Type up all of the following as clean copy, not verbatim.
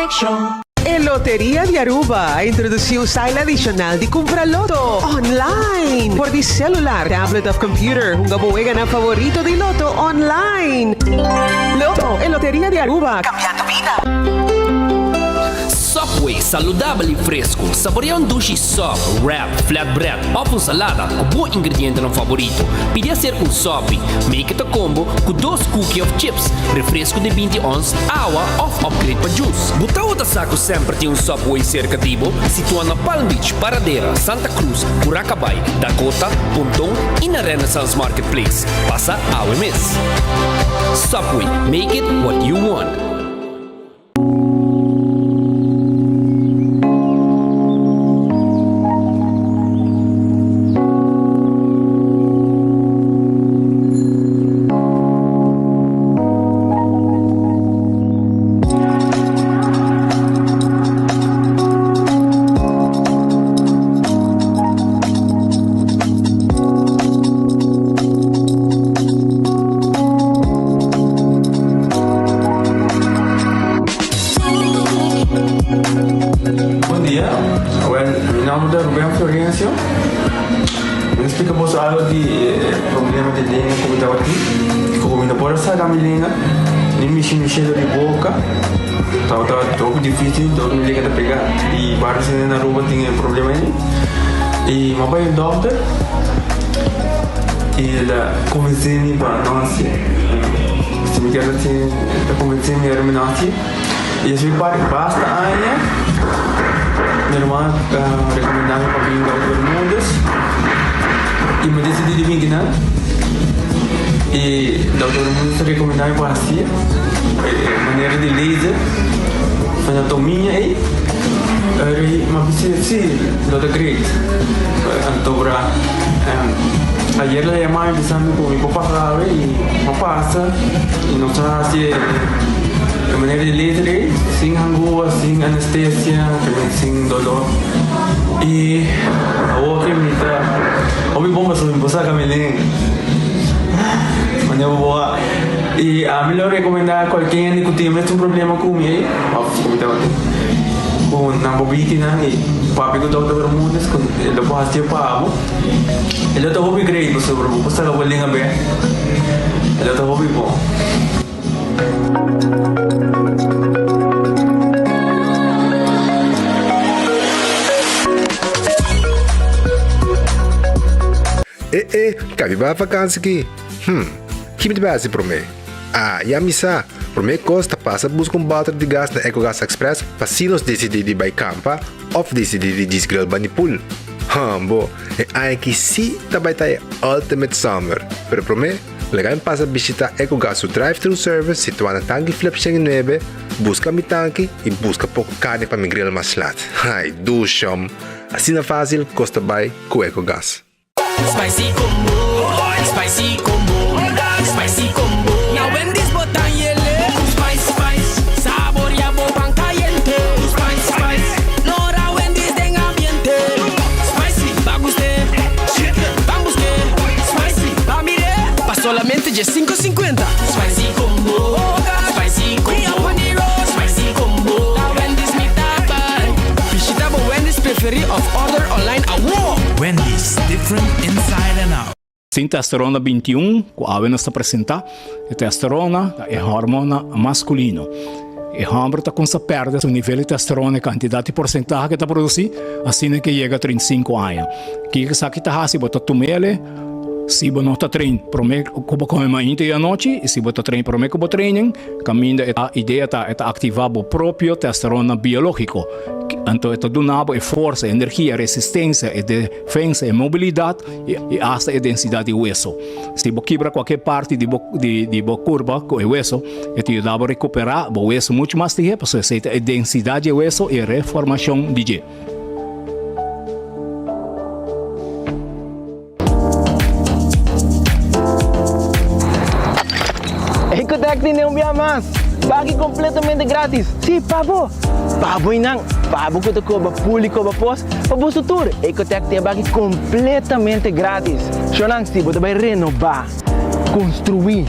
konekshon. E Loteria di Aruba a introduci un style adicional di cumpra loto online for di celular, tablet of computer. Hunga bo weganan favorito di loto online. Loto, e Loteria di Aruba, cambiando bida. Subway, saludabel y fresco. Saborea un dushi sub, wrap, flatbread of un salada cu bo ingredientenan favorito. Pidi hacer un sopi. Make it a combo cu dos cookie of chips, refresco di binti ons, awa of upgrade pa juice. Bo tawata sa cu semper tin un Subway cerca di bo? Situa na Palm Beach, Paradera, Santa Cruz, Curacabai, Dakota, Ponton y na Renaissance Marketplace. Pasa awe mes. Subway, make it what you want. Bon dia, awel mi nomber ta Ruben Florencio. Mi ta splika boso algo di e problema di lenga ku mi tabatin. Ku mi no por a saka mi lenga, ni mishi mi shelu di boka. Tabata hopi dificil, dor mi lenga ta pega. I varios hende na Aruba tin e problema ei. I mi a bai un dokter i el a konvensé mi pa no hasié. Si mi kier hasié, el a konvensé mi ora mi no hasié. I despues di basta aña, mi ruman a rekomendá mi pa bin Dokter Bermudez i mi a disidí di bin kinan. I Dokter Bermudez a rekomendá mi pa hasié e manera di laser, anatomia ei. Mi a bisa si, lo ta great. Anto bra, ayer el a yama mi bisa mi ku mi por pasa awe i mi a pasa i nos a hasi e. E manera di laser ei, sin hangua, sin anestesia, sin dolor. I awor ke mi ta hopi bon pasobra mi por saka mi lenga. Manera bo a. I ami lo rekomendá kualke hende ku tin mes un problema ku mi ei, òf ku mi tabatin, ku nan por bini nan i papia ku Dòkter Bermudez ku e lo por hasié pa bo. E lo ta hopi great pasobra bo por saka bo lenga bèk. E lo ta hopi bon. E e, kabi bai vakansi ki? Hm, ki mi ta bai hasi promé? Ah, ya mi sa! Promé kos ta pasa buska un bòter di gas na Ecogas Express pa si nos disidí di bai kampa òf disidí di djis grill bani pool. Hambo, e aña aki sí ta bai ta e ultimate summer! Pero promé, Laga mi pasa bishita Ecogas su drive-thru service situá na Tanki Flip 109, buska mi tanki i buska poko karni pa mi grill mas lat. Ai, dushom! Asina fásil kos ta bai ku Ecogas. Spicy combo, spicy combo, spicy combo. Na Wendy's bo ta yele. Spice, spice, saboria bo pan cayente. Spice, spice, lora Wendy's den ambiente. Spicy, ba guste, ban buske. Spicy, ba mire, pa solamente dje cinco cincuenta. Spicy combo, spicy combo, spicy combo. Na Wendy's mi ta bai. Bishita bo Wendy's preferi of order online awo! Wendy's, different inside and out. Sin testosterona 21, ku awe nos ta presentá, e testosterona ta e hormona maskulino. E hòmber ta kumsa pèrdè su nivel di testosterona, e kantidat i porsentahe ku e ta produsí, asina ke yega 35 aña. Kiko esaki ta hasi? Bo ta tum'el si bo no ta train promé ku bo kome mainta i anochi, i si bo ta train promé ku bo training, kaminda e idea ta e ta aktivá bo propio testosterona biológiko. Anto e ta duna bo e forsa, e energia, e resistensia, e defensa, e mobilidat i asta e densidat di weso. Si bo kibra kualke parti di bo di bo kurpa ku e weso, e ta yuda bo rekuperá bo weso muchu mas lihé pasobra esei ta e densidat di e weso i e reformashon di dje. Ecotec tene un bia mas! Baki completamente gratis! Sí, pa bo! Pa bo y nan! Pa bo cu ta coba pul y coba pos, pa boso tur! Ecotec tin e baki completamente gratis! Shownan, si bo ta bay renoba, construi,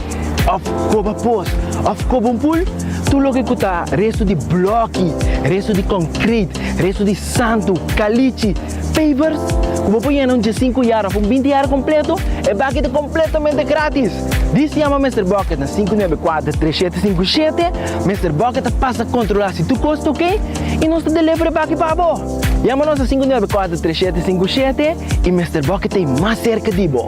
of coba pos, of coba un pul, tur. Tur loke ku ta restu di blòki, restu di kònkreit, restu di santu, kalichi, pavers, ku bo por yena un diesinku yar òf un binti yar kompleto, e baki ta kompletamente gratis! Dis yama Mister Bucket na 594 3757, Mister Bucket ta pasa kontrolá si tur kos ta oké i nos ta deliver e baki pa bo! Yama nos na 594 3757 i Mister Bucket ta ei mas serka di bo!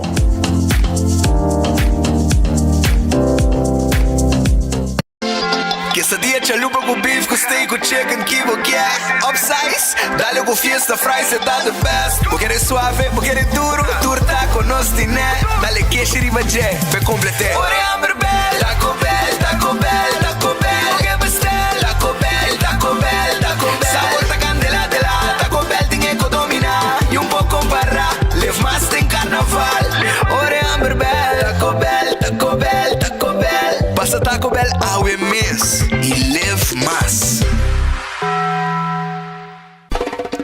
Quesadilla chalupa cu beef cu steak cu chicken ki bo kier Upsize, dale cu fiesta fries e ta the best Bo kere suave, bo kere duro, tur taco nos tine Dale keshi riba dje, p'e complete Ora e hamber bel, Taco Bell, Taco Bell, Taco Bell Bo ke bestel, Taco Bell, Taco Bell, Taco Bell Sabor ta candela de la, Taco Bell tin e co domina Y un por compara, live mas den carnaval Ora e hamber bel, Taco Bell, Taco Bell, Taco Bell Pasa Taco Bell awe mes y live mas.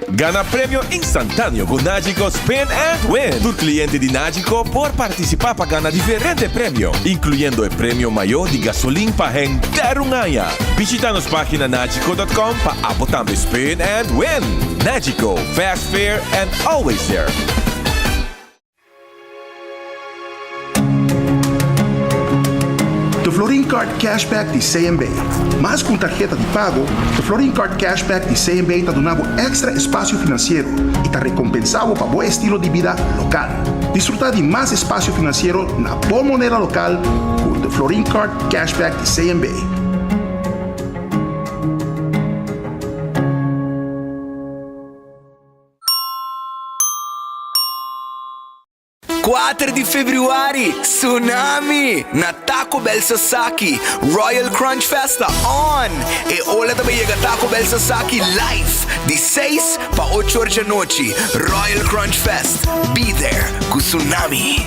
Gana premio instantáneo ku Nagico Spin and Win! Tur kliente di Nagico por partisipá pa gana diferente premio, inkluyendo e premio mayó di gasolin pa henter un aña. Bishita nos página nagico dot com pa abo tambe spin and win! Nagico, fast, fair and always there! The Florin Card Cashback di CMB. Mas ku un tarheta di pago, The Florin Card Cashback di CMB ta duna bo èkstra espasio finansiero i ta rekompensá bo pa bo estilo di bida lokal. Disfrutá di mas espasio finansiero na bo moneda lokal ku The Florin Card Cashback di CMB. Kuater di februari, Tsunami! Na Taco Bell Sasaki, Royal Crunch Fest ta on! E ola ta bay yega Taco Bell Sasaki live di seis pa ocho or djanochi. Royal Crunch Fest, be there ku Tsunami!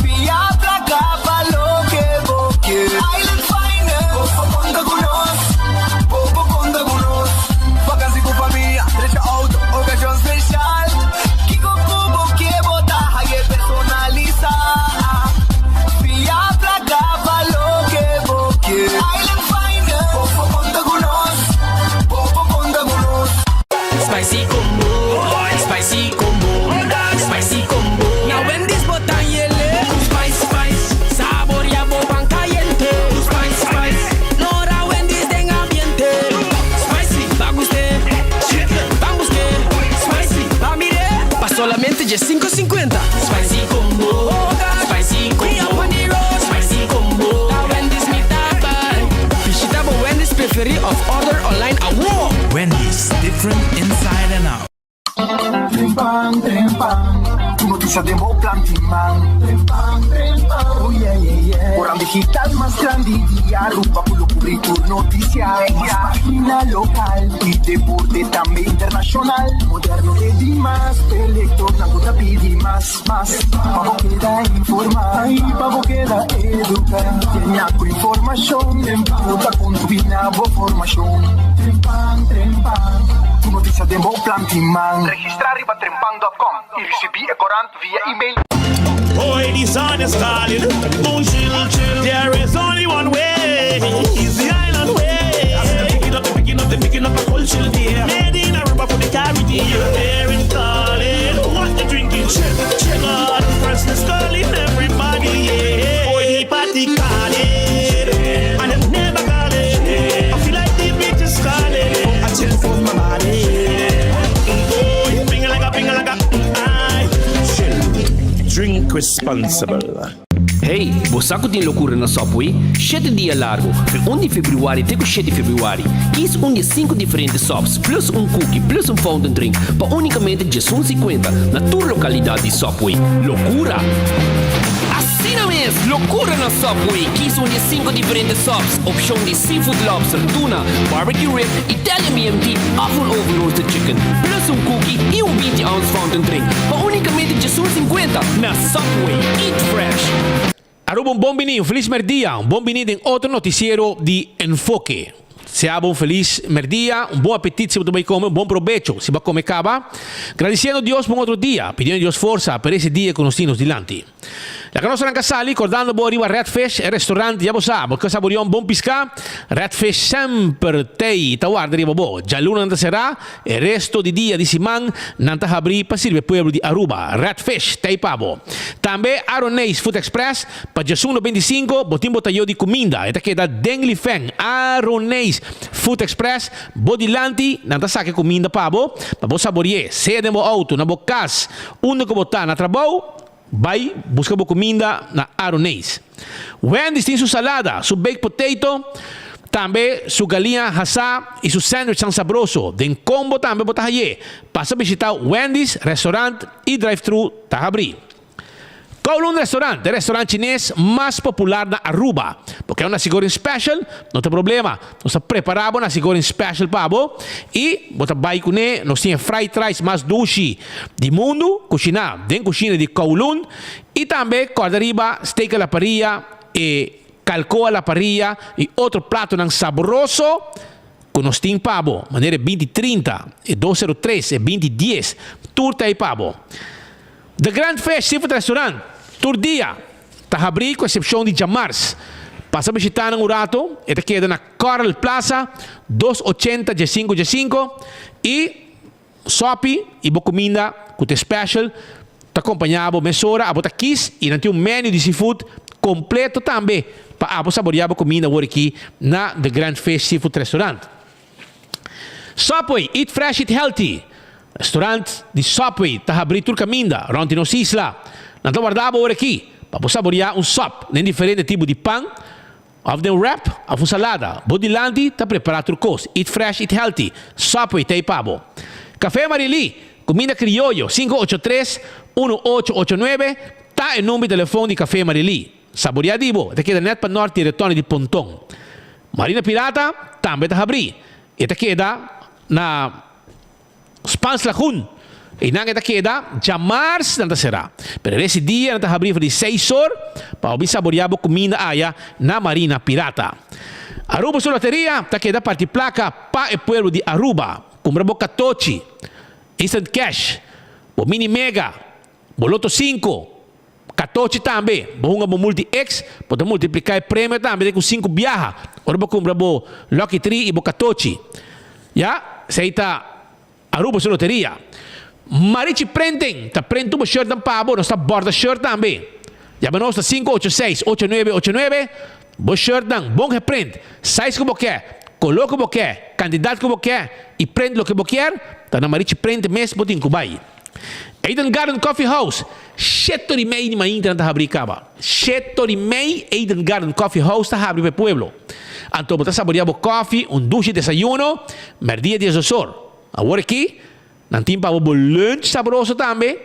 Fia placa pa loke bo ke. Island Finance, bo por conta cu nos, bo por conta cu nos. Vakantie cu famia, drecha auto, ocasion special. Kico cu bo ke bo ta haye personalisa. Fia placa pa loke bo ke. Island Finance, bo por conta cu nos, bo por conta cu nos. Spicy combo, spicy combo, spicy combo. Na Wendy's bo ta yele. Spice, spice, saboria bo pan cayente. Spice, spice, lora Wendy's den ambiente. Spicy, pa guste, chicken, ban buske. Spicy, pa mire, pa solamente dje 5.50. Spicy combo, spicy combo, spicy combo. Na Wendy's mi ta bay. Bishita bo Wendy's preferi of order online awo. Wendy's, different inside and out. Trempan, trempan, tur noticia den bo plan tin man. Trempan, trempan, oh yeah, yeah, yeah. Koran digital mas grandi di Aruba cu lo cubri tur noticia. Mas pagina local y deporte tambe internacional. Moderno e di mas, e lectornan cu ta pidi mas, mas. Pa bo keda informa y pa bo keda educa. Tenia cu informacion cu ta contribui na bo formacion. Trempan, trempan, tur noticia den bo plan tin man. Registra riba trempan dot com y ricibi e corant via email. Hoy di sun is calling, boom chill chill. There is only one way, is the island way. They picking up, they picking up, they picking up a cold chill there. Made in Aruba for the Caribbean. Here in calling, what they drinking? Chill, chill. God, freshness calling everybody. Yeah. Hoy di party calling, and it never calling. I feel like the beach is calling. Oh, I chill for my body. Oh, ping like a ping like a I chill. Drink responsible. Hey, bo sa ku tin lokura na Subway? Shete dia largo, di un di februari te ku shete februari. Kis un di e sinku diferente subs plus un cookie plus un fountain drink pa unicamente djesun sikuenta na tur lokalidat di Subway. Lokura! Asina mes! Lokura na Subway! Kis un di e sinku diferente subs, opshon di seafood lobster, tuna, barbecue rib, Italian BMT òf un oven roasted chicken, plus un cookie i un 20 ounce fountain drink pa unicamente djesun sikuenta na Subway. Eat fresh! Aruba un bon bini, un felis merdia, un bon bini den otro noticiero di Enfoke. Sea bo un felis merdia, un bon apetit si bo ta bai come, un bon probecho si bo a come caba. Gradiciendo Dios pa un otro dia, pidiendo Dios forsa pa ese dia cu nos tin nos dilanti. Laga nos ranca sali cordando bo riba Red Fish, e restaurant, ya bo sa, bo ke saborea un bon pisca? Red Fish semper tey ta warda riba bo. Djaluna nan ta cera, e resto di dia di siman nan ta habri pa sirbi e pueblo di Aruba. Red Fish tey pa bo. Tambe Aroneis Food Express, pa djesun 95 bo tin bo tayo di cuminda. E ta keda den Lifeng. Aroneis Food Express, bo dilanti nan ta saca e cuminda pa bo, pa bo sabore'e, sea den bo auto, na bo cas, unda cu bo ta na trabou. Bai buska bo kuminda na Aroneis. Wendy's tin su salada, su baked potato, tambe su galiña hasá i su sandwichnan sabroso. Den combo tambe bo ta hay'é. Pasa bishita Wendy's restaurant i drive-thru ta habrí. Kowloon Restaurant, e restaurant chines mas popular na Aruba. Bo ke un nasi goreng special? No ta problema. Nos ta prepara bo nasi goreng special pa bo i bo ta bai kuné. Nos tin e fried rice mas dushi di mundu, kushiná den kushina di Kowloon i tambe kòrda riba steak a la parrilla, e kalko a la parrilla i otro platonan sabroso ku nos tin pa bo, manera e binti 30, e 203, e binti 10, tur ta ei pa bo. The Grand Fish Seafood Restaurant tur dia ta habrí ku eksepshon di djamars. Pasa bishitá nan un rato, e ta keda na Coral Plaza, 280 diesinco diesinco i Sopi i bo kuminda ku ta special ta kompañá bo mesora. Abo ta kis i nan tin un menu di seafood kompleto tambe pa abo saboriá bo kuminda awor aki na The Grand Fish Seafood Restaurant. Subway, Eat Fresh Eat Healthy. Restaurant di Subway ta habrí tur kaminda rònt di nos isla. Nan ta warda bo awor aki pa bo saboriá un sòp den diferente tipo di pan òf den wrap òf un salada. Bo dilanti ta prepará tur kos. Eat Fresh Eat Healthy. Subway ta ei pa bo. Café Marilí, Kuminda Krioyo, 583 1889 ta e number di telefòn di Café Marilí. Saboriá di bo, e ta keda nèt pa nòrt di Retòne di Ponton. Marina Pirata tambe ta habrí. E ta keda na Spaans Lagoen. Einan e ta keda djamars nan ta será. Pero resi dia nan ta habrí for di seis or pa bo bin saboriá bo kuminda aya na Marina Pirata. Aruba su loteria ta keda parti plaka pa e pueblo di Aruba. Kumpra bo katochi, instant cash, bo mini mega, bo loto sinku. Katochi tambe, bo hunga bo Multi X, bo ta multipliká e premio tambe te ku sinku biaha ora bo kumpra bo Lucky Tree i bo katochi. Ya, esei ta Aruba su loteria. Marichi Printing ta print tur bo shirtnan pa bo, nos ta bòrda shirt tambe. Yama nos na 586 8989, bo shirtnan bon geprint, size ku bo ke, koló ku bo ke, kantidat ku bo ke i print loke bo kier, ta na Marichi Print mes bo tin ku bai. Eden Garden Coffee House, Sheto di mei di mainta nan ta habri kaba. Sheto di mei Eden Garden Coffee House ta habri pa e pueblo. Anto bo ta saborea bo kofi, un dushi desayuno, merdia di esosor. Awor aki, nan tin pa bo bo lunch sabroso tambe.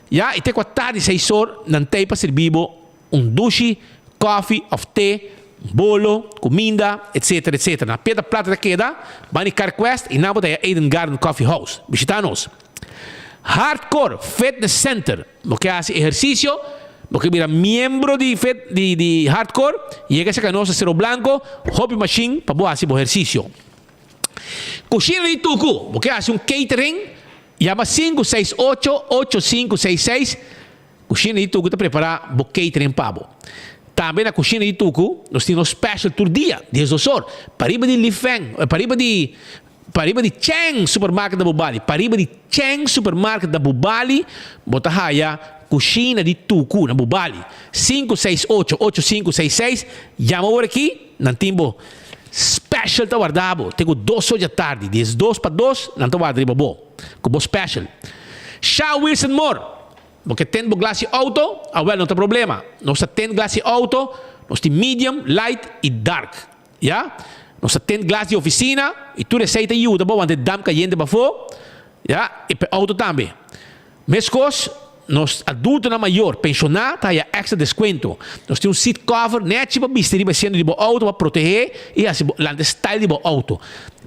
Ya, i te ku a tardi seisor nan t'ei pa sirbi bo un dushi, kofi of te, bolo, kuminda, etc. Etc. Na Piedra Plata ta keda, bani Carquest i nan bo ta haya Eden Garden Coffee House. Bishita nos. Hardcore Fitness Center, Bo ke hasi ehersisio, bo ke bira miembro di fit di di Hardcore, yega serka nos na Cerro Blanco, hopi mashin pa bo hasi bo ehersisio. Kushina di Tuku, Bo ke hasi un catering, yama 568 8566, Kushina di Tuku ta prepara bo catering pa bo. Tambe na Kushina di Tuku nos tin nos special tur dia, diesdos or, pariba di Lifeng, pariba di Pariba di Cheng Supermarket na Bubali Pariba di Cheng Supermarket na Bubali bo ta haya Kushina di Tuku na Bubali. 568 8566 Yama awor aki, nan tin bo special ta warda bo te ku dos or djatardi, 12 pa dos nan ta warda riba bo ku bo special. Sha Wilson Moore Bo ke tint bo glas di auto? Awel no ta problema. Nos ta tint glas di auto, nos tin medium, light i dark. Ya, nos ta tint glas di oficina y tur esey ta yuda bo wanta e damp cayente pafó, ya, y pa e auto tambe. Mescos, nos adultonan mayor, pensioná, ta haya extra descuento. Nos tin un seat cover nechi pa bisti riba e asiento di bo auto pa protehé y haci bo lanta e style di bo auto.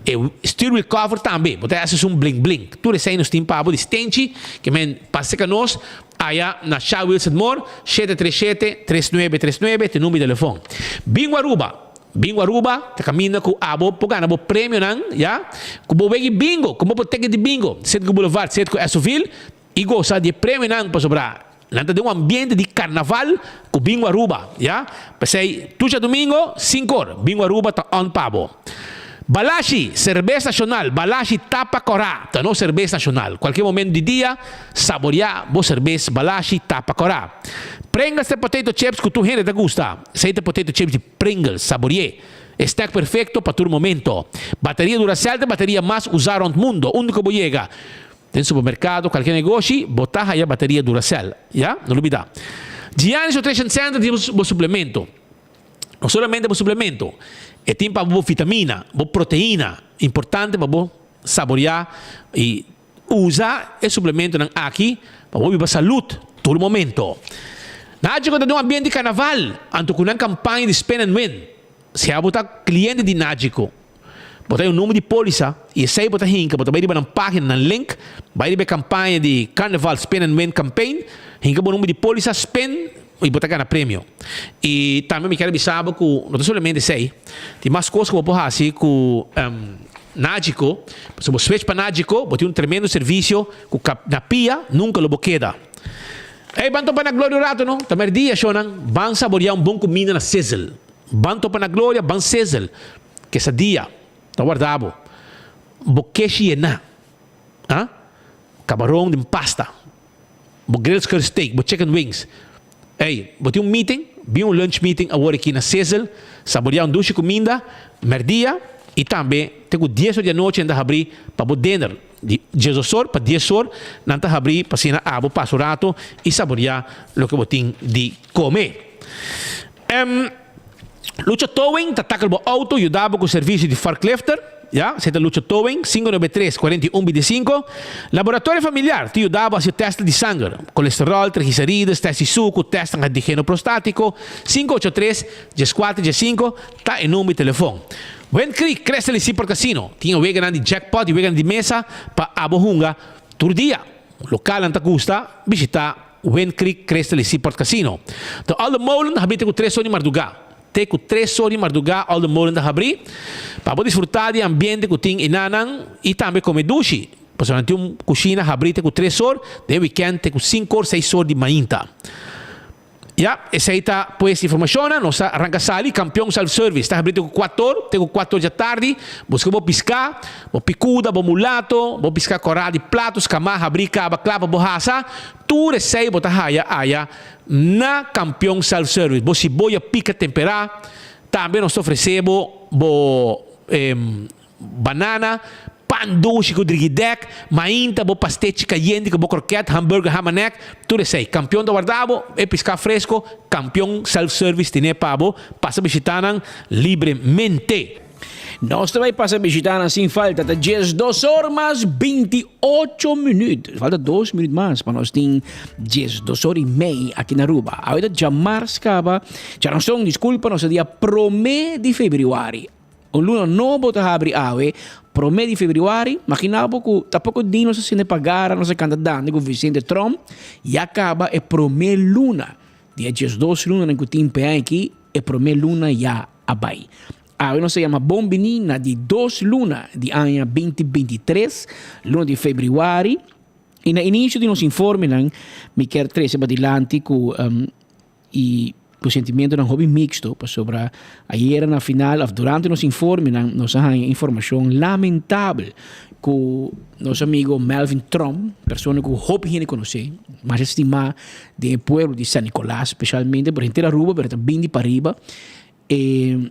E steer wheel cover tambe, bo ta haci esun bling bling. Tur esey nos tin pa bo di stenchi, ke men pasa cerca nos aya na Sha Wilson Moore, 737 3939, te number di telefon. Bingo Aruba! Bingo Aruba ta caminda cu abo por gana bo premionan, ya. Cu bo wegi bingo, cu bo por ticket di bingo, Citgo Boulevard, Citgo Esoville, y gosa di e premionan pasobra nan ta den un ambiente di carnaval cu Bingo Aruba, ya. P'esey tur djadomingo, cinc'or, Bingo Aruba ta on pa bo. Balashi, serbes nacional, Balashi Tapa Cora ta nos serbes nacional. Cualkier momento di dia, saborea bo serbes Balashi Tapa Cora. Pringles ta e potato chips cu tur hende ta gusta. Esey ta potato chips di Pringles, sabore'é. E snack perfecto pa tur momento. Bateria Duracell ta e bateria mas usa rond mundo. Unda cu bo yega, den supermercado, cualkier negoshi, bo ta haya bateria Duracell. Ya, no lubida. Giannis Nutrition Center tin bo suplemento. No solamente bo suplemento, e tin pa bo vitamina, bo proteina, importante pa bo saborea y usa e suplementonan aki pa bo biba salud tur momento. Nagico ta den un ambiente di carnaval, anto cu nan campaña di Spin and Win. Si abo ta cliente di Nagico, bo ta hay un numero di polisa y esey bo ta hinca, bo ta bay riba nan pagina, nan link, bay riba e campaña di Carnival Spin and Win Campaign, hinca bo numero di polisa, spin y bo ta gana premio. Y tambe mi kier a bisa bo cu no ta solamente esey, tin mas cos cu bo por haci cu Nagico, pasobra bo switch pa Nagico, bo tin un tremendo servicio cu na pia nunca lo bo keda. Ey, ban topa na Gloria un rato no, ta merdia shownan, ban saborea un bon cuminda na Sizzle. Ban topa na Gloria, ban Sizzle. Quesadilla ta warda bo. Bo keshi yená. Ah? Cabaron den pasta. Bo grilled skirt steak, bo chicken wings. Ey, bo tin un meeting? Bin un lunch meeting awor aki na Sizzle. Saborea un dushi cuminda, merdia y tambe te cu dies or di anochi nan ta habri pa bo dinner. Di diesdos or pa dies or nan ta habri pa asina abo pasa un rato y saborea loke bo tin di come. Em. Lucha Towing ta tackle bo auto, yuda bo cu servicio di forklifter, ya, esey ta Lucha Towing, 593 41 25. Laboratorio Familiar ta yuda bo haci test di sanger, colesterol, triglicerides, test di sucu, test antigeno prostatico, 583 14 15 ta e number di telefon. Wind Creek, Crystal y Seaport Casino tin e weganan di jackpot y weganan di mesa pa abo hunga tur dia. Localnan ta gusta bishita Wind Creek, Crystal y Seaport Casino. De Olde Molen ta habri te ku tres or di mardugá. Te ku tres or di mardugá Olde Molen ta habri pa bo disfrutá di e ambiente ku tin enanan y tambe kome dushi. Pasobra nan tin un kushina habri te ku tres or, den wikènt te ku sinku or, seis or di mainta. Ya, esei ta pues informashonnan. Nos ta ranka sali. Kampion Self Service ta habri te ku kuator, te ku kuator dja tardi. Buska bo piská, bo pikuda, bo mulato, bo piská kòrá di plato, skamá, habrí, kaba, kla pa bo hasa. Tur esei bo ta haya aya na Kampion Self Service. Bo siboya pika temperá. Tambe nos ta ofresé bo bo Banana, pan dushi ku drigidek, mainta bo pastechi kayente ku bo kroket, hamburger, hamanek, tur esei. Kampion ta warda bo, e piská fresko, Kampion Self Service tene pa bo, pasa bishita nan libremente. Nos ta bai pasa bishita nan sin falta, ta diesdos or mas 28 minuut. Falta dos minuut mas pa nos tin diesdos or y mei aki na Aruba. Awe ta djamars kaba, djaranson, disculpa, nos ta dia prome di februari. Un luna nobo ta habri awe, prome di februari. Magina bo ku ta poko di nos a sende pa gara, nos a kanta dande ku Vicente Tromp. Ya kaba e prome luna. Di e diesdos lunanan ku tin p'e aki, e prome luna ya a bai. Awe nos ta yama bon bini na di dos luna di aña binti 23, luna di februari. I na inisio di nos informenan mi kier trese badilanti ku I ku sentimentonan hopi mixto pasobra ayera na final of durante nos informenan nos a haña informashon lamentabel ku nos amigo Melvin Tromp, persona ku hopi hende konosé, mas estimá den e pueblo di San Nicolas speshalmente, pero henter Aruba pero ta bin di pariba, e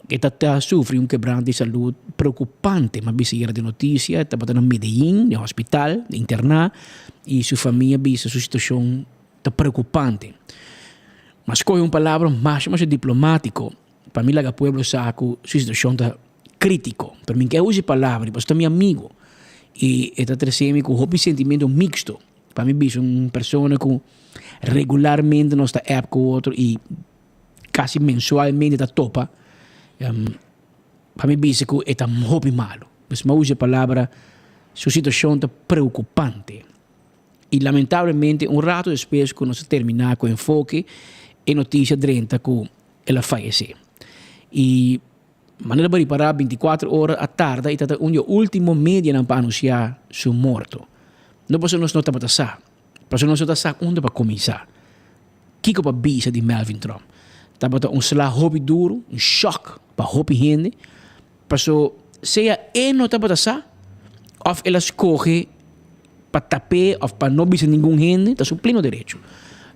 e ta ta sufri un kebrante di salud preokupante. Mi a bisa ayera den notisia, e tabata na Medellin, den hospital, interná, i su famia bisa su situashon Ta preocupante. Ma scoge un palabra masha masha diplomatico pa mi laga pueblo sa cu su situacion ta critico. Pero mi ke usa e palabra pasobra ta mi amigo y e ta trece mi cu hopi sentimento mixto. Pa mi bisa un persona cu regularmente nos ta app cu otro y casi mensualmente ta topa, pa mi bisa cu e ta hopi malo. Pues mi a usa e palabra su situacion ta preocupante. I lamentablemente un rato despues ku nos a terminá ku enfoke, e notisia drenta ku el a fayesé. Y manera bo ripara 24 ora a tarda y ta ta un di e ultimo medianan pa anuncia su morto. No pasobra nos no tabata sa, pasobra nos no ta sa unda pa cuminsa. Kico pa bisa di Melvin Trump? Tabata un sla hopi duro, un shock pa hopi hende, paso sea e no tabata sa of el a scoge pa tap'é of pa no bisa ningun hende, ta su pleno derecho.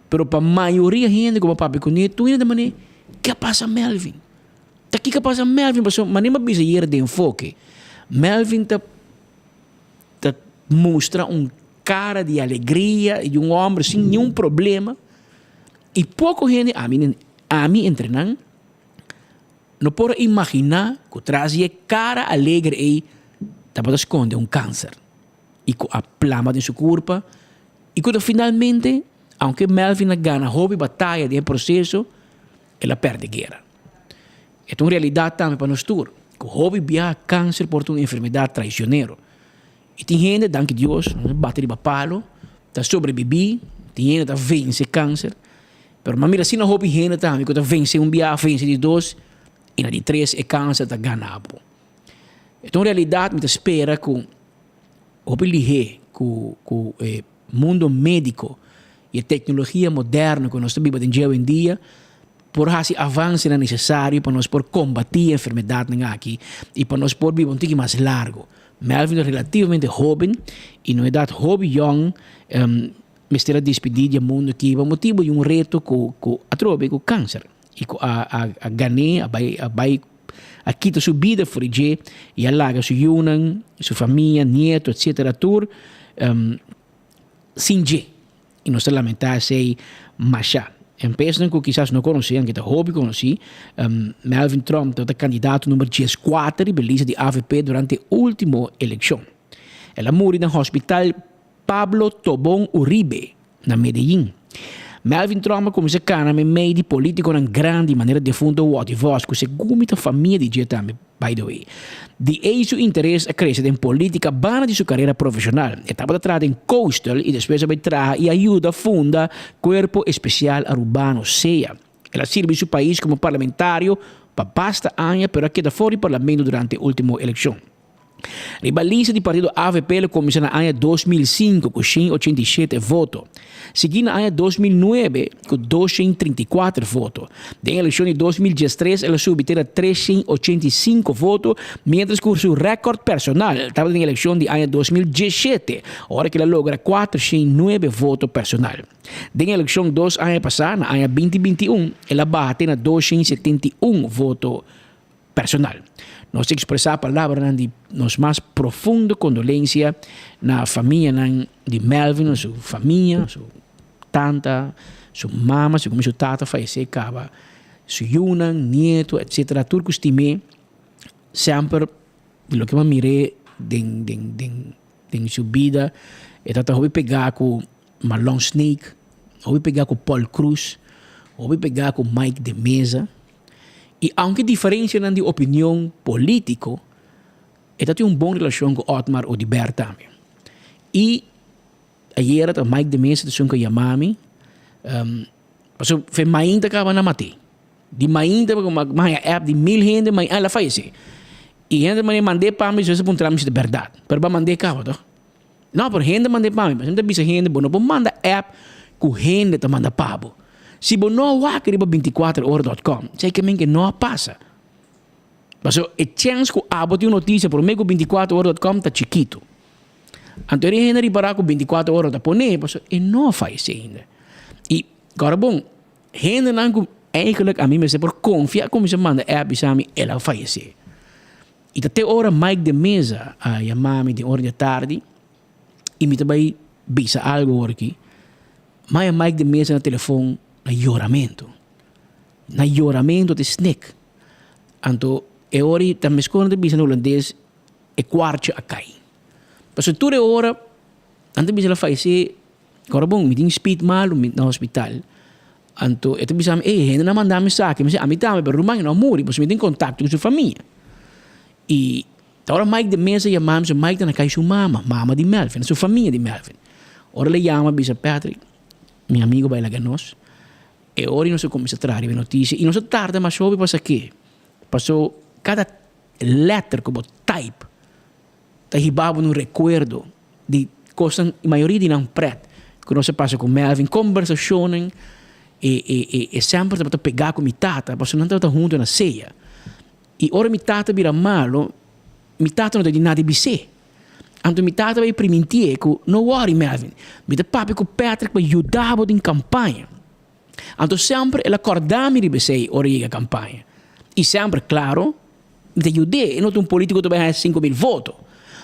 Pero pa mayoria hende ku bo papia kuné, tur hende ta manera, ke a pasa Melvin? Ta kiko a pasa Melvin? Pasobra manera mi a bisa ayer den enfoke, Melvin ta ta mustra un kara di alegria i un hòmber sin niun problema i poko hende, ami ami entre nan, no por a imaginá ku tras di e kara alegre ei tabata skonde un kanser. y cu a plama den su curpa y cu ta finalmente, aunke Melvin a gana hopi bataya den e proceso, el a perde guera. E ta un realidad tambe pa nos tur, cu hopi biaha cancer por ta un enfermedad traicionero. Y tin hende, danki Dios, nos a bati riba palo, ta sobrevivi, tin hende ta vence cancer, pero mi a mira asina hopi hende tambe cu ta vence un biaha, vence di dos, y na di tres e cancer ta gana bo. E ta un realidad, mi ta spera cu hopi lihé cu cu e mundo medico y e tecnologia moderno cu nos ta biba den dje awendia por haci avancenan necesario pa nos por combati e enfermedadnan aki y pa nos por biba un tiki mas largo. Melvin ta relativamente hoben y na un edad hopi yong mester a despidi di e mundo aki pa motibo di un reto cu cu atrobe cu cancer y cu a a a gané a bay a bay a kita su bida for di dje y a laga su yunan, su famia, nieto etcetera tur sin dje. Y nos ta lamenta esey masha. En pesnan cu kisas no conoce, aunke ta hopi conoci, Melvin Tromp tabata candidato number dieskuater riba e lista di avp durante e ultimo eleccion. El a muri na hospital Pablo Tobón Uribe na Medellín. Melvin Tromp a kuminsá kana meimei di polítikonan grandi manera defunto Watty Vos ku segun mi ta famia di dje tambe, by the way. Di ei su interes a krese den polítika banda di su karera profeshonal. E tabata traha den Coastal i despues a bai traha i a yuda funda Kuerpo Espesial Arubano, sea. El a sirbi su pais komo parlamentario pa basta aña pero a keda for di parlamento durante e último elekshon. Riba lista di partido avp lo kuminsá na aña 2005 ku 187 voto, siguí na aña 2009 ku 234 voto. Den elekshon di 2013 el a subi te na 385 voto, miéntras ku su rèkòrt personal tabata den elekshon di aña 2017, ora ku el a logra 409 voto personal. Den elekshon dos aña pasá, na aña 2021, el a baha te na 271 voto personal. Nos ta expresa palabranan di nos mas profundo condolencia na famianan di Melvin, su famia, su tanta, su mama, segun mi su tata fayece caba, su yunan, nieto, etc. Tur cu stim'e semper di loke mi a mir'e den den den den su bida e tata hopi pega cu Marlon Snake, hopi pega cu Paul Croes, hopi pega cu Mike de Meza. I aunke diferensianan di opinion polítiko, e ta tin un bon relashon ku Otmar Oduber tambe. I ayera ta Mike de Meza ta esun ku a yama mi, pasobra fe mainta kaba nan mat'é. Di mainta mi haña app di mil hende, mai el a fayesé. I hende manera mand'é pa mi, despues a puntra mi si ta bèrdat. Pero bo a mand'é kaba toh? No, pero hende manda e pa mi. Pasobra mi ta bisa hende, bo no por manda app ku hende ta manda pa bo. Si bo no a wak riba bintikuater ora dot com, esei ke men ke no a pasa. Pasobra e chèns ku abo tin un notisia promé ku bintikuater ora dot com ta chikitu. Anto e hende ripará ku bintikuater ora ta pon'é, pasobra e no a fayesé ainda. I kòrda bon, hendenan ku eigenlijk ami mester por konfia a kuminsá manda app bisa mi el a fayesé. I ta te ora Mike de Meza a yama mi den ora di atardi i mi ta bai bisa algu awor aki. Maya Mike de Meza na telefon na yoramentu. Na yoramentu te snik. Anto e ora ei ta meskos nan ta bisa na hulandes e kwartje a kai. Pasobra tur e ora nan ta bisa el a fayesé. Ora bon, mi tin spit malu mi na hospital. Anto e ta bisa mi, ey, hende nan manda mi esaki. Mi si, ami tambe, pero ruman no a muri, pasobra mi tin kontakto ku su famia. I ta ora Mike de Meza yama mi, Mike ta na kai su mama, mama di Melvin, su famia di Melvin. Ora el a yama bisa, Patrick, mi amigo bai laga nos. E ora nos a kuminsá traha riba e notisia i nos a tarda masha hopi pa sa ke. Paso kada letter ku bo type ta hiba bo na un rekuerdo di kosnan, mayoria di nan pret ku nos a pasa ku Melvin, kombersashonnan e e e e semper tabata pegá ku mi tata pasobra nan tabata huntu na sea. I ora mi tata bira malo, mi tata no ta di nada di bis'é. Anto mi tata bai primintié ku no wòri Melvin, mi ta papia ku Patrick pa yuda bo den kampaña. Anto semper el a kòrda mi riba esei ora yega kampaña. I semper, klaro, mi ta yud'é. E no ta un polítiko ku ta bai haña 5000 voto.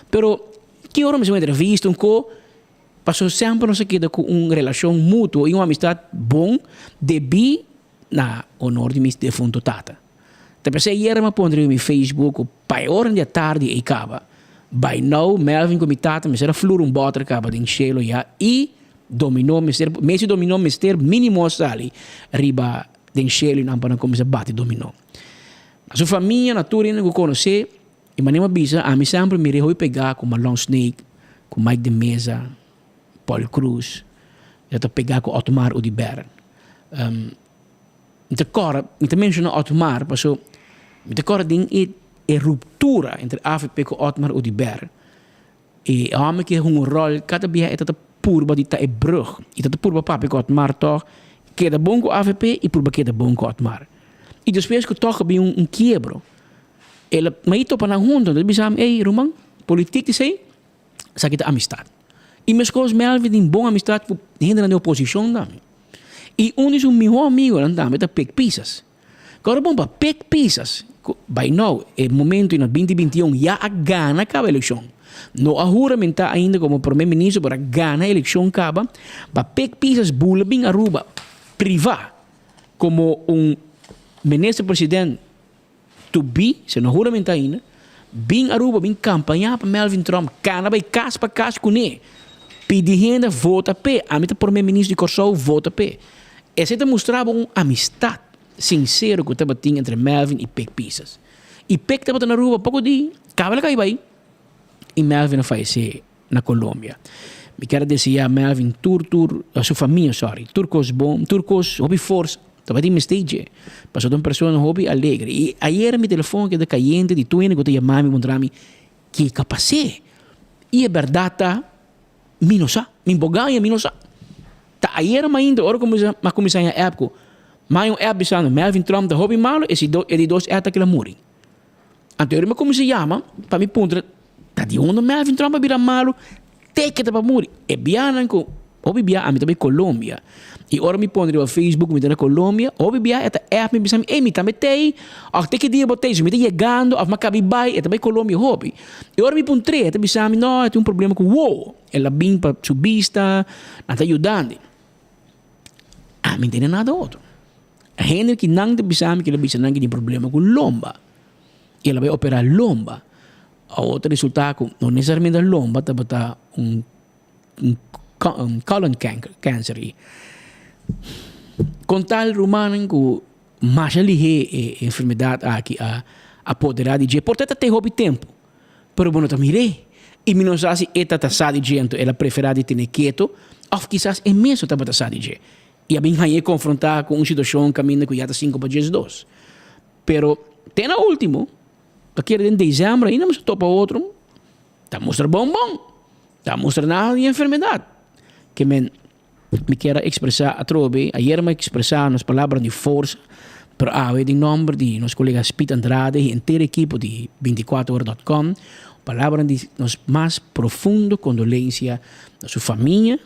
Pero ki ora mi hasi un entrevista, un ko, pasobra semper nos a keda ku un relashon mutuo i un amistat bon debí na honor di mi defunto tata. Ta p'esei ayera mi a pone riba mi Facebook ku pa e ora di atardi ei kaba. By now Melvin ku mi tata mester a flur un bòter kaba den shelo ya i dominó mester mesi dominó mester mínimo a sali riba den shelo i nan pa nan kuminsá bati dominó. Na su famia na tur hende ku konosé i manera mi a bisa ami semper mir'é hopi pegá ku Marlon Snake, ku Mike de Meza, Paul Croes, e ta pegá ku Otmar Oduber. Mi ta kòrda, mi ta menshoná Otmar paso mi ta kòrda den e e ruptura entre avp ku Otmar Oduber. E hòmber ke hunga un ròl kada bia e ta ta purba di ta e brùg. E ta ta purba papia ku Otmar tòg keda bon ku avp i purba keda bon ku Otmar. I despues ku tòg a bin un kiebro, el a mi a topa nan huntu, el a bisa mi, ey ruman, politik esei Esaki ta amistad. Y mescos Melvin tin bon amistad cu hendenan di oposicion tambe. Y un di su miho amigonan tambe ta Pik Pisas. Kòrda bon pa Pik Pisas, cu by now e momento na binti binti un ya a gana caba eleccion. No a huramenta ainda como prome ministro pero a gana eleccion caba, pa Pik Pisas bula bin Aruba priva como un minister president To be, se no huramenta ainda, bin Aruba bin campaña pa Melvin Trump, cana bay cas pa cas cune, pidi hende vota p'e, ami ta prome ministro di Corsou, vota p'e. Esey ta mustra bo un amistad sincero cu tabatin entre Melvin y Pik Pisas. Y Pik tabata na Aruba poco di, caba el a cay bay y Melvin a fayece na Colombia. Mi kier a desea Melvin tur tur, su famia sorry, tur cos bon, tur cos hopi forsa. Tabatin mester dje, pasobra ta un persona hopi alegre. I ayera mi telefon a keda kayente di tur hende ku ta yama mi puntra mi, Kiko a pas'é? I e bèrdat ta, mi no sa. Mi por gaña, mi no sa. Ta ayera mainta ora ku mi a kuminsá haña app ku maya un app bisando Melvin Trump ta hopi malu, e si e di dos app ta kila muri. Anto ora mi a kuminsá yama pa mi puntra ta di unda Melvin Trump a bira malu te ke ta pa muri. E bianan ku hopi bia ami ta bai Colombia i ora mi pone riba Facebook mi ta na Colombia hopi bia e ta app mi bisa mi ey mi tambe t'ey òf te ki dia bo t'ey so mi ta yegando òf mi a kabi bai e ta bai Colombia hopi. I ora mi puntr'é e ta bisa mi no e tin un problema ku wowo el a bin pa su bista nan ta yudandi. Ami no tene nada otro. Hende ki nan ta bisa mi kila bisa nan ki tin problema ku lomba i el a bai opera lomba. Awor ta resulta ku no nesesariamente lomba tabata un un colon cancer i kon tal rumannan ku masha lihé e enfermedat aki a apodera di dje por ta ta te hopi tempu pero bo no ta mir'é i mi no sa si e ta ta sa di dje anto el a prefera di tene keto òf kisas e mes no tabata sa di dje. I a bin hañ'é konfrontá ku un situashon kaminda ku ya ta sinku pa diesdos. Pero te na último, ta kere den desèmber ainda nos a topa otro, ta mustra bon bon, ta mustra nada di enfermedat. Ke men, mi kier a ekspresá atrobe, ayer mi a ekspresá nos palabranan di forsa, pero awe den nòmber di nos kolega Speed Andrade i henter ekipo di bintikuater ora dòt kòm, palabranan di nos mas profundo kondolensia na su famia,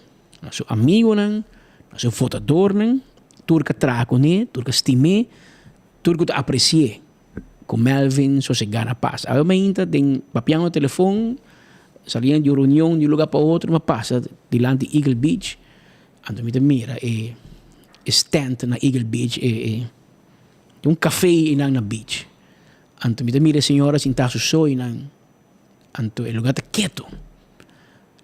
Na su amigonan, na su votadornan, tur ka traha kuné, tur ka stim'é, tur ku ta apresi'é ku Melvin sosegá na pas. Awe mainta den papiando telefon, saliendo di un reunion di un lugar pa otro, mi a pasa dilanti Eagle Beach, anto mi ta mira e stand na Eagle Beach, e un cafe einan na beach. Anto mi ta mira e señora sinta su so einan. Anto e lugar ta keto.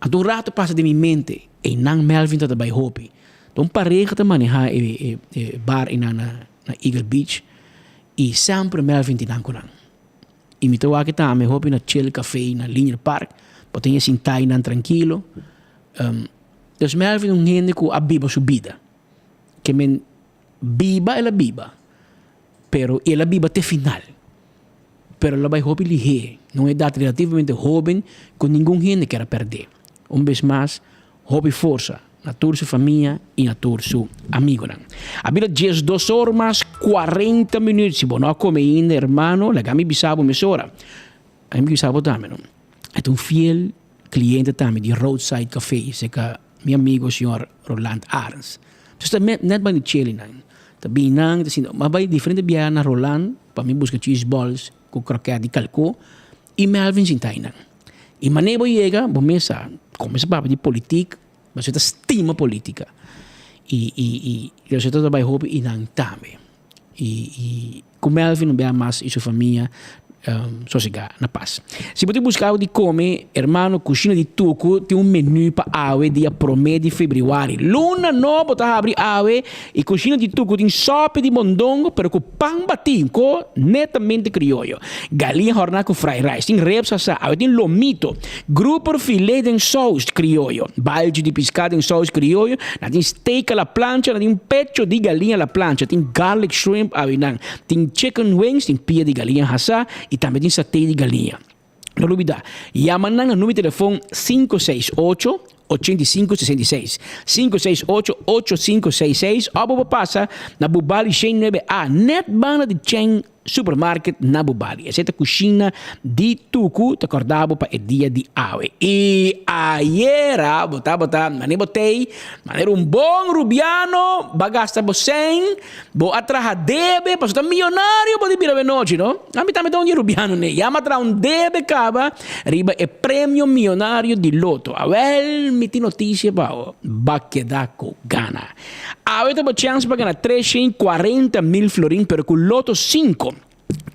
Anto un rato pasa den mi mente, einan Melvin ta ta bai hopi. Ta un pareha ta maneha e e bar einan na na Eagle Beach i semper Melvin tin nan ku nan. I mi ta wak tambe hopi na Chill Cafe na Linear Park, bo ta haya sinta einan trankilo. Dus Melvin un hende ku a biba su bida. Ke men biba el a biba, pero el a biba te final. Pero lo bai hopi lihé, na un edat relativamente hóben ku ningun hende kier a pèrdè. Un bes mas, hopi forsa na tur su famia i na tur su amigonan. A bira diesdos or mas kuarenta minüt. Si bo no a kome ainda, hermano, laga mi bisa bo mesora. Laga mi bisa bo tambe, no. E ta un fiel cliente tambe di Roadside Café, cerca mi amigo señor Roland Arends. Entonces ta net banda di chelinan. Ta bin nan, ta sinta, m'a bai diferente biaha na Roland pa mi busca cheese balls cu kroket di calco y Melvin sinta einan. Y manera bo yega, bo mes sa, cuminsa papia di politic, pasobra ta stima politica. Y, y, y, y ta bai hopi y nan tambe. Y, y cu Melvin un bia mas y su famia sosega na pas. Si bo tin busca algo di come, hermano, Cushina di Tucu tin un menu pa awe dia prome di februari. Luna nobo ta habri awe y Cushina di Tucu tin sopi di mondongo pero cu pan bati, co netamente crioyo. Galiña horna cu fried rice, tin ribs asa, awe tin lomito, grouper filet den saus crioyo, balchi di pisca den saus crioyo, nan tin steak a la plancha, nan tin pecho di galiña a la plancha, tin garlic shrimp awe nan, tin chicken wings, tin pia di galiña hasa y tambe tin satay di galiña. No lubida, yama nan na numero di telefon 568 8566, 568 8566 of bo por pasa na Bubali 109 A, net banda di Cheng Supermarket na Bubali. Esei ta kushina di Tuku ta kòrda bo pa e dia di awe. I ayera bo tabata manera bo tei, manera un bon rubiano, bo a gasta bo sèn, bo a traha debe, pasobra ta miyonario bo di bira benochi, no? Ami tambe ta un di e rubiano nei. Ya mi a traha un debe kaba riba e premio miyonario di loto. Awèl mi tin notisia pa bo, bo a keda ku gana. Awe ta bo chèns pa gana 340 mil florin pero ku Lotto 5.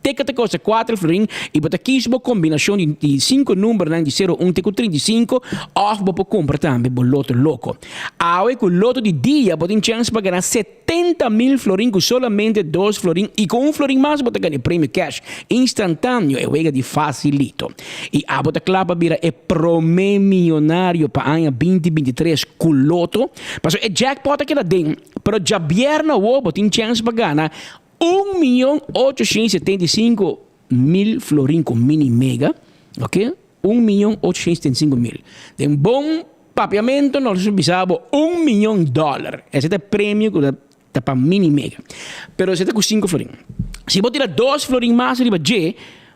Ticket ta kosta 4 florin i bo ta kis bo kombinashon di di 5 numbernan di 0, 1 te ku 35 òf bo por kumpra tambe bo Lotto Loko. Awe ku Lotto di dia bo tin chèns pa gana 70 mil florin ku solamente 2 florin i ku un florin mas bo ta gana e premio cash instantáneo, e wega di Facilito. I abo ta kla pa bira e promé miyonario pa aña 2023 ku Lotto? Pasobra e jackpot a keda den, pero djabièrnè awor bo tin chèns pa gana 1.875.000 florin ku Mini Mega, ok, 1.875.000. Den bon papiamentu nos a bisa bo 1 miyon dòler. Esei ta e premio ku ta pa Mini Mega. Pero esei ta ku 5 florin. Si bo tira 2 florin mas riba dje,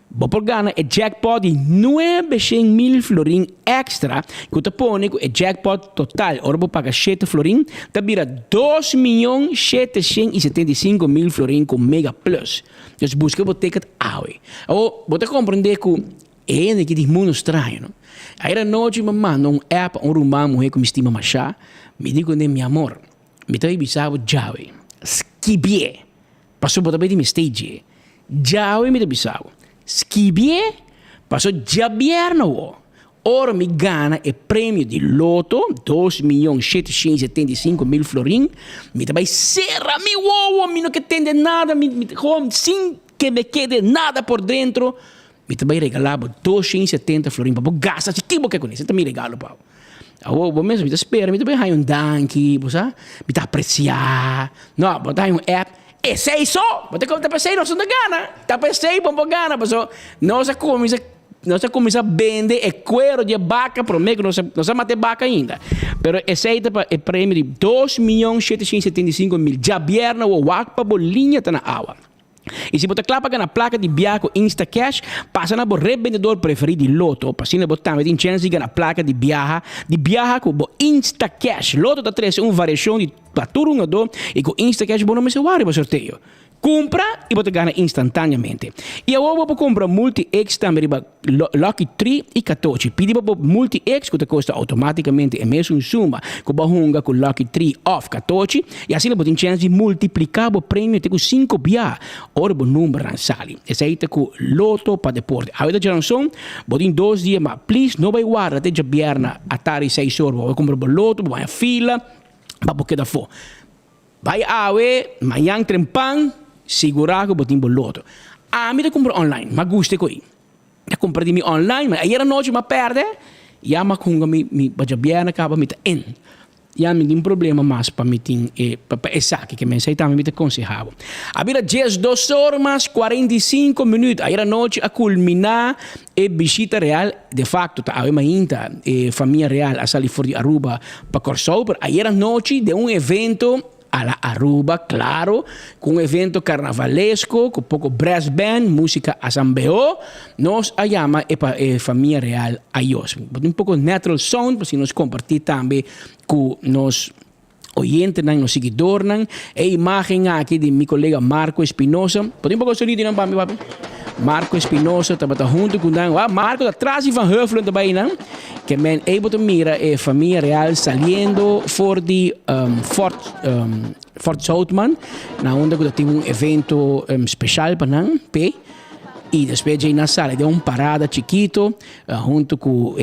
bo por gana e jackpot di 900 mil florin extra, ku ta pone ku e jackpot total, ora bo paga 7 florin, ta bira 2.775.000 florin ku Mega Plus. Dus buska bo ticket awe. Awor, bo ta komprendé ku e hende aki tin mundu straño, no? Ayera nochi mi a manda un app a un ruman muhé ku mi stima mashá, mi di kuné, Mi amor, mi ta bisa bo djawe, skibié, pasobra bo ta bai di mi stage. Djawe mi ta bisa bo, skibié, pasobra djabièrnè awor, ora mi gana e premio di loto, 2.775.000 florin, mi ta bai sera mi wowo, mi no ke tende nada, mi, mi, gewoon sin que me quede nada por dentro, mi ta bai regalá bo 270 florin pa bo gasta si ki bo ke kuné. Esei ta mi regalo pa bo. Awor bo mes mi ta spera, mi ta bai haña un danki, bo sa, mi ta apresiá. No, bo ta haña un app, esei so! Bo ta ta p'esei nos no ta gana, ta p'esei bo por gana, pasobra nos a kuminsá, nos a kuminsá bende e kuero di e baka promé ku nos a, nos a mata e baka ainda. Pero esei ta pa e premio di 2.775.000. Djabièrnè awor wak pa bo liña ta na awa. I si bo ta kla pa gana plaka di biaha ku Instacash, pasa na bo rebendedor preferí di Lotto, pa asina bo tambe tin chèns di gana plaka di biaha di biaha ku bo Instacash. Lotto ta trese un variashon di pa tur hungadó i ku Instacash bo no mester wak riba sorteo. Kumpra i bo ta gana instantáneamente. I awor bo por kumpra Multi-X tambe riba Lucky Tri i Katochi. Pidi pa bo Multi-X ku ta kosta outomátikamente e mesun suma ku bo a hunga ku Lucky Tri òf Katochi i asina bo tin chèns di multipliká bo premio te ku sinku bia ora bo numbernan sali. Esei ta ku Lotto pa Deporte. Awe ta djaranson, bo tin dos dia ma please no bai warda te djabièrnè atardi seis or bo bai kumpra bo loto, bo bai a fila pa bo keda afó. Bai awe, mañan trempan, sigurá ku bo tin bo loto. Ami ta kumpra online, m'a gusta e koi. Ta kumpra di mi online, ma ayer anochi m'a pèrdè, ya m'a hunga mi mi pa djabièrnè kaba mi ta in. Ya mi tin problema mas pa mi tin e pa esaki ke men esei tambe mi ta konseha bo. A bira diesdos or mas 45 minuut ayer anochi a kulminá e bishita real de facto ta awe mainta e famia real a sali for di Aruba pa Kòrsou pero ayer anochi den un evento A la Aruba, claro, cu un evento carnavalesco cu poco brass band, musica asambeo, nos a yama e pa e famia real ayos. Bo tin poco natural sound pa si nos comparti tambe cu nos oyentenan, nos siguidornan. E imagen aki di mi colega Marco Espinosa. Bo tin poco sonido nan pa mi, papi? Marco Espinosa tabata hunto cu nan. Wak, Marco ta tras di Van Huffelen ta bay nan. Ke men able ta mira e famia real saliendo for di Fort Fort Zoutman na unda ku ta tin un evento special pa nan p'e i despues djei nan sali den un parada chikito hunto ku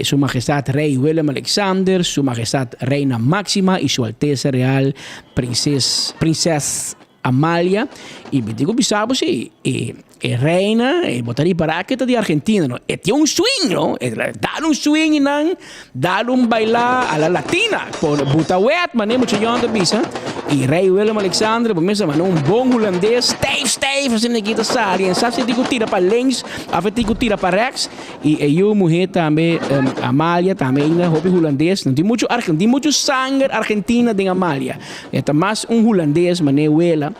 su Majestad Rey Willem Alexander, su Majestad Reina Maxima i su Altesa Real Prinses Prinses Amalia i mi tin ku bisa bo si e e reina e bo ta ripará ke ta di Argentina no e tin un swing no e dal un swing i nan dal un bailá a la latina por buta wet manera mucha yòn ta bisa i rei Willem Alexander bo mester manda un bon hulandes stijf stijf asina aki ta sali en sa si e tin ku tira pa links òf e tin ku tira pa rèks i e yu muhé tambe Amalia tambe ainda hopi hulandes no tin muchu tin muchu sanger Argentina den Amalia. E ta mas un hulandes manera wela,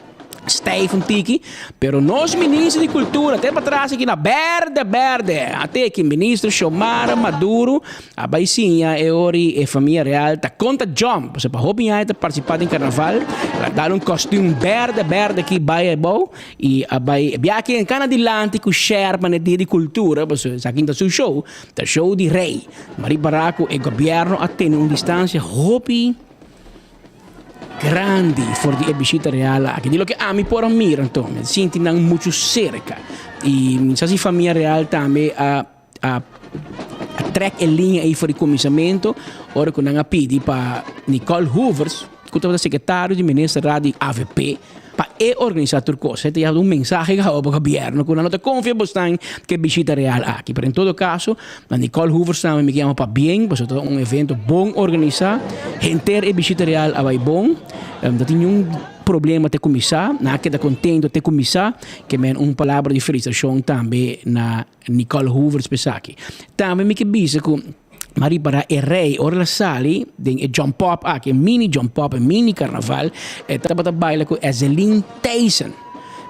stijf un tiki, pero nos minister di cultura te patras aki na berde berde, ate aki minister Xiomara Maduro a bay siña e ori e famia real ta con ta jump, pasobra pa hopi aña ta participa den carnaval, el a dal un costuum berde berde aki bay abou y a bay bia aki en cana dilanti cu sherpa na e dia di cultura, pasobra esaki ta su show, ta show di rey, Maripara cu e gobierno a tene un distancia hopi. Grandi for di e bishita real aki. Di loke ami por a mira anto, mi a sinti nan muchu serka. I mi sa si famia real tambe a a a trek e liña ei for di kuminsamentu ora ku nan a pidi pa Nicole Hoevers, ku tabata sekretario di minister ra di avp, Pa e organisá tur kos. E ta yaba un mensahe gaba pa gobièrnu ku nan no ta konfia bosnan ku e bishita real aki. Pero en todo kaso, na Nicole Hoevers tambe mi ke yama pabien pasobra ta un evento bon organisá. Henter e bishita real a bai bon. No tin niun problema te kuminsá. Nan a keda kontento te kuminsá. Ke men un palabra di felisitashon tambe na Nicole Hoevers pa esaki. Tambe mi ke bisa ku. M'a ripará e rei ora el a sali den e jump up aki, e mini jump up, e mini carnaval, e tabata baila ku Ezelin Thijssen.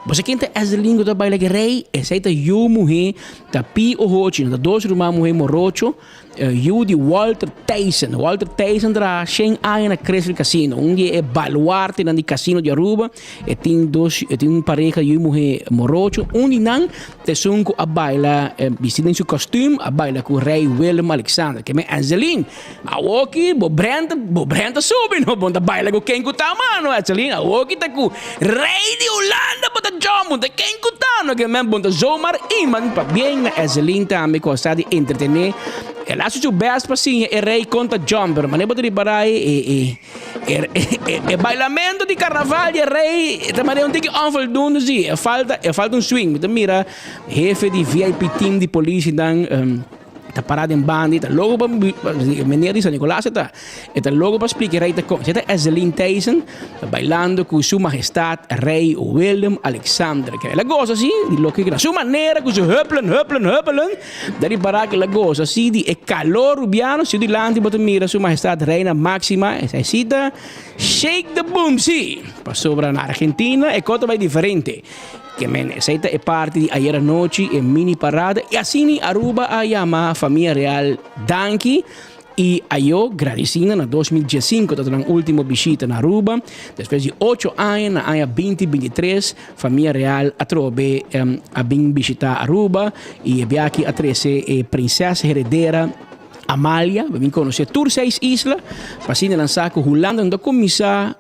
Bo sa ken ta Ezelin ku ta baila ku e rei? Esei ta yu muhé ta Pi Ohochi, nan ta dos ruman muhé morocho, yu di Walter Thijssen. Walter Thijssen traha shen aña na Crystal Casino, un di e baluartenan di casino di Aruba. E tin dos, e tin un pareha yu muhé morocho, un di nan ta esun ku a baila bisti den su kòstüm, a baila ku Rei Willem Alexander. Ke men Angeline, awoki bo brènt, bo brènt a subi no, bo ta baila ku ken ku ta mano Angeline, awoki ta ku Rei di Hulanda bo ta jòm, bo ta ken ku ta no, ke men bo ta zomaar iemand. Pabien na Angeline tambe ku a sa di entretené, el a hasi su bèst pa siña e rei kon ta jòm, pero manera bo ta ripará e e. E bailamento di carnaval di e rey ta manera un tiki onvoldoende si. E falta, e falta un swing. Mi ta mira hefe di VIP team di policinan ta para den banda y ta loco pa meneer di San Nicolas e ta. E ta loco pa splica e rey ta con. Si ta Ezelin Thijssen ta bailando cu su majestad Rey Willem Alexander. El a goza si di loke na su manera cu su huppelen, huppelen, huppelen. Dari barak el a goza si di e calor rubiano si dilanti bo ta mira su majestad Reina Maxima esei ta shake the boom si pasobra na Argentina e cos ta bay diferente ke men esei ta e parti di ayer anochi e mini parada y asini Aruba a yama famia real danki. I ayo gradisina na 2015 ta nan ultimo bishita na Aruba. Despues di ocho aña na aña 2023 famia real atrobe a bin bishita Aruba i e biaha aki a trese e prinses heredera Amalia pa bin konosé tur seis isla pa asina nan sa ku Hulanda no ta kuminsá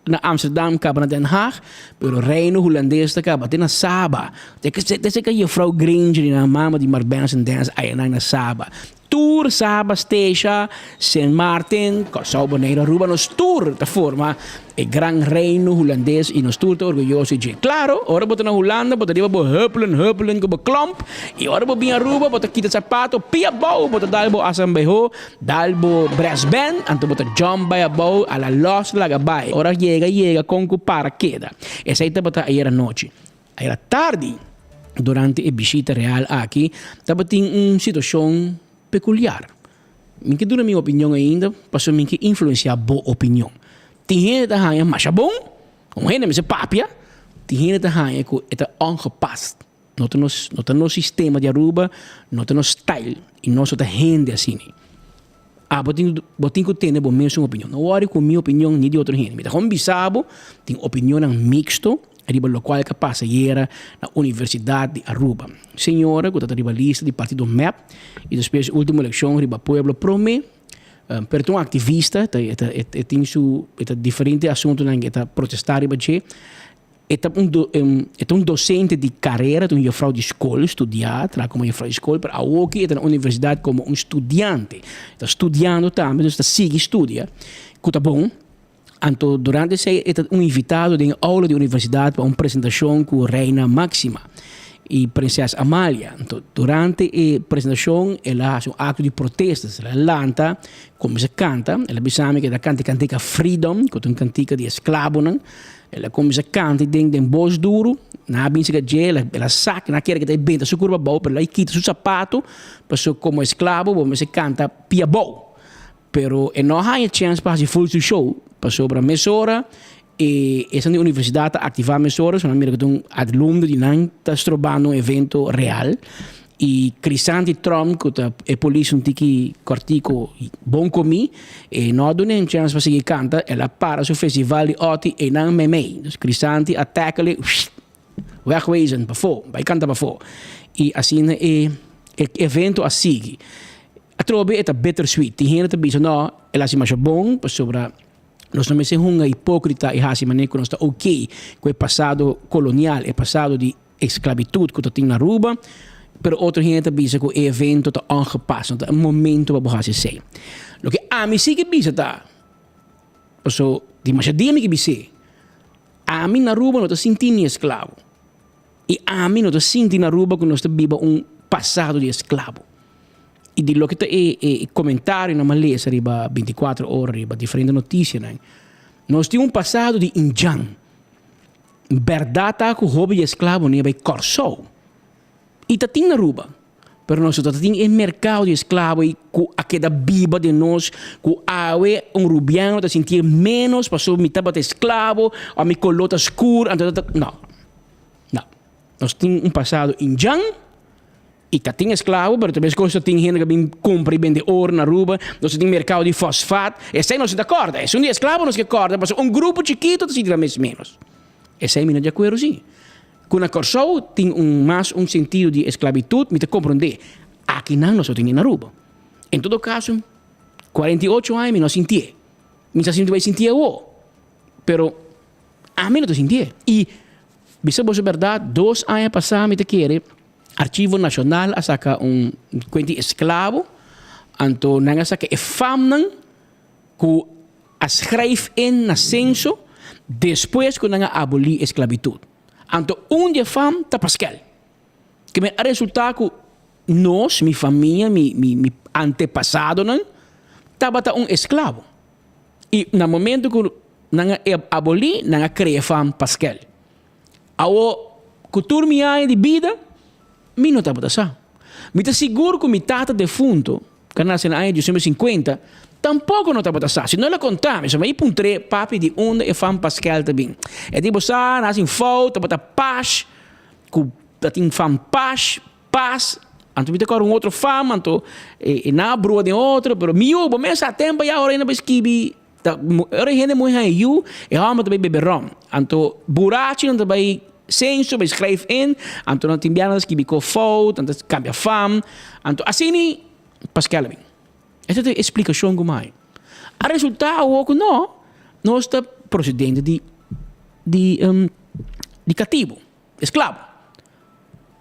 na Amsterdam kaba na Den Haag, pero Reino Hulandes ta kaba te na Saba. Te esei ka Juffrouw Granger i nan mama di Mark Benson Dance ayanan na Saba. Tur Saba, Statia, Sint Maarten, Kòrsou, Boneiru, Aruba, nos tur ta forma e gran reino hulandes i nos tur ta orguyoso di dje. Klaro, ora bo ta na Hulanda bo ta riba bo huppelen huppelen ku bo klomp i ora bo bin Aruba bo ta kita sapato pia abou bo ta dal bo asambeho, dal bo brassband anto bo ta jump bai abou a la lòs laga bai. Ora yega yega kon ku para keda. Esei tabata ayer anochi. Ayera tardi, durante e bishita real aki, tabatin un situacion peculiar. Mi ke duna mi opinion ainda, pasobra mi ke influencia bo opinion. Tin hende ta haña masha bon, un hende mester papia, tin hende ta haña cu e ta ongepast. No ta nos, no ta nos sistema di Aruba, no ta nos style, y nos no ta hende asina. Abo tin, bo tin ku tene bo mesun opinion. No wòri ku mi opinion ni di otro hende. Mi ta kon bisa bo, tin opinionnan mixto riba lokual ka pasa ayera na Universidat di Aruba. Señora ku ta ta riba lista di partido mep i despues ultimo elekshon riba pueblo prome, pero ta un aktivista, ta e ta e tin su e ta diferente asuntunan e ta protestá riba dje. E ta un e ta un docente di carera, ta un juffrouw di school, studia, traha como juffrouw di school, pero awoki e ta na universidad como un studiante. E ta studiando tambe, dus e ta sigui studia, cu ta bon. Anto durante esey e ta un invitado den e aula di universidad pa un presentacion cu Reina Maxima y Prinses Amalia. Anto durante e presentacion el a haci un acto di protesta, el a lanta, cuminsa canta, el a bisa mi cu el a canta e cantica Freedom, cu ta un cantica di esclavonan. El a kuminsá kanta den den bos duru, nan a bin serka dje, el a sak, nan a kere ku ta e benta su kurpa abou, pero el a kita su sapato, pasobra komo esklabo bo mester kanta pia abou. Pero e no a haña chèns pa hasi ful su show, pasobra mesora e esnan di universidat ta aktivá mesora, so nan mira ku ta un alumno di nan ta strobando un evento real. Y Crisanti Tromp cu ta e polis un tiki cortico bon comi e no a duna un chance pa sigui canta el a para su festival di oti eynan meimei dus Crisanti a tackle wegwezen pafo bay canta pafo y asina e evento a sigui atrobe e ta bittersweet tin hende ta bisa no el a haci masha bon pasobra nos no mester hunga hipocrita y haci manera cu nos ta ok cu e pasado colonial e pasado di esclavitud cu ta tin na Aruba, pero otro hende ta bisa cu e evento ta ongepast, no ta e momento pa bo haci esey. Loke ami si ke bisa ta, paso di masha dia mi ke bis'é, ami na Aruba no ta sinti mi esclavo, y ami no ta sinti na Aruba cu nos ta biba un pasado di esclavo. Y di loke ta e e comentarionan mi a lesa riba binticuatro ora riba diferente noticianan, nos tin un pasado di indjan. Bèrdat ta ku hopi di esklabo no a bai Kòrsou i ta tin na Aruba, pero nos no ta tin e merkado di esklabo ei ku a keda biba den nos ku awe un rubiano ta sintié ménos pasobra mi tabata esklabo òf mi koló ta skur anto ta no no nos tin un pasado indjan. I ta tin esklabo, pero ta meskos ta tin hende ku a bin kumpra i bende oro na Aruba. Nos ta tin merkado di fosfat. Esei nos no ta kòrda. Esun di esklabo nos ke kòrda pasobra un grupo chikitu ta sinti nan mes ménos. Esei mi no di akuerdo si. Ku na Kòrsou tin un mas un sentido di esklabitut mi ta komprondé. Akinan nos no tin na Aruba. En todo kaso, 48 aña mi no a sintié. Mi sa sinti bai sintié awor. Pero ami no ta sintié. I bisa boso bèrdat, dos aña pasá mi ta kere. Archivo Nacional a saca un cuenta di esclavo, anto nan a saca e famnan cu a schrijf in na censo despues cu nan a aboli esclavitud. Anto un di e fam ta Paskel. Ke men a resulta cu nos, mi famia, mi mi mi antepasadonan tabata un esclavo. Y na momento cu nan a aboli, nan a crea fam Paskel. Awo, ku tur mi aña di bida, mi no tabata sa. Mi ta sigur ku mi tata defunto, ku a nase na aña diesnuebe sinkuenta, tampoko no tabata sa. Si no el a konta mi, so mi a i puntr'é, Papi, di unda e fam Paskel ta bin? E di, Bo sa, nan hasi un fout, tabata Pash, ku ta tin fam Pash, Pas, anto mi ta kòrda un otro fam, anto e nan a brua den otro, pero mi yu, bo mes sa tempu ya ora e na bai skibi Ta ora e hende muhé haña yu, e hòmber ta bai bebe ròm. Anto burachi nan ta bai senso, bai skrijf in, anto nan tin bia nan ta skibi ko fout, nan ta kambia fam. Anto asina Paskel a bin. Esta ta e splikashon ku mi haña. A resultá awor ku no, nos ta prosedente di di di katibu, esklabo.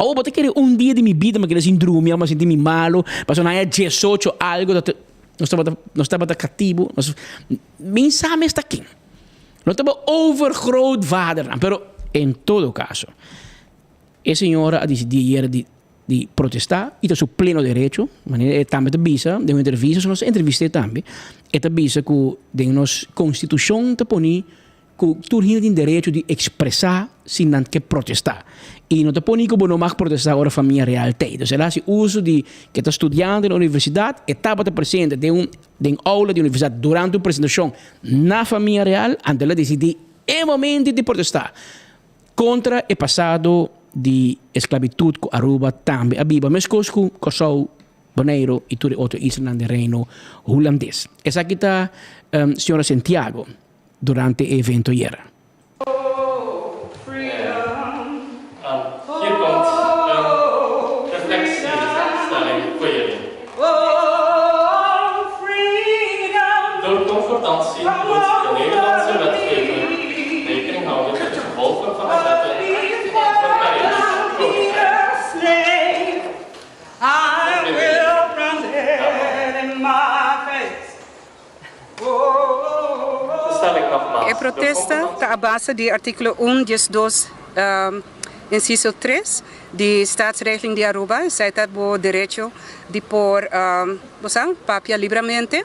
Awor bo ta kere un dia di mi bida mi a keda sin drumi, mi a sinti mi malo, pasobra na aña diesocho algo ta nos tabata nos tabata katibu, nos mi sa mes ta ken. No tabata overgrootvadernan, pero en todo caso e señora a disidí ayer di di protestá i ta su pleno derecho, manera e tambe ta bisa den un entrevista, so nos a entrevist'é tambe, e ta bisa ku den nos konstitushon ta poni ku tur hende tin derecho di ekspresá si nan ke protestá. I no ta poni ku bo no mag protestá ora famia real t'ei. Dus el a hasi uso di ke ta studiante na universidat, e tabata presente den un den aula di universidat durante un presentashon na famia real, anto el a disidí e momento di protestá kontra e pasado di esklabitut ku Aruba tambe a biba, meskos ku Kòrsou, Boneiru i tur e otro islanan den Reino Hulandes. Esaki ta señora Sentiago durante e evento ayera. Hier komt een reflectiestelling voor jullie. Door concordantie moet de Nederlandse wetgever rekening houden met de gevolgen van de wetten van het Verenigd Koninkrijk. E protesta ta a base di artíkulo un diesdos insiso tres di Staatsregeling di Aruba, esei ta bo derecho di por bo sa papia libramente.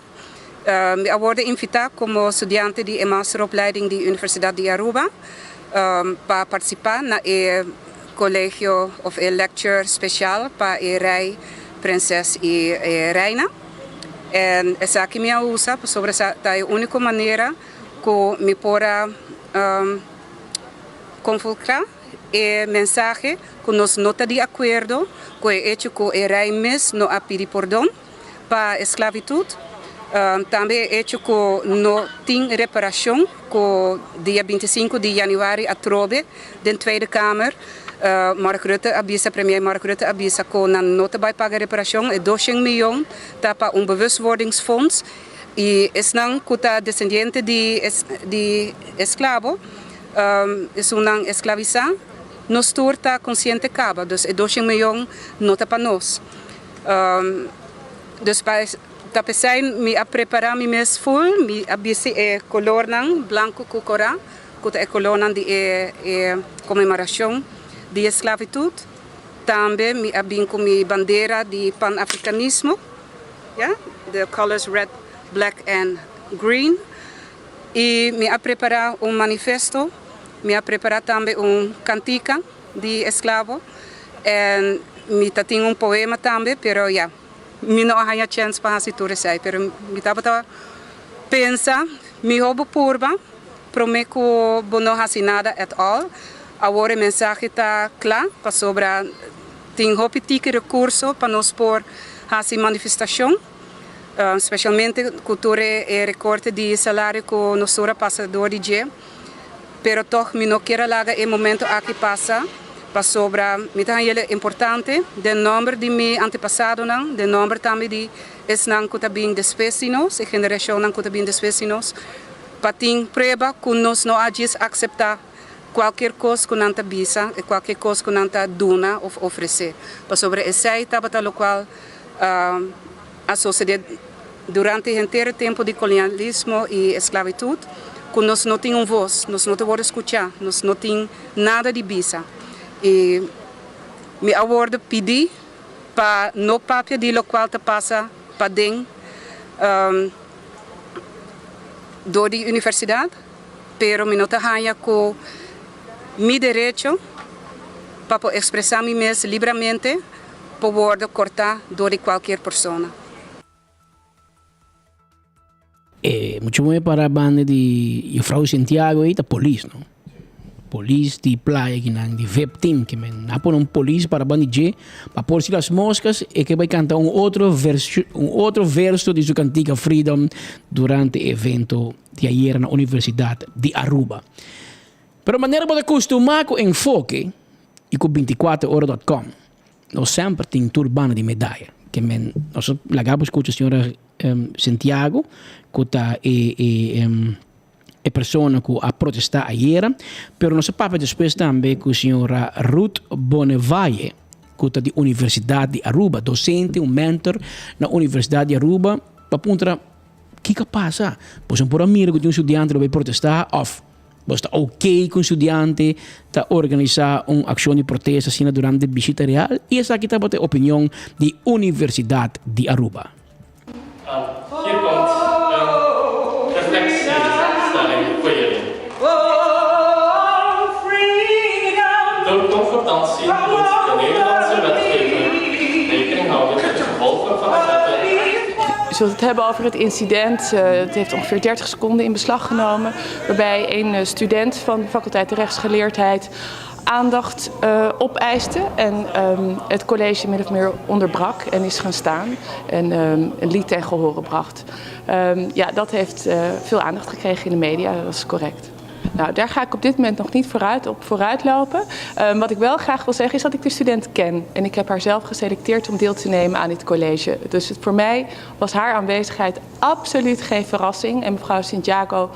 Mi a worde invitá komo studiante di e masteropleiding di Universidat di Aruba pa partisipá na e kolegio òf e lecture spesial pa e rei, prinses i e reina. En esaki mi a usa pasobra esa ta e úniko manera ku mi por a konfulkrá e mensahe ku nos no ta di akuerdo ku e echo ku e rei mes no a pidi pordon pa e sklavitut. Tambe e echo ku no tin reparashon ku dia bintisinku di yanüari atrobe den Tweede Kamer Mark Rutte a bisa, Premier Mark Rutte a bisa ku nan no ta bai paga reparashon, e doshen miyon ta pa un bewustwordingsfonds i esnan ku ta desendiente di di esklabo, esunnan esklavisá, nos tur ta konsiente kaba, dus e doshen miyon no ta pa nos. Dus pa ta p'esei mi a prepará mi mes ful, mi a bisti e kolornan blanku ku korá. ku ta e kolónan di e e konmemorashon di e sklavitut. Tambe mi a bin ku mi bandera di pan-afrikanismo, ya, the colors red, black and green. I mi a prepará un manifesto, mi a prepará tambe un kantika di esklavo en mi ta tin un poema tambe, pero ya, mi no a haña chèns pa hasi tur esei, pero mi tabata pensa mihó bo purba. Prome ku bo no hasi nada at all. Awor e mensahe ta kla pasobra tin hopi tiki rekurso pa nos por hasi manifestashon, spesialmente ku tur e rekorte di salario ku nos tur a pasa dor di dje. Pero tòg mi no kier a laga e momento aki pasa pasobra mi ta haña el importante den nòmber di mi antepasadonan, den nòmber tambe di esnan ku ta bin despues di nos, e generashonnan ku ta bin despues di nos. Pa tin prueba ku nos no a djis akseptá kualkier kos ku nan ta bisa i kualkier kos ku nan ta duna òf ofresé, pasobra esei tabata lokual a sosodé durante henter e tempu di kolonialismo i esklabitut, ku nos no tin un vos, nos no ta wòrdu skuchá, nos no tin nada di bisa. I mi a wòrdu pidí pa no papia di lokual ta pasa paden. Dor di universidad, pero mi no ta haña cu mi derecho pa por expresa mi mes libramente por wordo corta dor di cualkier persona. E mucha muhe para banda di juffrouw Santiago ei ta polis no. Polis di playa kinan di vip team ke men a pone un polis para banda di dje pa por si las moscas e ke bai canta un otro verso un otro verso di su cantica Freedom durante e evento di ayera na Universidad di Aruba. Pero manera bo ta costuma cu Enfoke y cu binticuatro ora dot com nos semper tin tur banda di medaya ke men nos a laga bo scucha señora Santiago cu ta e e e persona cu a protesta ayera, pero nos a papia despues tambe cu señora Ruth Bonnevalle. ku ta di Universidat di Aruba, dosente, un mentor na Universidat di Aruba, pa puntra kiko a pasa. Boso no por a mira ku tin un studiante lo bai protestá òf boso ta oké ku un studiante ta organisá un akshon di protesta asina durante bishita real? I esaki tabata e opinion di Universidat di Aruba. Hier komt een reflectiestelling voor jullie. Door concordantie moet de Nederlandse wetgever rekening houden met de gevolgen van de wetten. U zult het hebben over het incident. Eh, het heeft ongeveer 30 seconden in beslag genomen. Waarbij een eh, student van de faculteit de rechtsgeleerdheid aandacht uh, opeiste. En um, het college min of meer onderbrak en is gaan staan. En um, een lied ten gehore bracht. Um, ja, dat heeft uh, veel aandacht gekregen in de media, dat is correct. Nou, daar ga ik op dit moment nog niet vooruit op vooruitlopen. Um, wat ik wel graag wil zeggen is dat ik de student ken. En ik heb haar zelf geselecteerd om deel te nemen aan dit college. Dus het, voor mij was haar aanwezigheid absoluut geen verrassing. En mevrouw Santiago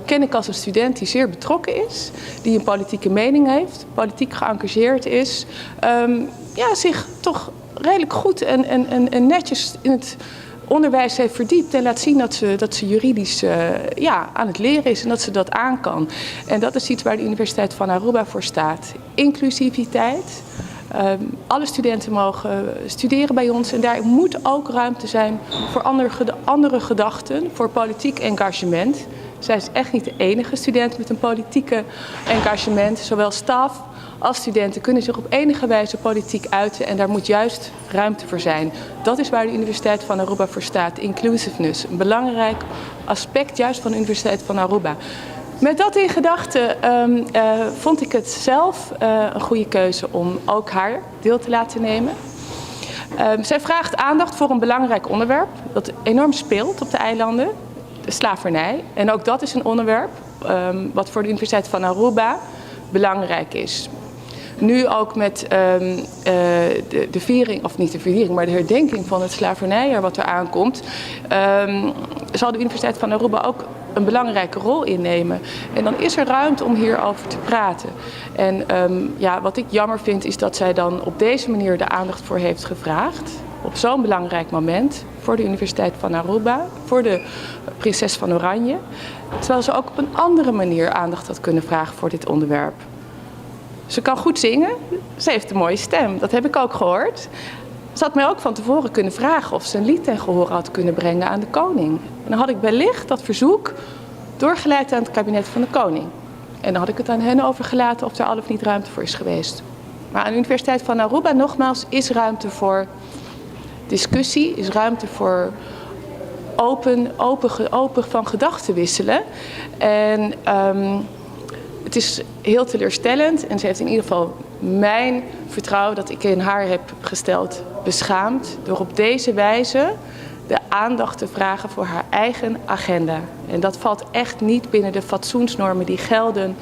ken ik als een student die zeer betrokken is, die een politieke mening heeft, politiek geëngageerd is, um, ja, zich toch redelijk goed en, en, en, en netjes in het onderwijs heeft verdiept en laat zien dat ze, dat ze juridisch uh, ja, aan het leren is en dat ze dat aan kan. En dat is iets waar de Universiteit van Aruba voor staat. Inclusiviteit. Um, alle studenten mogen studeren bij ons en daar moet ook ruimte zijn voor andere, andere gedachten, voor politiek engagement. Zij is echt niet de enige student met een politieke engagement. Zowel staf als studenten kunnen zich op enige wijze politiek uiten en daar moet juist ruimte voor zijn. Dat is waar de Universiteit van Aruba voor staat, inclusiveness. Een belangrijk aspect juist van de Universiteit van Aruba. Met dat in gedachten um, uh, vond ik het zelf uh, een goede keuze om ook haar deel te laten nemen. Um, zij vraagt aandacht voor een belangrijk onderwerp dat enorm speelt op de eilanden de slavernij. En ook dat is een onderwerp um, wat voor de Universiteit van Aruba belangrijk is. Nu ook met um, uh, de, de viering, of niet de viering, maar de herdenking van het slavernijjaar wat er aankomt, um, zal de Universiteit van Aruba ook een belangrijke rol innemen. En dan is er ruimte om hierover te praten. En um, ja, wat ik jammer vind is dat zij dan op deze manier de aandacht voor heeft gevraagd. Op zo'n belangrijk moment voor de Universiteit van Aruba, voor de prinses van Oranje. Terwijl ze ook op een andere manier aandacht had kunnen vragen voor dit onderwerp. Ze kan goed zingen, ze heeft een mooie stem, dat heb ik ook gehoord. Ze had mij ook van tevoren kunnen vragen of ze een lied ten gehore had kunnen brengen aan de koning. En dan had ik wellicht dat verzoek doorgeleid aan het kabinet van de koning. En dan had ik het aan hen overgelaten of er al of niet ruimte voor is geweest. Maar aan de Universiteit van Aruba, nogmaals, is ruimte voor discussie, is ruimte voor open, open, open van gedachten wisselen. En um, het is heel teleurstellend en ze heeft in ieder geval mijn vertrouwen dat ik in haar heb gesteld beschaamd door op deze wijze de aandacht te vragen voor haar eigen agenda. En dat valt echt niet binnen de fatsoensnormen die gelden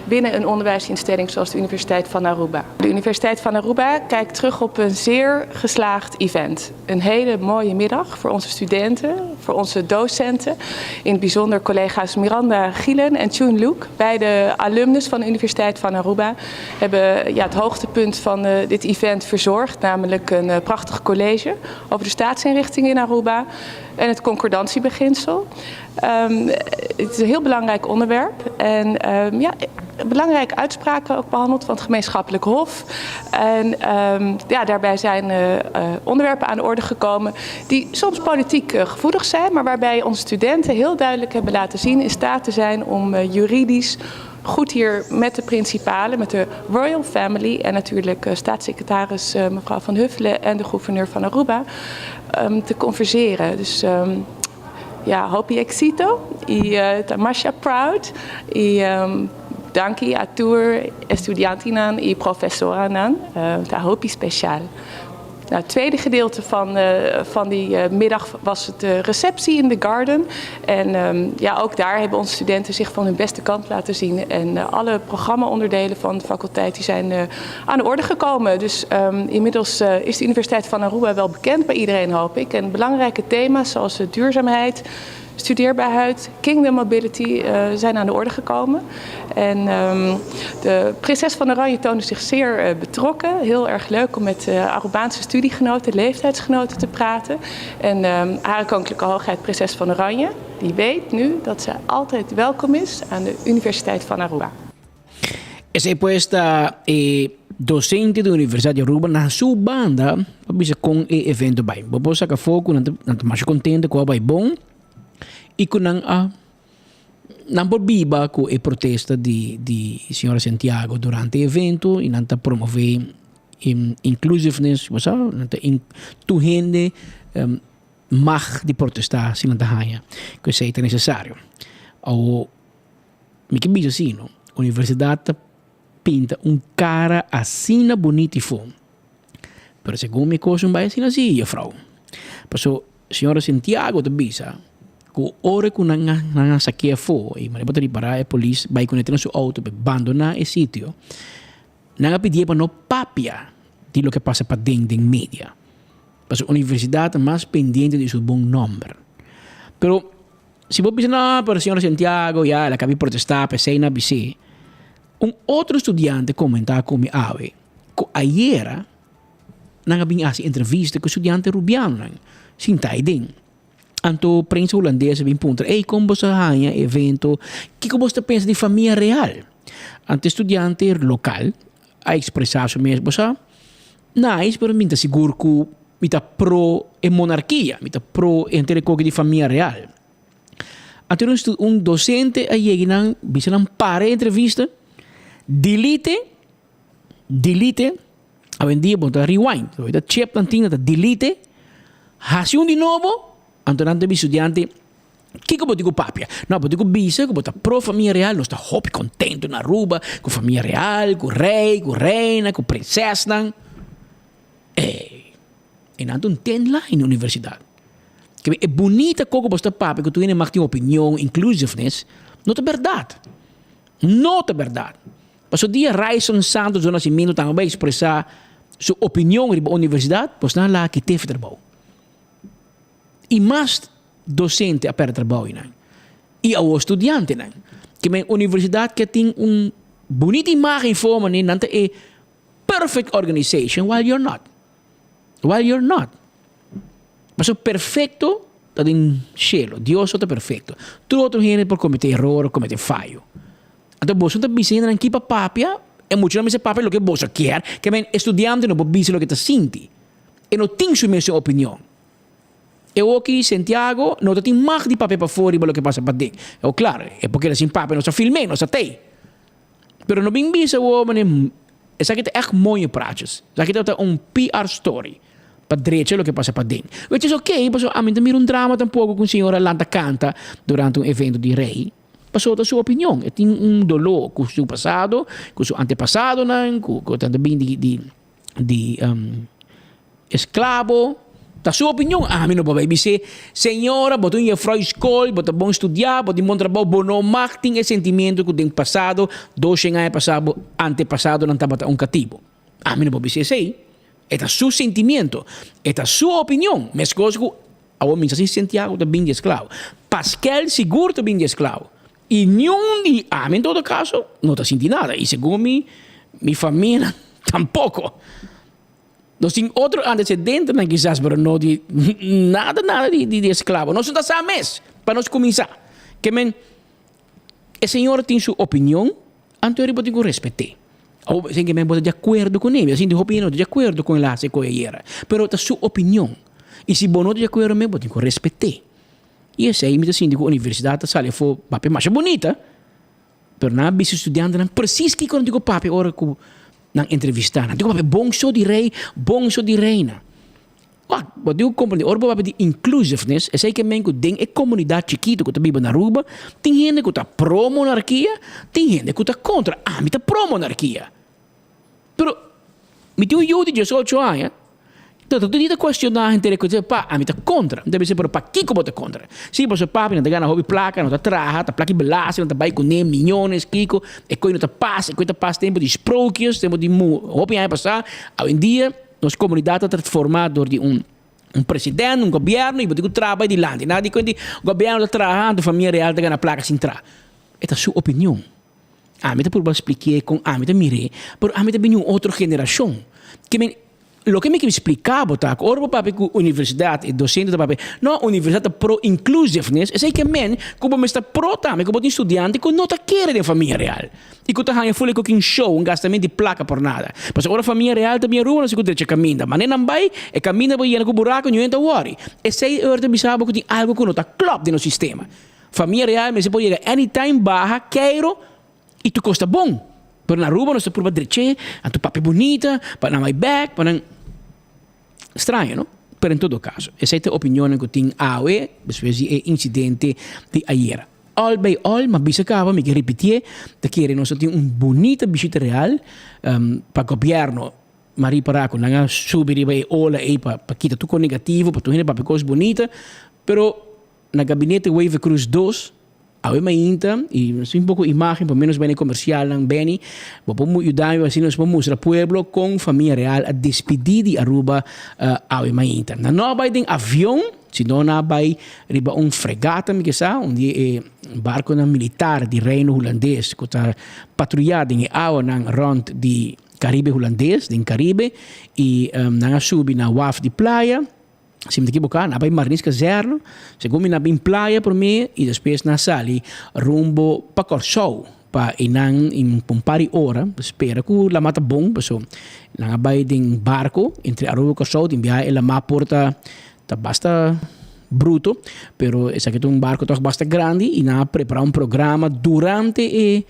binnen een onderwijsinstelling zoals de Universiteit van Aruba. De Universiteit van Aruba kijkt terug op een zeer geslaagd event. Een hele mooie middag voor onze studenten, voor onze docenten. In het bijzonder collega's Miranda Gielen en Tune Luke, beide alumnus van de Universiteit van Aruba, hebben ja, het hoogtepunt van uh, dit event verzorgd. Namelijk een uh, prachtig college over de staatsinrichting in Aruba en het concordantiebeginsel. Um, het is een heel belangrijk onderwerp. En um, ja, belangrijke uitspraken ook behandeld van het gemeenschappelijk hof. En um, ja, daarbij zijn uh, uh, onderwerpen aan de orde gekomen die soms politiek uh, gevoelig zijn, maar waarbij onze studenten heel duidelijk hebben laten zien in staat te zijn om uh, juridisch goed hier met de principalen, met de Royal Family en natuurlijk uh, staatssecretaris uh, mevrouw Van Huffelen en de gouverneur van Aruba um, te converseren. Dus um, ja, hopi éxito y uh, tamasha proud. Y um, danki a tur estudiantenan y profesornan. Uh, ta hopi speciaal. Nou, het tweede gedeelte van, uh, van die uh, middag was het de receptie in de garden. En um, ja, ook daar hebben onze studenten zich van hun beste kant laten zien. En uh, alle programma-onderdelen van de faculteit die zijn uh, aan de orde gekomen. Dus um, inmiddels uh, is de Universiteit van Aruba wel bekend bij iedereen, hoop ik. En belangrijke thema's zoals uh, duurzaamheid, Studeerbaarheid, Kingdom Mobility zijn aan de orde gekomen. En ehm, de prinses van Oranje toonde zich zeer betrokken. Heel erg leuk om met Arubaanse studiegenoten, leeftijdsgenoten te praten. En ehm, Hare Koninklijke Hoogheid Prinses van Oranje, die weet nu dat ze altijd welkom is aan de Universiteit van Aruba. Esei pues ta e docente di Universidad di Aruba na su banda pa bisa con e evento bai. Bo por saca afo cu nan ta nan ta masha contento cu a bai bon y cu nan a nan por biba cu e protesta di di señora Santiago durante e evento y nan ta promove inclusiveness bo sa nan ta tur hende mag di protesta si nan ta haña cu esei ta necesario. Awo. Mi ke bisa si no, universidat ta pinta un kara asina bunita i fo. Pero segun mi kos no bai asina si, jefrou. Paso señora Santiago ta bisa ku ora ku nan a nan a saké afó i manera bo ta ripará e polis bai ku nan su outo pa bandoná e sitio, nan a pidié pa no papia di loke a pasa paden den media. Paso universidat ta mas pendiente di su bon nòmber. Pero Si bo bisa no, pero señor Santiago ya el a caba di protesta p'esey na bis'é. Un otro estudiante comenta cu mi awe cu ayera nan a bin haci entrevista cu estudiante Rubianonan sinta ahi den. Anto prensa Hulandes a bin puntra, ey con boso a haña e evento? Kico boso ta pensa di famia real? Anto e estudiante local a expresa su mes, bo sa, Nice, pero mi ta sigur cu mi ta pro e monarkia, mi ta pro e henter e koki di famia real. Anto un un docente a yega nan, bisa nan para e entrevista, delete, delete, awendia bo ta rewind, bo ta chip nan tin, nan ta delete, haci un di nobo, anto nan ta bisa studiante, Kiko bo tin ku papia? No, bo tin ku bisa ku bo ta pro famia real. Nos ta hopi kontentu na Aruba ku famia real, ku rei, ku reina, ku prinsesnan. Ey, e nan ta un thin line na universidat. Ke e bunita kos ku bo sta papia ku tur hende mag tin opinion, inclusiveness, no ta bèrdat. No ta bèrdat. Pasobra dia Ryson Santos do Nascimento tambe bai ekspresá su opinion riba universidat, bos nan a laga kit'é for trabou. I mas docente a perde trabou einan i awor studiantenan. Ke men universidad ke tin un bunita imagen for manera nan ta e perfect organization while you're not. While you're not. Pasobra perfecto ta den shelo. Dios so ta perfecto. Tur otro hende por comete eror, comete fayo. Anto boso ta bisa hendenan ki pa papia, e muchanan mester papia loke boso kier. Ke men e studiante no por bisa loke ta sinti. E no tin su mesun opinion. E oki Santiago no ta tin mag di papia pafó riba loke pasa paden. O claro, e por keda sin papia, nos a film'é, nos a tei. Pero no bin bisa awor manera esaki ta ègt mooie praatjes. Esaki tabata un PR story pa drecha loke pasa paden. Which is ok, pasobra ami no ta mira un drama tampoco cu un señora a lanta canta durante un evento di rey. Pasobra ta su opinion. E tin un doló cu su pasado, cu su antepasadonan, cu cu ta bin di di di esklabo, ta su opinion, ami no por bai bis'é, señora bo ta un jefrou skol, bo ta bon studiá, bo tin bon trabou, bo no mag tin e sentimiento ku den pasado, doshen aña pasá bo antepasadonan tabata un katibu. Ami no por bis'é esei. E ta su sentimiento, e ta su opinion, meskos ku awor mi sa si Santiago ta bin di esklabo, Paskel sigur ta bin di esklabo, i niun di ami en todo kaso no ta sinti nada, i segun mi, mi famianan tampoko. Nos tin otro antecedentenan kisas, pero no di nada nada di di esclavo. Nos no ta sa mes pa nos cuminsa. Ke men e señor tin su opinion, anto bo tin cu respete. Awor sin ke men bo ta di acuerdo cune, mi ta sinti hopi hende no ta di acuerdo con el a haci e coy ayera, pero ta su opinion. Y si bo no ta di acuerdo me bo tin cu respete. Y esey mi ta sinti cu universidad ta sali afo papia masha bunita. Pero nan a bisa studiantenan precies kiko nan tin ku papia ora ku nan entrevistá nan. Tin ku papia bon so di rei, bon so di reina. Wak, bo tin ku komprendé, ora bo papia di inclusiveness, esei ke men ku den e komunidat chikitu ku ta biba na Aruba, tin hende ku ta pro monarkia, tin hende ku ta kontra. Ami ta pro monarkia. Pero mi tin un yu di diesocho aña, ta tur dia ta cuestiona henter e cosa, pa, ami ta contra. Mi ta bisa, pero pakico bo ta contra? Si, pasobra papi nan ta gana hopi placa, nan ta traha, ta plaki belasting, nan ta bay cune miyones, kico, e coy no ta pasa, e coy ta pasa tempo di sprookjes, tempo di hopi aña pasa. Awendia nos comunidad ta transforma door di un. Un president, un gobierno y bo tin cu traha bay dilanti. Nada di cuenti gobierno ta traha anto famia real ta gana placa sin traha. E ta su opinion. Ami ta purba spliké con ami ta mir'é, pero ami ta bini un otro generacion. Ke men, loke mi ke spliká bo ta ku ora bo papia ku universidat e docente ta papia, no, universidat ta pro inclusiveness, esei ke men ku bo mester pro tambe ku bo tin studiante ku no ta kere den famia real i ku ta haña ful e kokin show, un gastament di plaka por nada. Pasobra ora famia real ta bin Aruba nos tin ku drecha kaminda. Manera nan bai, e kaminda bo yena ku buraku, niun hende ta wòri. Esei ora ta bisa bo ku tin algu ku no ta klòp den nos sistema. Famia real mester por yega anytime baha keiro y tur cos ta bon. Pero na Aruba nos ta purba dreche, anto papia bunita, pa nan bay bek, pa nan. Straño no? Pero en todo caso, esey ta e opinionnan cu tin awe despues di e incidente di ayera. All by all, m'a bisa caba, mi ke ripitié, ta kere nos ta tin un bunita bishita real pa gobierno. M'a ripara cu nan a subi riba e ola ey pa kita tur cos negativo, pa tur hende papia cos bunita, pero. Na gabinete Wever Croes dos, awe mainta, y nos tin poco imagen, por menos bene comercialnan, Benny, bo por yuda mi asina nos por mustra pueblo con famia real a despidi di Aruba awe mainta. Nan no a bay den avion, sino nan a bay riba un fregata, mi ke sa, un di e barconan militar di Reino Hulandes cu ta patruya den e awanan rond di Caribe Hulandes, den Caribe, y nan a subi na waf di playa. Si mi ta ekiboká, nan a bai Mariniers Kazerne, segun mi nan a bin playa promé i despues nan a sali rumbo pa Kòrsou pa einan in un par di ora spera ku lamá ta bon paso nan a bai den barko entre Aruba i Kòrsou tin biaha e lamá por ta ta basta bruto pero esaki ta un barko tòg basta grandi i nan a prepará un programa durante e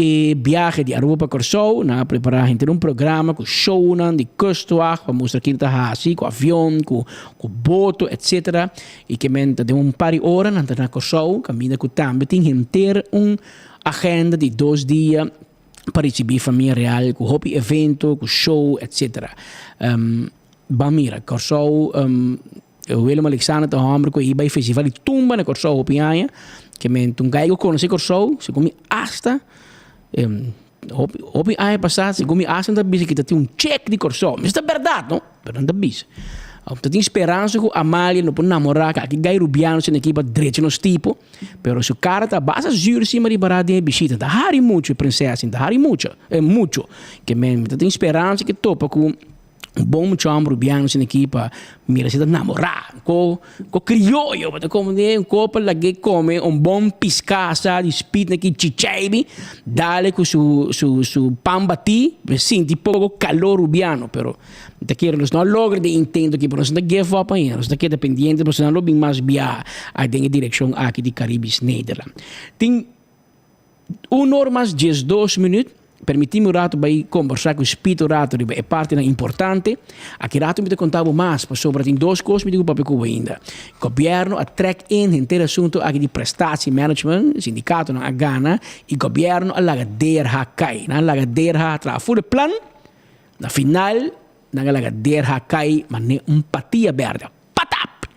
E biahe di Aruba pa Kòrsou, nan a prepará henter un programa ku shownan di kustwacht pa mustra kiko ta hasi ku avion, ku ku boto etsetera. I ke men ta den un par di ora nan ta na Kòrsou kaminda ku tambe tin henter un agenda di dos dia pa risibí famia real ku hopi evento, ku show etsetera. Ban mira, Kòrsou. Willem Alexander ta homber ku a bai festival di tumba na Kòrsou hopi aña. Ke men ta un guy ku konosé Kòrsou, segun mi asta hopi hopi aña pasá segun mi asta nan ta bisa ku ta tin un chek di Kòrsou. Mester ta bèrdat no, pero nan ta bisa. Ta tin speransa ku Amalia no por namorá ku aki guy rubiano esei aki pa drecha nos tipo, pero su kara ta basta zuur sima riba ra den e bishita. Ta hari muchu e prinsesa, ta hari muchu, muchu. Ke men ta tin speransa ku e topa ku. Un bon mucha homber rubiano asina aki pa mira si ta namorá. Ko ko krioyo bo ta komprendé un ko pa lag'é kome un bon piská sa di spit aki chichaibi dale ku su su su pan batí bo sinti poko kalor rubiano pero mi ta kere nos no a logra den intento aki pero nos no ta give up ainda nos ta keda pendiente pasobra nan lo bin mas biaha den e direkshon aki di Caribisch Nederland. Tin Un or mas 12 minuut. Permití mi un rato bai kombersá ku Speed un rato riba e partinan importante. Aki rato mi ta konta bo mas pasobra tin dos kos mi tin ku papia ku bo ainda. Gobièrnu a trèk in henter asuntu aki di prestatie management, sindikatonan a gana i gobièrnu a laga DRH kai. Nan a laga DRH traha ful e plan, na final nan a laga DRH kai manera un patia bèrdè. Patap!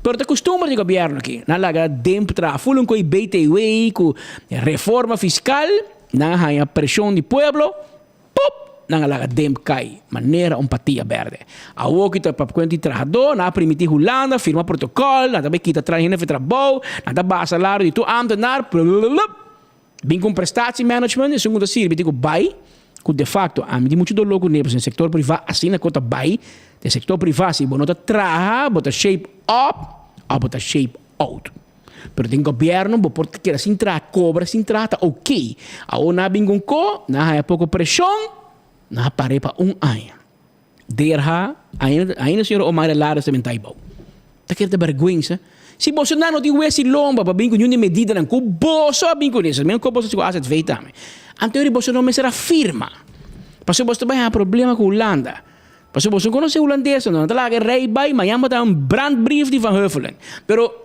Pero ta custumber di gobierno aki. Nan laga demp traha full un coi BTW cu reforma fiscal, nan a haya presion di pueblo, pop! Nan a laga demp cay manera un patia berde. Awo ki ta pa cuenta di trahador, nan a primiti Hulanda, firma protocol, nan ta bay kita traha hende for trabou, nan ta baha salario di tur ambtenaar, plulululup! Bin cu un prestatie management, esun cu ta sirbi tin cu bay, cu de facto ami tin mucho dolor cu ne pasobra den sector priva asina cu ta bay, den sector priva si bo no ta traha bo ta shape up of bo ta shape out. Pero den gobierno bo por keda sin traha, cobra sin traha ta ok. Awor nan a bin cu un co, nan a haya poco presion, nan a pare pa un aña. DRH, Ainda, ainda señor Omar Elares ta benta aybou. Ta kere ta bergüensa. Si boso nan no tin wes i lomba pa bin ku niun di medidanan ku boso a bin ku esas, men ku boso si ku AZV tambe. Anto eri boso no mester a firma. Pasobra boso ta bai haña problema ku Hulanda. Pasobra boso no konosé hulandesnan, nan ta laga e rei bai, mañan bo ta un brandbrief di Van Huffelen. Pero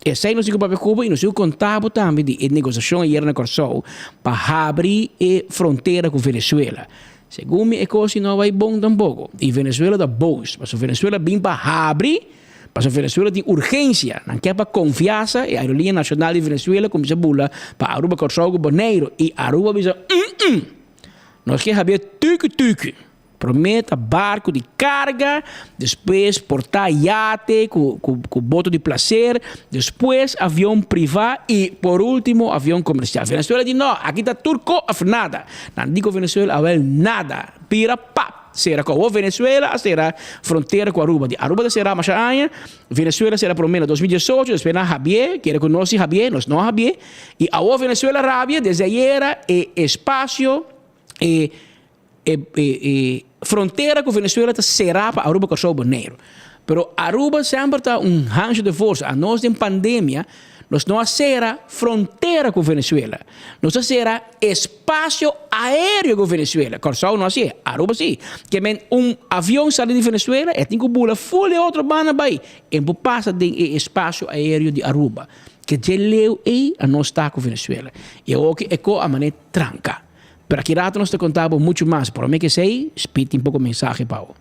esei nos tin ku papia ku bo i nos tin ku konta bo tambe di e negosiashon ayer na Kòrsou pa habri e frontera ku Venezuela. Segun mi e kos si no bai bon tampoco. Y Venezuela ta boos. Pasobra Venezuela bin pa habri, pasobra Venezuela tin urgencia. Nan kier pa confiasa e aerolinea nacional di Venezuela cuminsa bula pa Aruba, Corsou cu Boneiro. Y Aruba bisa mm-mm. Nos kier habia tucu tucu. Promé ta barku di karga, despues por ta yate ku ku boto di plaser, despues avion privá i por último avion komersial. Venezuela di no, aki ta tur ko òf nada. Nan di ku Venezuela awel nada, bira pap, sera ku awor Venezuela a sera frontera ku Aruba. Di Aruba ta sera masha aña, Venezuela sera promé na 2018, despues nan habié, kere ku nos si habié, nos no a habié. I awor Venezuela rabia desde ayera e espasio, e. E e frontera ku Venezuela ta será pa Aruba, Kòrsou, Boneiru. Pero Aruba semper ta un hansje de forsa. Anos den pandemia nos no a sera frontera ku Venezuela. Nos a sera espasio aéreo ku Venezuela. Kòrsou no hasié, Aruba sí. Ke men un avion sali di Venezuela e tin ku bula ful e otro banda bai. E por pasa den e espasio aéreo di Aruba. Ke dje leu ei anos ta ku Venezuela. I awoki e ko a manera tranka. Pero aki rato nos ta conta bo mucho mas, prome ke esey, Speed tin poco mensahe pa bo.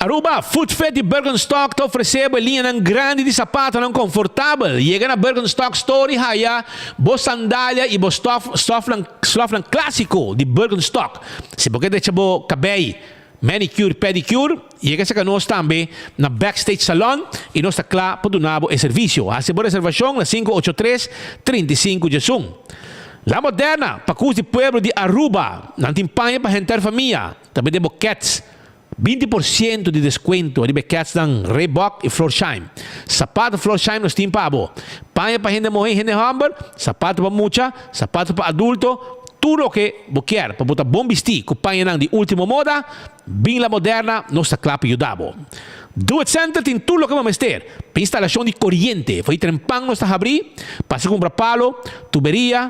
Aruba, Footfit di Birkenstock ta ofrece bo e liñanan grandi di zapatonan confortabel. Yega na Birkenstock Store y haya bo sandalia y bo stof, stofnan, slofnan clasico di Birkenstock. Si bo ke drecha bo cabey, manicure, pedicure, yega cerca nos tambe na Backstage Salon y nos ta cla pa duna bo e servicio. Haci bo reservacion na 583 35 11. La Moderna, pakus di pueblo di Aruba. Nan tin paña pa henter famia. Ta bende bo kets 20% di descuento riba e ketsnan Reebok y Florsheim. Sapato Florsheim nos tin pa bo. Paña pa hende muhe y hende homber, sapato pa mucha, sapato pa adulto, tur loke bo kier pa bo ta bon bisti cu pañanan di ultimo moda, bin La Moderna, nos ta cla pa yuda bo. Do It Center tin tur loke bo mester pa instalacion di coriente. For di trempan nos ta habri, pasa cumpra palo, tuberia,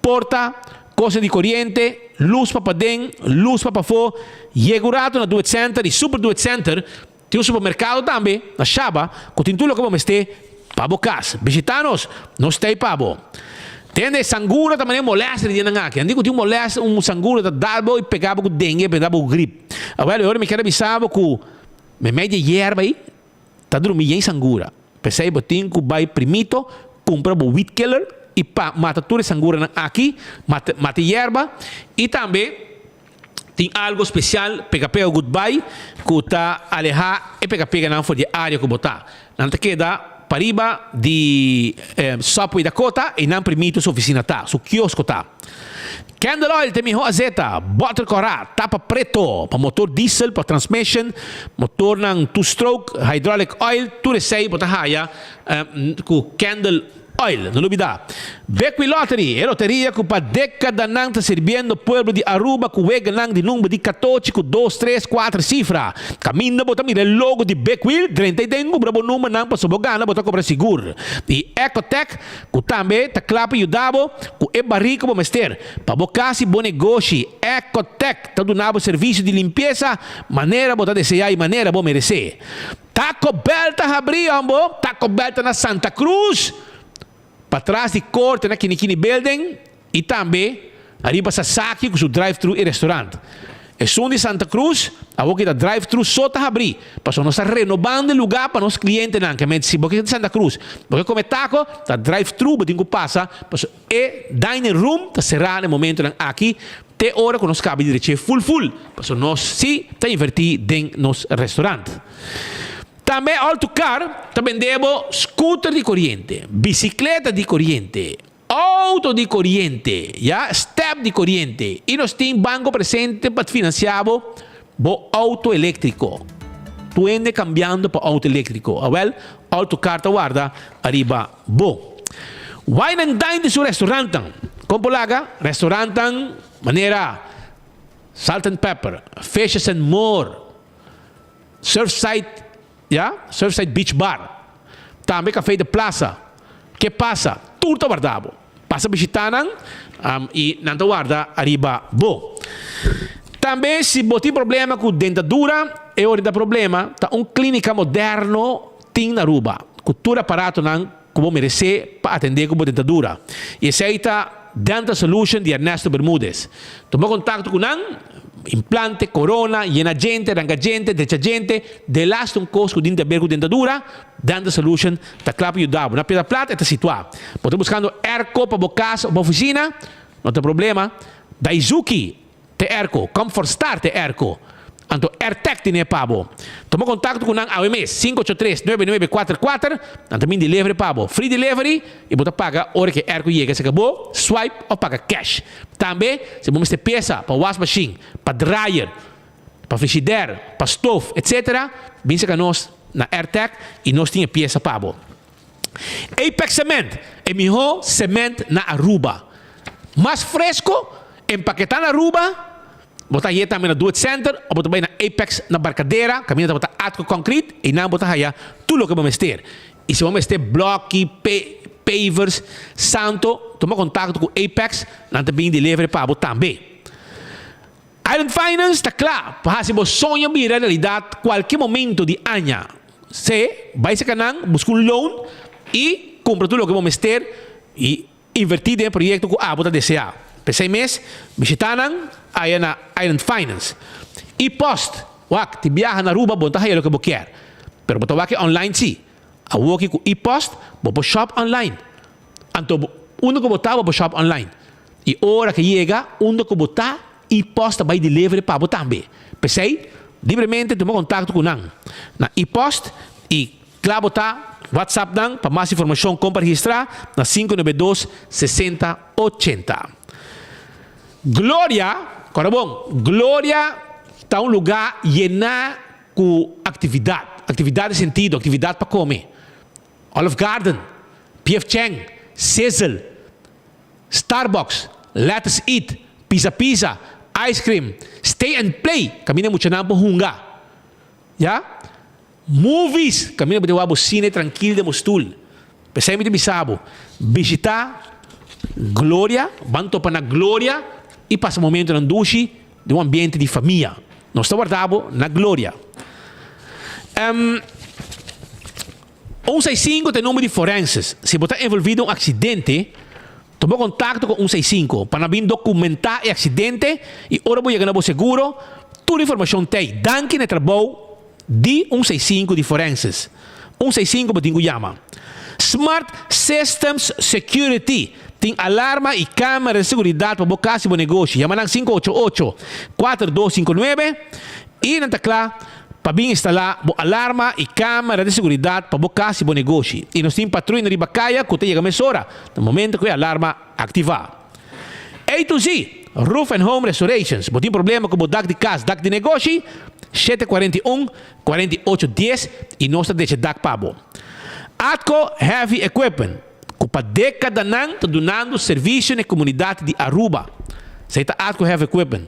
porta, cosnan di coriente, luz pa paden, luz pa pafo. Yega un rato na Do It Center y Super Do It Center tin un supermercado tambe na Shaba cu tin tur loke bo mester pa bo cas. Bishita nos, nos ta ey pa bo. Tende, sangura ta manera molester di dianan aki. Nan di cu tin un molester, un sangura ta dal bo y pega bo cu dengue, pega bo cu grip. Awel, e ora mi kier a bisa bo cu memey di e yerba ey ta drumi yen sangura. P'esey bo tin cu bay primito cumpra bo weed killer y pa mata tur e sanguranan aki, mata mata e yerba y tambe tin algo special pega pega goodbye cu ta aleha e pega peganan for di e area cu bo ta. Nan ta keda pariba di Subway Dakota y nan primito su oficina ta, su kiosco ta. Candle oil ta e miho azeta, boter cora, tapa preto, pa motor diesel, pa transmission, motornan two stroke, hydraulic oil, tur esey bo ta haya cu Candle Oil, no lubida. Bequi Lottery, e loteria cu pa decadanan ta sirbiendo pueblo di Aruba cu weganan di number di catochi cu dos, tres, cuater cifra. Caminda bo ta mira e logo di Bequil, drenta y den cubra bo numbernan pasobra bo gana bo ta cobra sigur. Y Ecotec, cu tambe ta cla pa yuda bo cu e barí cu bo mester pa bo cas y bo negoshi. Ecotec ta duna bo servicio di limpieza manera bo ta desea y manera bo merece. Taco Bell ta habrí hombo, Taco Bell ta na Santa Cruz, patras di corte na Kinikini Building y tambe ariba Sasaki cu su drive thru y restaurant. Esun di Santa Cruz awor ki ta drive thru so ta habrí, pasobra nos ta renobando e lugar pa nos clientenan. Ke mente si bo ke di Santa Cruz, bo ke come taco, ta drive thru bo tin cu pasa, pasobra e dining room ta cerá na e momentonan aki Te ora ku nos kaba di dreché ful ful, pasobra nos sí ta invertí den nos restaurant. Tambe All to Car ta bende bo scooter di koriente, bisikleta di koriente, outo di koriente, ya, step di koriente i nos tin banko presente pa finansiá bo bo outo eléktriko. Tur hende kambiando pa outo eléktriko. Awèl, All to Car ta warda ariba bo. Wine and Dine di su restaurantnan. Kon por laga restaurantnan manera Salt and Pepper, Fishes and More, Surfside, ya, Surfside Beach Bar, tambe Café de Plaza, Ke Pasa, tur ta warda bo. Pasa bishita nan y nan ta warda ariba bo. Tambe si bo tin problema cu dentadura, e ora ta problema, ta un clinica moderno tin na Aruba cu tur aparatonan cu bo merece pa atende cu bo dentadura. Y esey ta Dental Solution di Ernesto Bermudez. Tuma contacto cu nan, implante, corona, yena djente, ranca djente, drecha djente, delaste un cos cu tin di haber cu dentadura, Dental Solution ta cla pa yuda bo. Na Piedra Plat e ta situa. Bo ta buscando airco pa bo cas o bo oficina? No ta problema. Daizuki te airco, Comfort Star te airco. Anto Airtec tene e pa bo. Tuma kontakto ku nan awe mes, 583 9944, nan ta bin delivery pa bo. Free delivery i bo ta paga ora ku e airco yega serka bo, swipe òf paga cash. Tambe si bo mester piesa pa wasmachine, pa dryer, pa frigidaire, pa stof, etc. Bin serka nos na Airtec i nos tin e piesa pa bo. Apex Cement, e mihó cement na Aruba. Mas fresco, empaketá na Aruba. Bo ta haya tambe na Do It Center of bo ta bai na Apex na Barcadera, caminda tabata Atco Concrete, einan bo ta haya tur loke bo mester. Y si bo mester bloki, pavers, santo, tuma contacto cu Apex, nan ta bin delivery pa bo tambe. Island Finance ta cla pa haci bo soño bira realidad cualkier momento di aña. Se, bai cerca nan, busca un loan y cumpra tur loke bo mester y Invertí den e proyekto ku abo ta deseá. P'esei mes, bishitá nan aya na Island Finance. I post, Wak, ti biaha na Aruba bo no ta haya loke bo kier. Pero bo ta wak e online si. Awoki ku e-post bo por shop online. Anto bo unda ku bo ta bo por shop online. I ora ke yega unda ku bo ta e-post ta bai delivery pa bo tambe. P'esei, libremente tuma kontakto ku nan na e-post i. Kla bo ta, WhatsApp nan pa mas informashon kon pa registrá na 592 60 80. Gloria, kòrda bon, Gloria ta un lugá yená ku aktividat, aktividat di sentido, aktividat pa kome. Olive Garden, PF Chang, Sizzle, Starbucks, Lettuce Eat, Pizza Pizza, Ice Cream, Stay and Play, kaminda muchanan por hunga. Ya. Movies! Kaminda bo ta wak bo sine trankil den bo stul. P'esei mi ta bisa bo, bishita Gloria, ban topa na Gloria i pasa momentonan dushi den un ambiente di famia. Nos ta warda bo na Gloria. Um, un seis sinku ta e number di forenses. Si bo ta envolvi den un aksidente, tuma kontakto ku un seis sinku pa nan bin dokumentá e aksidente i ora bo yega na bo seguro, tur informashon t'ei. Danki na e trabou Di un seis sinku di forenses. Un seis sinku bo tin ku yama. Smart Systems Security tin alarma i kamera di seguridat pa bo kas i bo negoshi. Yama nan 588 4259 i nan ta kla pa bin instalá bo alarma i kamera di seguridat pa bo kas i bo negoshi. I nos tin patruya na riba kaya ku ta yega mesora na momento ku e alarma aktivá. A to Z, Roof and Home Restorations, Bo tin problema ku bo dak di kas, dak di negoshi? 741 48 dies i nos ta decha dak pa bo. Atco Heavy Equipment, ku pa dekadanan ta dunando servisio na e komunidat di Aruba. Esei ta Atco Heavy Equipment.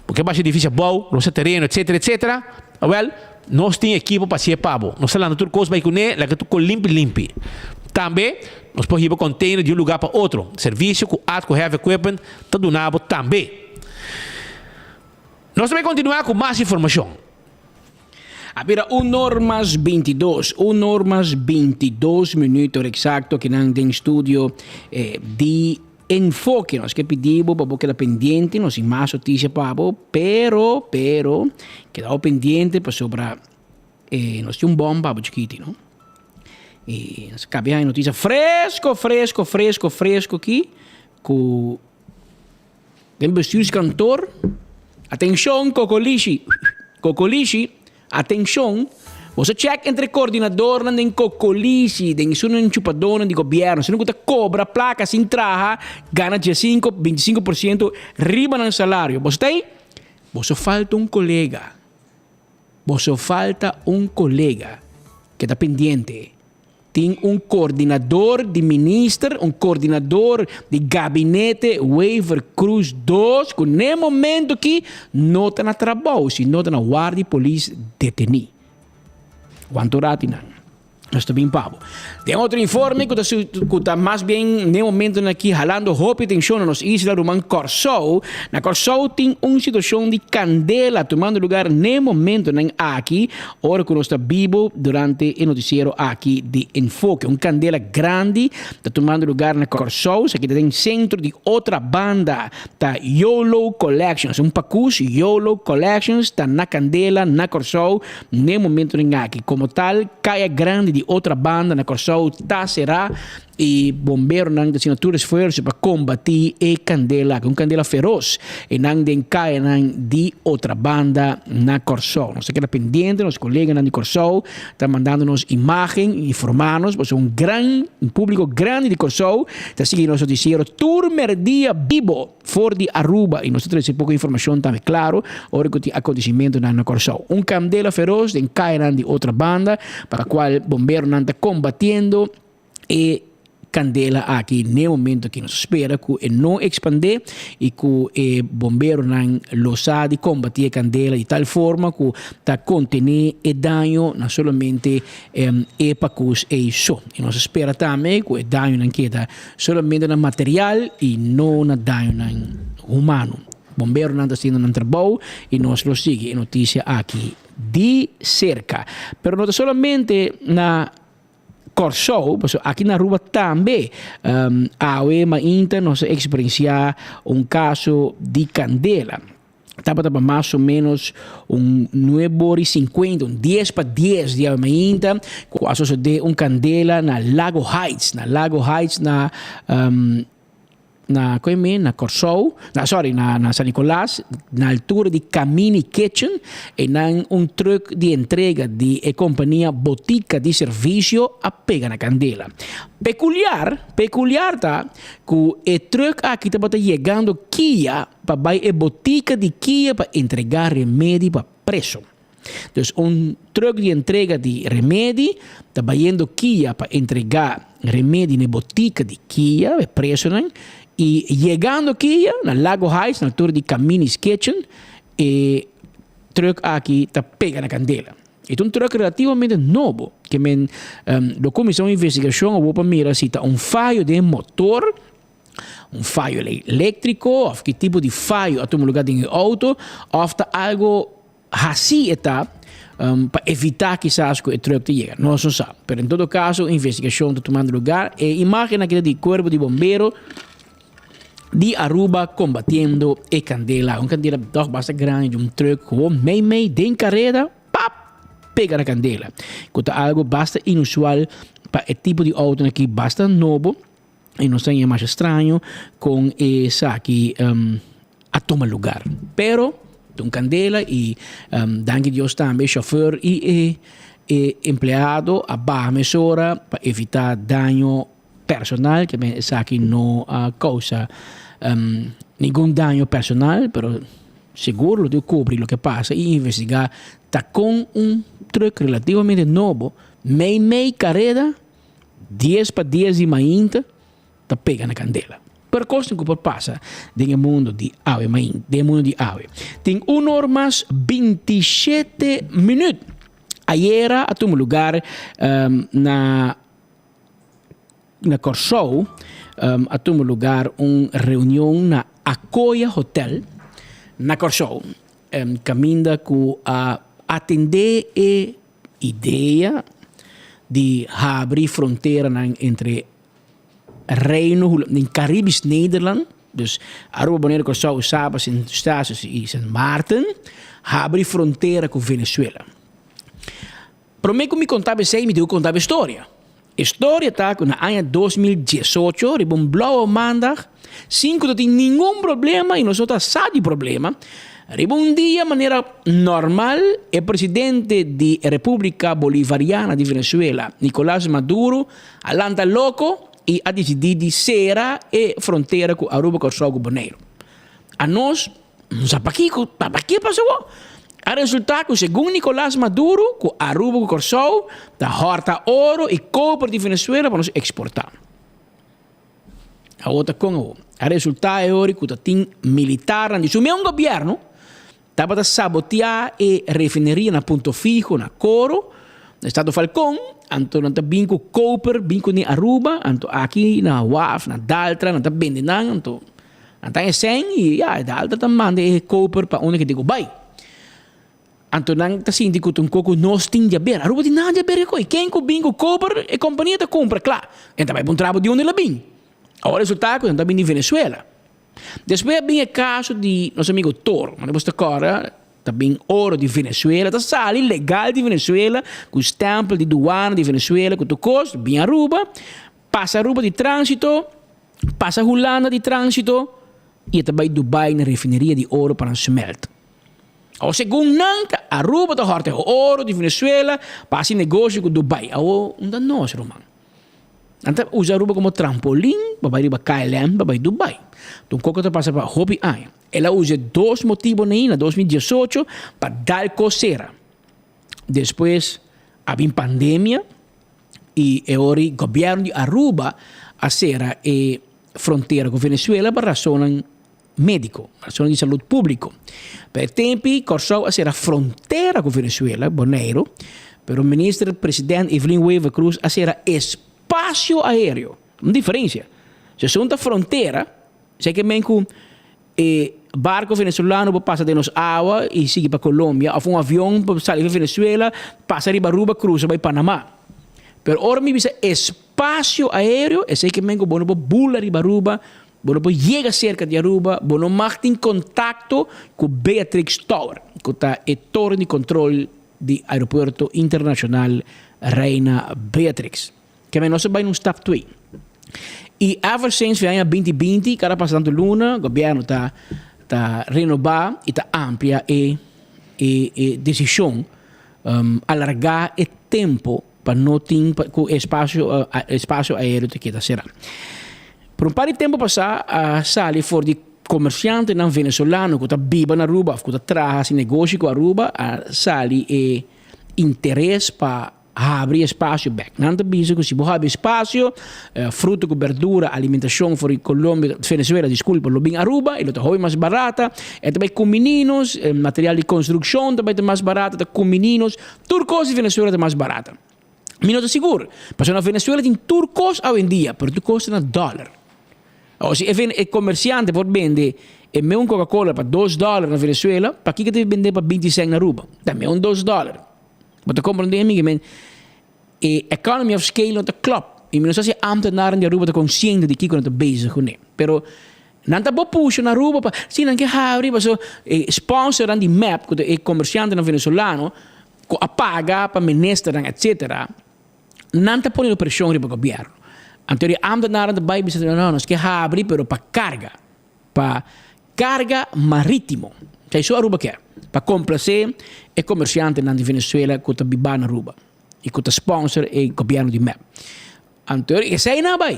Bo ke basha edifisio abou, rosa tereno, etcetera, etcetera? Awel, nos tin ekipo pa hasié pa bo. Nos ta lanta tur kos bai kuné, laga tur kos limpi limpi. Tambe, nos por hiba container di un lugá pa otro. Servisio ku Atco Heavy Equipment ta duna bo tambe. Nos ta bai kontinuá ku mas informashon. A bira un or mas bintidos, un or mas bintidos minuut ora eksakto kinan den studio di Enfoke. Nos ke pidi bo pa bo keda pendiente, nos tin mas notisia pa bo, pero, pero, keda bo pendiente pasobra eh, nos tin un bòm pa bo chikiti, no? I nos a kabia e notisia fresco, fresco, fresco, fresco aki, ku den bestuurskantoor, atenshon Kokolishi, Kokolishi, Atencion, Boso check entre coordinadornan den cocolishi, den esunnan chupadornan di gobierno, esunnan cu ta cobra placa sin traha, gana diesinco, binticinco por ciento riba nan salario. Boso ta ey? Boso falta un colega. Boso falta un colega ke ta pendiente. Tin un coordinador di minister, un coordinador di gabinete Wever Croes dos cu n'e momento aki no ta na trabou, sino ta na wardi polis deteni. Wanto rati nan. Nos ta bin pa bo. Den otro informe cu ta cu ta mas bien n'e momentonan aki halando hopi atencion na nos isla ruman Corsou. Na Corsou tin un situacion di candela tumando lugar n'e momentonan aki. Ora ku nos ta bibo durante e notisiero aki di Enfoke, un kandela grandi ta tumando lugar na Kòrsou, esaki ta den sentro di Otrabanda, ta Yolo Collections, un pakus Yolo Collections ta na kandela na Kòrsou n'e momentonan aki. Komo tal, kaya grandi di Otrabanda na Kòrsou ta será. Y bomberonan ta haciendo tur esfuerzo pa combati e candela aki, un candela feroz e nan den cayanan di Otrabanda na Corsou. Nos ta keda pendiente, nos coleganan di Corsou ta mandando nos imagen y informa nos, pasobra un gran, un publico grandi di Corsou ta sigui nos noticiero tur merdia bibo for di Aruba y nos ta trece poco informacion tambe claro ora cu tin acontecimentonan na Corsou. Un candela feroz den cayanan di Otrabanda pa cual bomberonan ta combatiendo. E kandela aki n'e momento aki nos spera ku e no ekspandé i ku e bomberonan lo sa di kombatí e kandela di tal forma ku ta kontené e daño na solamente e pakus ei so. I nos spera tambe ku e dañonan keda solamente na material i no na dañonan humano. Bomberonan ta hasiendo nan trabou i nos lo sigui e notisia aki di serka. Pero no ta solamente na Kòrsou, pasobra aki na Aruba tambe awe mainta nos a eksperensiá un kaso di kandela. Tabata pa mas o ménos un nuebe ora i sinkuenta, un dies pa dies di awe mainta ku a sosodé un kandela na Lago Heights, na Lago Heights na na koe na Kòrsou, na sorry na na San Nicolas, na altura di Camini Kitchen, einan un truck di entrega di e kompania Botica di Servicio a pega na kandela. Pekuliar, pekuliar ta ku e truck aki tabata yegando Kia pa bai e botica di Kia pa entrega remedi pa preso. Dus un truck di entrega di remedi ta bayendo Kia pa entrega remedi na e botica di Kia, e presonan, y yegando Kia na Lago Heights na altura di Camini's Kitchen e truck aki ta pega na candela. E ta un truck relativamente nobo ke men lo cuminsa un investigacion awor pa mira si ta un fayo den e motor, un fayo electrico of ki tipo di fayo a tuma lugar den e auto of ta algo Haci e ta pa evita kisas cu e truck ta yega. Nos no sa. Pero en todo caso investigacion ta tumando lugar. E imagen aki ta di cuerpo di bombero di Aruba combatiendo e candela. Un candela toch basta grandi di un truck gewoon mei mei den careda pap pega na candela. Cu ta algo basta inusual pa e tipo di auto aki basta nobo. Y nos ta haña masha straño con esaki a tuma lugar. Pero ta un candela y danki Dios tambe e chauffeur y e e empleado a baha mesora pa evita daño personal, ke men esaki no a causa ningun daño personal, pero sigur lo tin cu cubri loke pasa y investiga ta con un truck relativamente nobo mei mei careda Dies pa dies di mainta ta pega na kandela. Pero kosnan ku por pasa den e mundu di awe mainta, den e mundu di awe. Tin un or mas bintishete minüt. Ayera a tuma lugar na na Kòrsou a tuma lugar un reunion na Akoya Hotel na Kòrsou kaminda ku a atendé e Idea di habri fronteranan entre Reino Hulan den Caribisch Nederland, dus Aruba, Bonaire, Kòrsou, Saba, Sint Eustatius i Sint Maarten, habri frontera ku Venezuela. Promé ku mi konta esei mi tin ku konta e storia. E storia ta ku na aña 2018 riba un blauwe maandag, sin ku ta tin ningun problema i nos no ta sa di problema, riba un dia manera normal e presidente di e Republica Bolivariana di Venezuela, Nicolas Maduro, a lanta loko i a disidí di sera e frontera ku Aruba, Kòrsou ku Boneiru. Anos no sa pakiko, pa ke pasó. A resultá ku segun Nicolas Maduro ku Aruba ku Kòrsou ta hòrta oro i koper di Venezuela pa nos eksportá. Awor ta kon awor? A resultá e ora ku ta tin militarnan di su meun gobièrnu tabata saboteá e refineria na Punto Fijo na Coro, na estado Falcón, anto nan ta bin ku koper bin kuné Aruba, anto aki na waf na Daltra nan ta bende nan, anto Nan ta esèn i ya, e dalta ta manda e koper pa unda ke tin ku bai. Anto nan ta sinti ku ta un kos ku nos tin djaber. Aruba tin nada djaber ke koi. Ken ku bin ku koper, e kompania ta kumpra, kla. E ta bai pa un trabo di unda el a bin. Awor resulta ku nan ta bin di Venezuela. Despues a bin e kaso di nos amigo Toro. Mane bos ta kòrda, ta bin oro di Venezuela, ta sali legal di Venezuela, ku stèmpel di duana di Venezuela, ku tur kos, bin Aruba. pasa Aruba di transito, pasa Hulanda di transito y e ta bay Dubai na refineria di oro pa nan smelt. Awo segun nan ta Aruba ta horta e oro di Venezuela pa haci negoshi cu Dubai. Awo unda nos ruman? Nan ta usa Aruba como trampolin pa bay riba KLM pa bay Dubai. Don Coco ta pasa pa hopi aña. El a usa e dos motibonan ei na 2018 pa dal cos cera. Despues a bin pandemia y e ora ei gobierno di Aruba a cera e frontera cu Venezuela pa rasonnan médiko, rasonnan di salud públiko. Pa e tempi Kòrsou a sera frontera ku Venezuela, Boneiru, pero minister president Evelyn Wever-Croes a sera espasio aéreo. Un diferensia. Si esun ta frontera, esei ke men ku e barko venezolano por pasa den nos awa i sigui pa Colombia òf un avion por sali for Venezuela, pasa riba Aruba, krusa bai Panama. Pero ora mi bisa espasio aéreo, esei ke men ku bo no por bula riba Aruba, Bo no por yega serka di Aruba, bo no mag tin kontakto ku Beatrix Tower, ku ta e toren di kontrol di Aeropuerto Internashonal Reina Beatrix. Keme nos a bai na un stap twee. I ever since fi aña 2020, kada pasa tantu luna, gobièrnu ta ta renobá i ta amplia e e e desishon, alargá e tempu pa no tin ku espasio espasio aereo ta keda será. Por un par di tempu pasá a sali for di komersiantenan venezolano ku ta biba na Aruba òf ku ta traha hasi negoshi ku Aruba a sali e interes pa habri espasio bèk. Nan ta bisa ku si bo habri espasio fruta ku berdura, alimentashon for di Colombia, Venezuela diskulpa, lo bin Aruba i lo ta hopi mas barata. E ta bai kumininos, material di konstrukshon ta bai ta mas barata, ta kumininos. Tur kos di Venezuela ta mas barata. Mi no ta sigur, pasobra na Venezuela tin tur kos awendia, pero tur kos ta na dòler. Awor si e komersiante por bende e meun Coca-Cola pa dos dòler na Venezuela, pakiko ta bende pa binti sèn na Aruba? Ta meun dos dòler. Bo ta komprendé mi? Men e economy of scale no ta klòp. I mi no sa si e ámtenaren di Aruba ta konsiente di kiko nan ta bezig kuné. Pero Nan ta bo pusha na Aruba pa si nan ke habri paso e sponsornan di mep ku ta e komersiantenan venezolano ku a paga pa ministernan etcetera nan ta poniendo preshon riba gobièrnu. Anto e ambtenarnan ta bai bisa no nos ke habri pero pa karga pa karga maritimo esei so Aruba ke pa komplase e komersiantenan di Venezuela ku ta biba na Aruba i ku ta sponsor e gobièrnu di mep. Anto esei nan a bai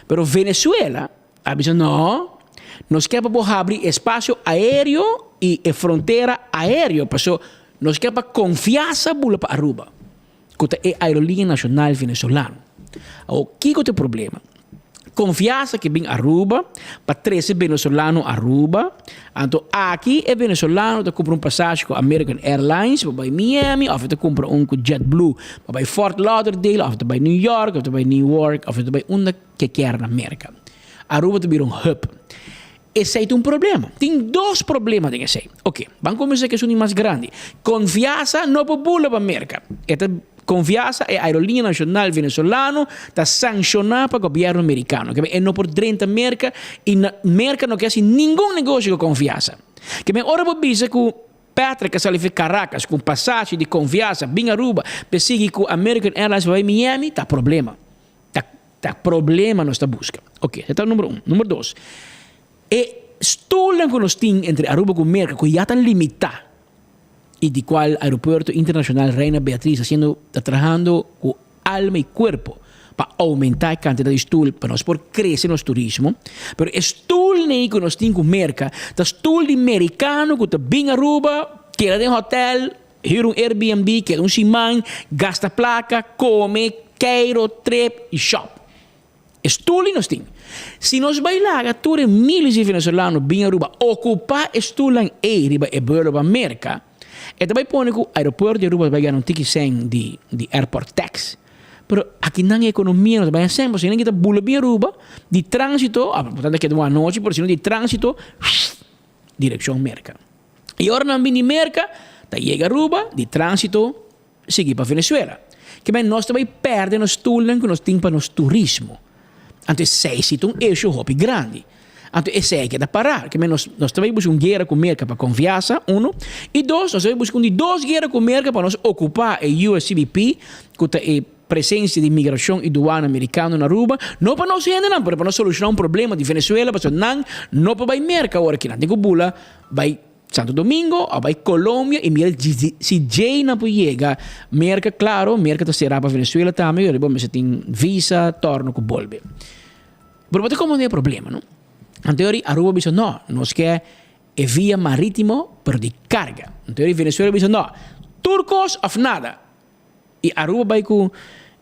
pero Venezuela A bisa, No, nos ke pa bo habri espasio aereo i e frontera aereo, paso nos ke pa konfiansa bula pa Aruba, ku ta e aeroliña nashonal venezolano. Awor, kiko ta e problema? Konfiansa ke bin Aruba pa trese venezolano Aruba, anto aki e venezolano ta kumpra un pasashi ku American Airlines pa bai Miami òf e ta kumpra un ku JetBlue pa bai Fort Lauderdale òf e ta bai New York òf e ta bai Newark òf e ta bai unda ke kier na Merka. Aruba ta bira un hub. Esei ta un problema. Tin dos problema den esei. Oke, ban kuminsá ku esun di mas grandi. Konfiansa no por bula pa Merka. E ta Konfiansa, e aeroliña nashonal venezolano, ta sanshoná pa gobièrnu merikano. Ke men e no por drenta Merka i na Merka no ke hasi ningun negoshi ku Konfiansa. Ke men ora bo bisa ku Patrick a sali fi Caracas ku un pasashi di Konfiansa bin Aruba pa e sigui ku American Airlines pa bai Miami, ta problema. Ta ta problema nos ta buska. Oke, esei ta number un. Number dos, e stulnan ku nos tin entre Aruba ku Merka ku ya ta limitá i di kual Aeropuerto Internashonal Reina Beatriz ta siendo ta trahando ku alma i kuerpo pa oumentá e kantidat di stul pa nos por krese nos turismo. Pero e stulnan ei ku nos tin ku Merka ta stul di merikano ku ta bin Aruba, keda den hòtèl, Hür un Airbnb, keda un siman, gasta plaka, kome, keiro, trip i shop. E stul ei nos tin. Si nos bai laga tur e miles di venezolano bin Aruba okupá e stulnan ei riba e buelo pa Merka, e ta bai pone ku aeropuerto di Aruba ta bai gana un tiki sèn di di airport tax. Pero akinan e ekonomia no ta bai asèn pasobra nan kita bula bin Aruba di tránsito, a por tanto a keda un anochi, pero si no di tránsito, direkshon Merka. I ora nan bini Merka, ta yega Aruba, di transito sigui pa Venezuela. Ke men nos ta bai perde nos stoelnan ku nos tin pa nos turismo. Anto esei si ta un issue hopi grandi. Anto esei a keda pará. Ke men nos nos ta bai buska un guera ku Merka pa konfiansa, uno. I dos, nos ta bai buska un di dos guera ku Merka pa nos okupá e USCBP ku ta e. presencia di migracion y duana Mericano na Aruba, no pa nos hendenan, pero pa nos soluciona un problema di Venezuela, pasobra nan no por bay Merca awor aki, nan tin cu bula bay Santo Domingo of bay Colombia y mira si djey nan por yega Merca, claro, Merca ta cera pa Venezuela tambe, y bo mester tin visa, torno cu bolbe. Pero bo ta comprende e problema, no? Anto Aruba a bisa no, nos ke E via maritimo pero di carga. Anto di Venezuela bisa no, tur cos of nada. Y Aruba bay cu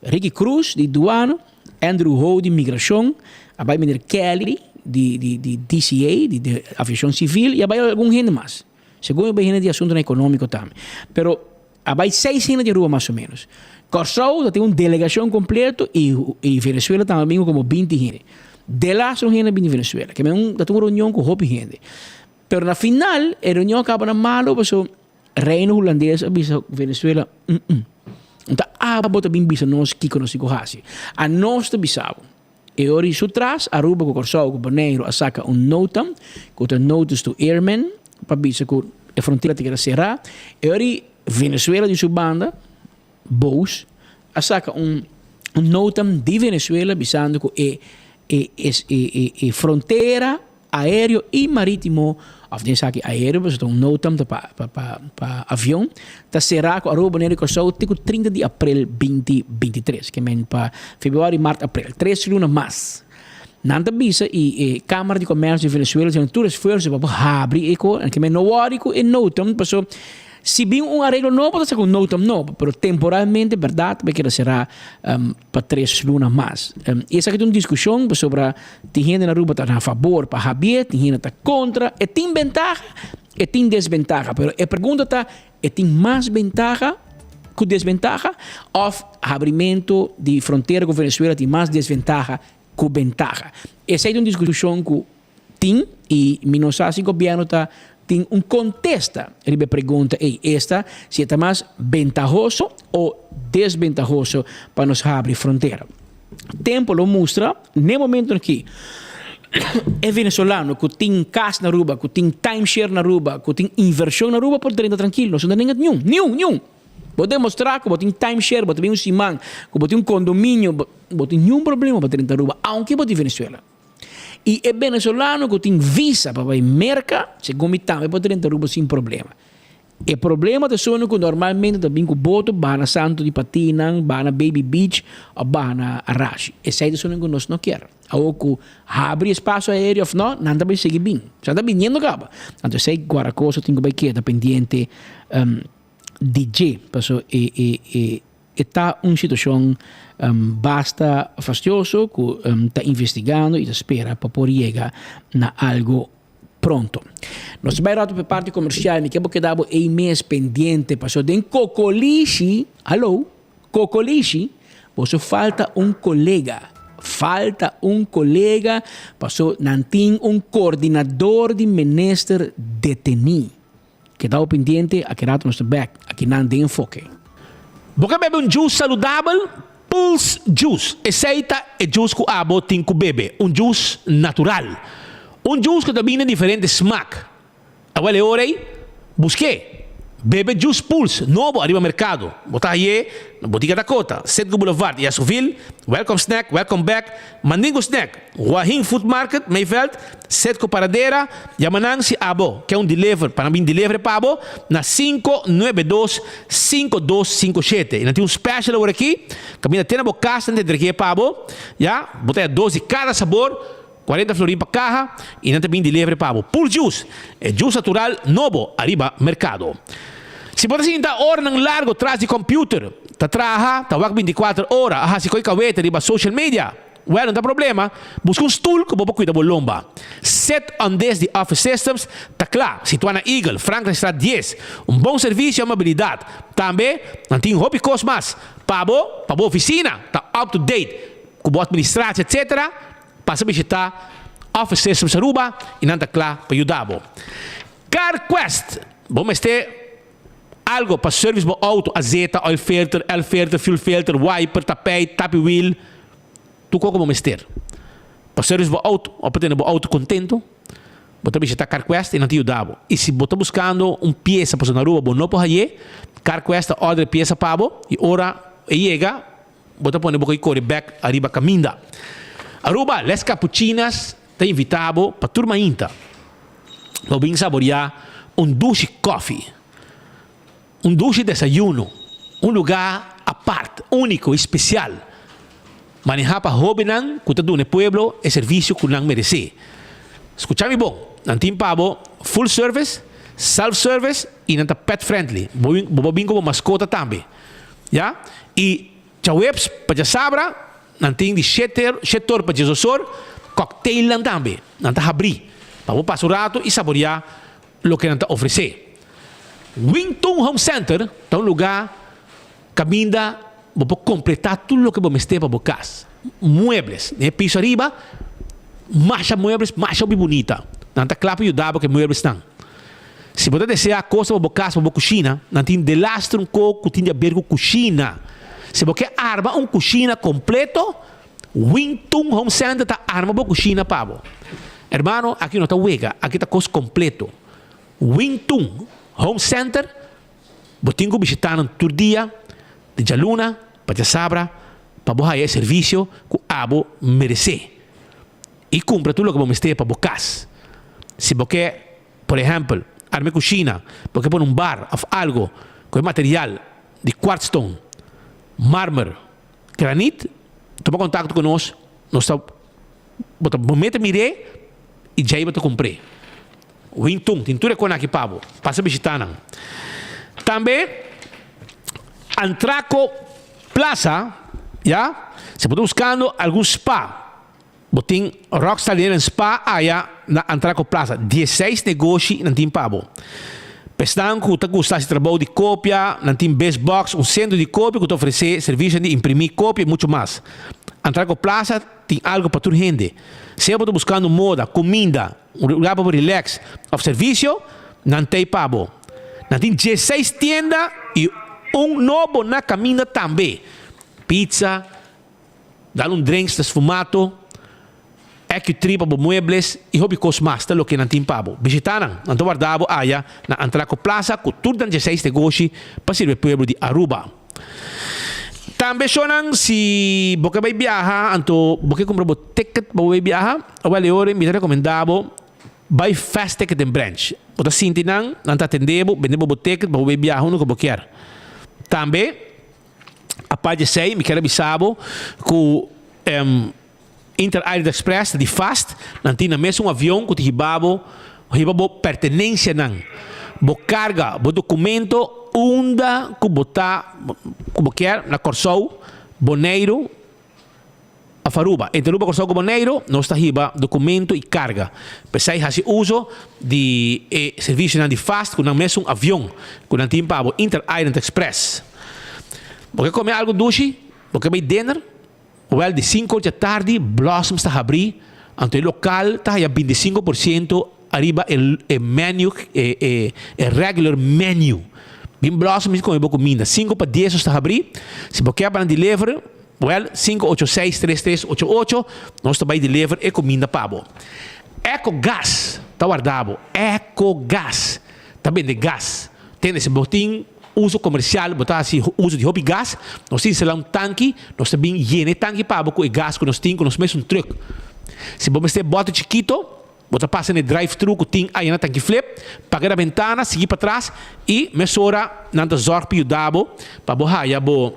Ricky Cruz di Duano, Andrew Ho di Migracion, a bay meneer Kelly di di di DCA, di di Aviacion Civil y a bay algun hende mas. Segun a bay hende di asuntonan economico tambe. Pero a bay seis hende di Aruba mas o menos. Corsou ta tin un delegacion completo y y Venezuela tambe a bin cu como binti hende. Delas un hende a bin di Venezuela. Ke men un ta tin un reunion cu hopi hende. Pero na final e reunion a caba na malo paso Reino Hulandes a bisa Venezuela mm mm. No ta abo ta bin bisa nos kico nos tin cu haci. Anos ta bisa bo. E ora y su tras Aruba cu Corsou cu Boneiru a saca un nota cu ta Notice to Airmen pa bisa cu e frontera ta keda cera. E ora y Venezuela di su banda boos a saca un nota di Venezuela bisando cu e e e e frontera aereo y maritimo of den esaki aereo pasobra ta un notam ta pa pa pa pa avion ta cera cu Aruba, Bonaire y Corsou te cu 30 di april 2023 ke men pa februari, mart, april tres luna mas. Nan ta bisa y e Camara di Comercio di Venezuela ta haciendo tur esfuerzo pa por habri e co ke men no worry cu e notam pasobra si bin un areglo nobo ta saca un notam nobo pero temporalmente berdad ta keda cera pa tres luna mas. Y esaki ta un discusion pasobra tin hende na Aruba ta na fabor pa habié, tin hende ta contra. E tin bentaha, e tin desbentaha, pero e pregunta ta, e tin mas bentaha cu desbentaha of habrimento di frontera cu Venezuela tin mas desventaha cu bentaha? Esei ta un discusion cu tin y mi no sa si gobierno ta tin un contesta riba e pregunta ey, esta si e ta mas bentahoso o desbentahoso pa nos habri frontera. Tempo lo mustra, n'e momento aki e venezolano cu tin cas na Aruba, cu tin timeshare na Aruba, cu tin inversion na Aruba por drenta trankilo, nos no ta nenga niun, niun, niun! Bo demostra cu bo tin timeshare, bo ta bin un siman, cu bo tin un condominio, bo tin niun problema pa drenta Aruba, aunke bo di Venezuela. Y e venezolano cu tin visa pa bay Merca, segun mi tambe por drenta Aruba sin problema. E problema ta esun cu normalmente ta bin cu boto baha na Santo di Patinan, baha na Baby Beach of baha na Arashi. Esey ta esun cu nos no kier. Awor cu habri espacio aereo of no, nan ta bay sigui bin. Sa ta biniendo caba. Anto esey Guaracosa tin cu bay keda pendiente di dje. Paso e e e E ta un situacion basta fastioso cu ta investigando y ta spera pa por yega na algo pronto. Nos ta bay rato pa e parti comercial, mi ke bo keda bo ey mes pendiente pasobra den Cocolishi, hallo, Cocolishi, boso falta un colega, falta un colega pasobra nan tin un coordinador di minister deteni. Keda bo pendiente, aki rato nos ta bek, aki nan den Enfoke. Bo ke bebe un juice saludabel? Pulse Juice. Esei ta e juice ku abo tin ku bebe. Un juice natural. Un juice ku ta bini den diferente smak. Awel e ora ei, busk'é. Bebe Juice Pulse nobo ariba merkado. Bo ta haye na Botica Dakota, Citgo Boulevard y Esoville, Welcome Snack, Welcome Back, Mandingo Snack, Hua Hin Food Market, Mayveld, Setco Paradera, yama nan si abo ke un deliver pa nan bin deliver pa bo na 592 5257. Y nan tin un special awor aki, kaminda te na bo kas nan ta entrege pa bo, ya, bo ta haya dos di kada sabor, 40 florin pa kaha, y nan ta bin deliver pa bo. Pur juice, e juice natural nobo ariba merkado. Si bo ta sinta oranan largo tras di computer, ta traha, ta wak 24 ora, a hasi koe kawete riba social media, Well, no ta problema. Buska un stul ku bo por kuida bo lomba. Sit on this di Office Systems ta kla, situá na Eagle, Frankrijkstraat dies. Un bon servisio i amabilidat. Tambe, nan tin hopi kos mas pa bo, pa bo ofisina ta up to date ku bo administratie etc. Pasa bishitá Office Systems Aruba i nan ta kla pa yuda bo. CarQuest, Bo mester. Algo pa service bo auto, azeta, oil filter, air filter, fuel filter, wiper, tapijt, tapi wiel, tur koko bo mester. Pa service bo auto of pa tene bo auto contento, bo ta bishita Carquest y nan ta yuda bo. Y si bo ta buscando un pieza pasobra na Aruba bo no por haye, Carquest ta order e pieza pa bo y ora e yega. bo ta pone bo koi kore bek ariba kaminda. Aruba, Les Capuchinas ta invita bo pa tur mainta bo bin saboria un dushi kofi, un dushi desayuno, un luga apart, uniko i spesial, maneha pa hobennan ku ta duna e pueblo e servisio ku nan meresé. Skucha mi bon, nan tin pa bo full service, self service i nan ta pet friendly. Bo bo por bin ku bo maskota tambe. Ya. I djaweps pa djasabra nan tin di shete shete or pa diesdos or cocktailnan tambe. Nan ta habrí pa bo pasa un rato i saboriá loke nan ta ofresé. Wing Tun Home Center ta un lugá kaminda bo por kompletá tur loke bo mester pa bo kas. Muebles, den e piso ariba, masha muebles, masha hopi bunita. Nan ta kla pa yuda bo ku e mueblesnan. Si bo ta deseá kos pa bo kas, pa bo kushina, nan tin delaster un kos ku tin di aber ku kushina. Si bo ke arma un kushina kompleto, Wing Tun Home Center ta arma bo kushina pa bo. Hermano, aki no ta wega, aki ta kos kompleto. Wing Tun Home Center, bo tin ku bishitá nan tur dia, di djaluna pa djasabra, pa bo haya e servisio ku abo meresé. I kumpra tur loke bo mester pa bo kas. Si bo ke, por ehèmpel, arma e kushina, bo ke pone un bar òf algu ku e material di kwartstone, marmer, Granit, tuma kontakto ku nos, nos ta bo ta bo mete mir'é i djei bo ta kumpr'é. Wintun tin tur e kon aki pa bo, pasa bishitá nan. Tambe Antraco Plaza, ya, si bo ta buskando algun spa, bo tin Rockstar Linen Spa aya na Antraco Plaza, dieseis negoshi nan tin pa bo. P'esnan ku ta gusta hasi trabou di kopia, nan tin Bizbox, un sentro di kopia ku ta ofresé servisionan di imprimí kopia i muchu mas. Antraco Plaza tin algu pa tur hende. Sea bo ta buskando moda, kuminda, un lugar pa bo relax òf servisio, nan t'ei pa bo. Nan tin dieseis tienda i un nobo na kaminda tambe. Pizza, Dal un drinks ta sfumato, Ecu-tree pa bo muebles y hopi cos mas ta loke nan tin pa bo. Bishita nan, nan ta warda bo aya na Antraco Plaza cu tur nan dieseis negoshi pa sirbi e pueblo di Aruba. Tambe shownan si bo ke bay biaha anto bo ke cumpra bo ticket pa bo bay biaha, awel e ora mi ta recomenda bo bay Fast Ticket den branch. Bo ta sinti nan, nan ta atende bo, bende bo bo ticket pa bo bay biaha unda cu bo kier. Tambe. Apart di esei mi kier a bisa bo ku Inter Island Express ta di fast, nan tin nan mes un avion ku ta hiba bo, hiba bo pertenensianan, bo karga, bo dokumento unda ku bo ta, ku bo kier na Kòrsou, Boneiru òf Aruba. Entre Aruba, Kòrsou ku Boneiru nos ta hiba dokumento i karga. P'esei hasi uso di e servisionan di fast ku nan mes un avion ku nan tin pa bo, Inter Island Express. Bo ke kome algu dushi? Bo ke bai dinner? Wèl, di sinku or dja tardi Blossoms ta habrí, anto e lokal ta haya bintisinko por siento ariba e e menu, e e e regular menu. Bin Blossoms i kome bo kuminda. Sinku pa dies nos ta habrí. Si bo ke pa nan deliver, wèl, sinku ocho seis tres tres ocho ocho, nos ta bai deliver e kuminda pa bo. Ecogas ta warda bo. Ecogas ta bende gas. Tende, si bo tin Uso komersial, bo ta hasi uso di hopi gas, nos ta instalá un tanki, nos ta bin yena e tanki pa bo ku e gas ku nos tin ku nos mesun trùk. Si bo mester bòter chikito, bo ta pasa na e drive-thru ku tin aya na tanki flip, paga na bentana, sigui patras i mesora nan ta zòrg pa yuda bo pa bo haya bo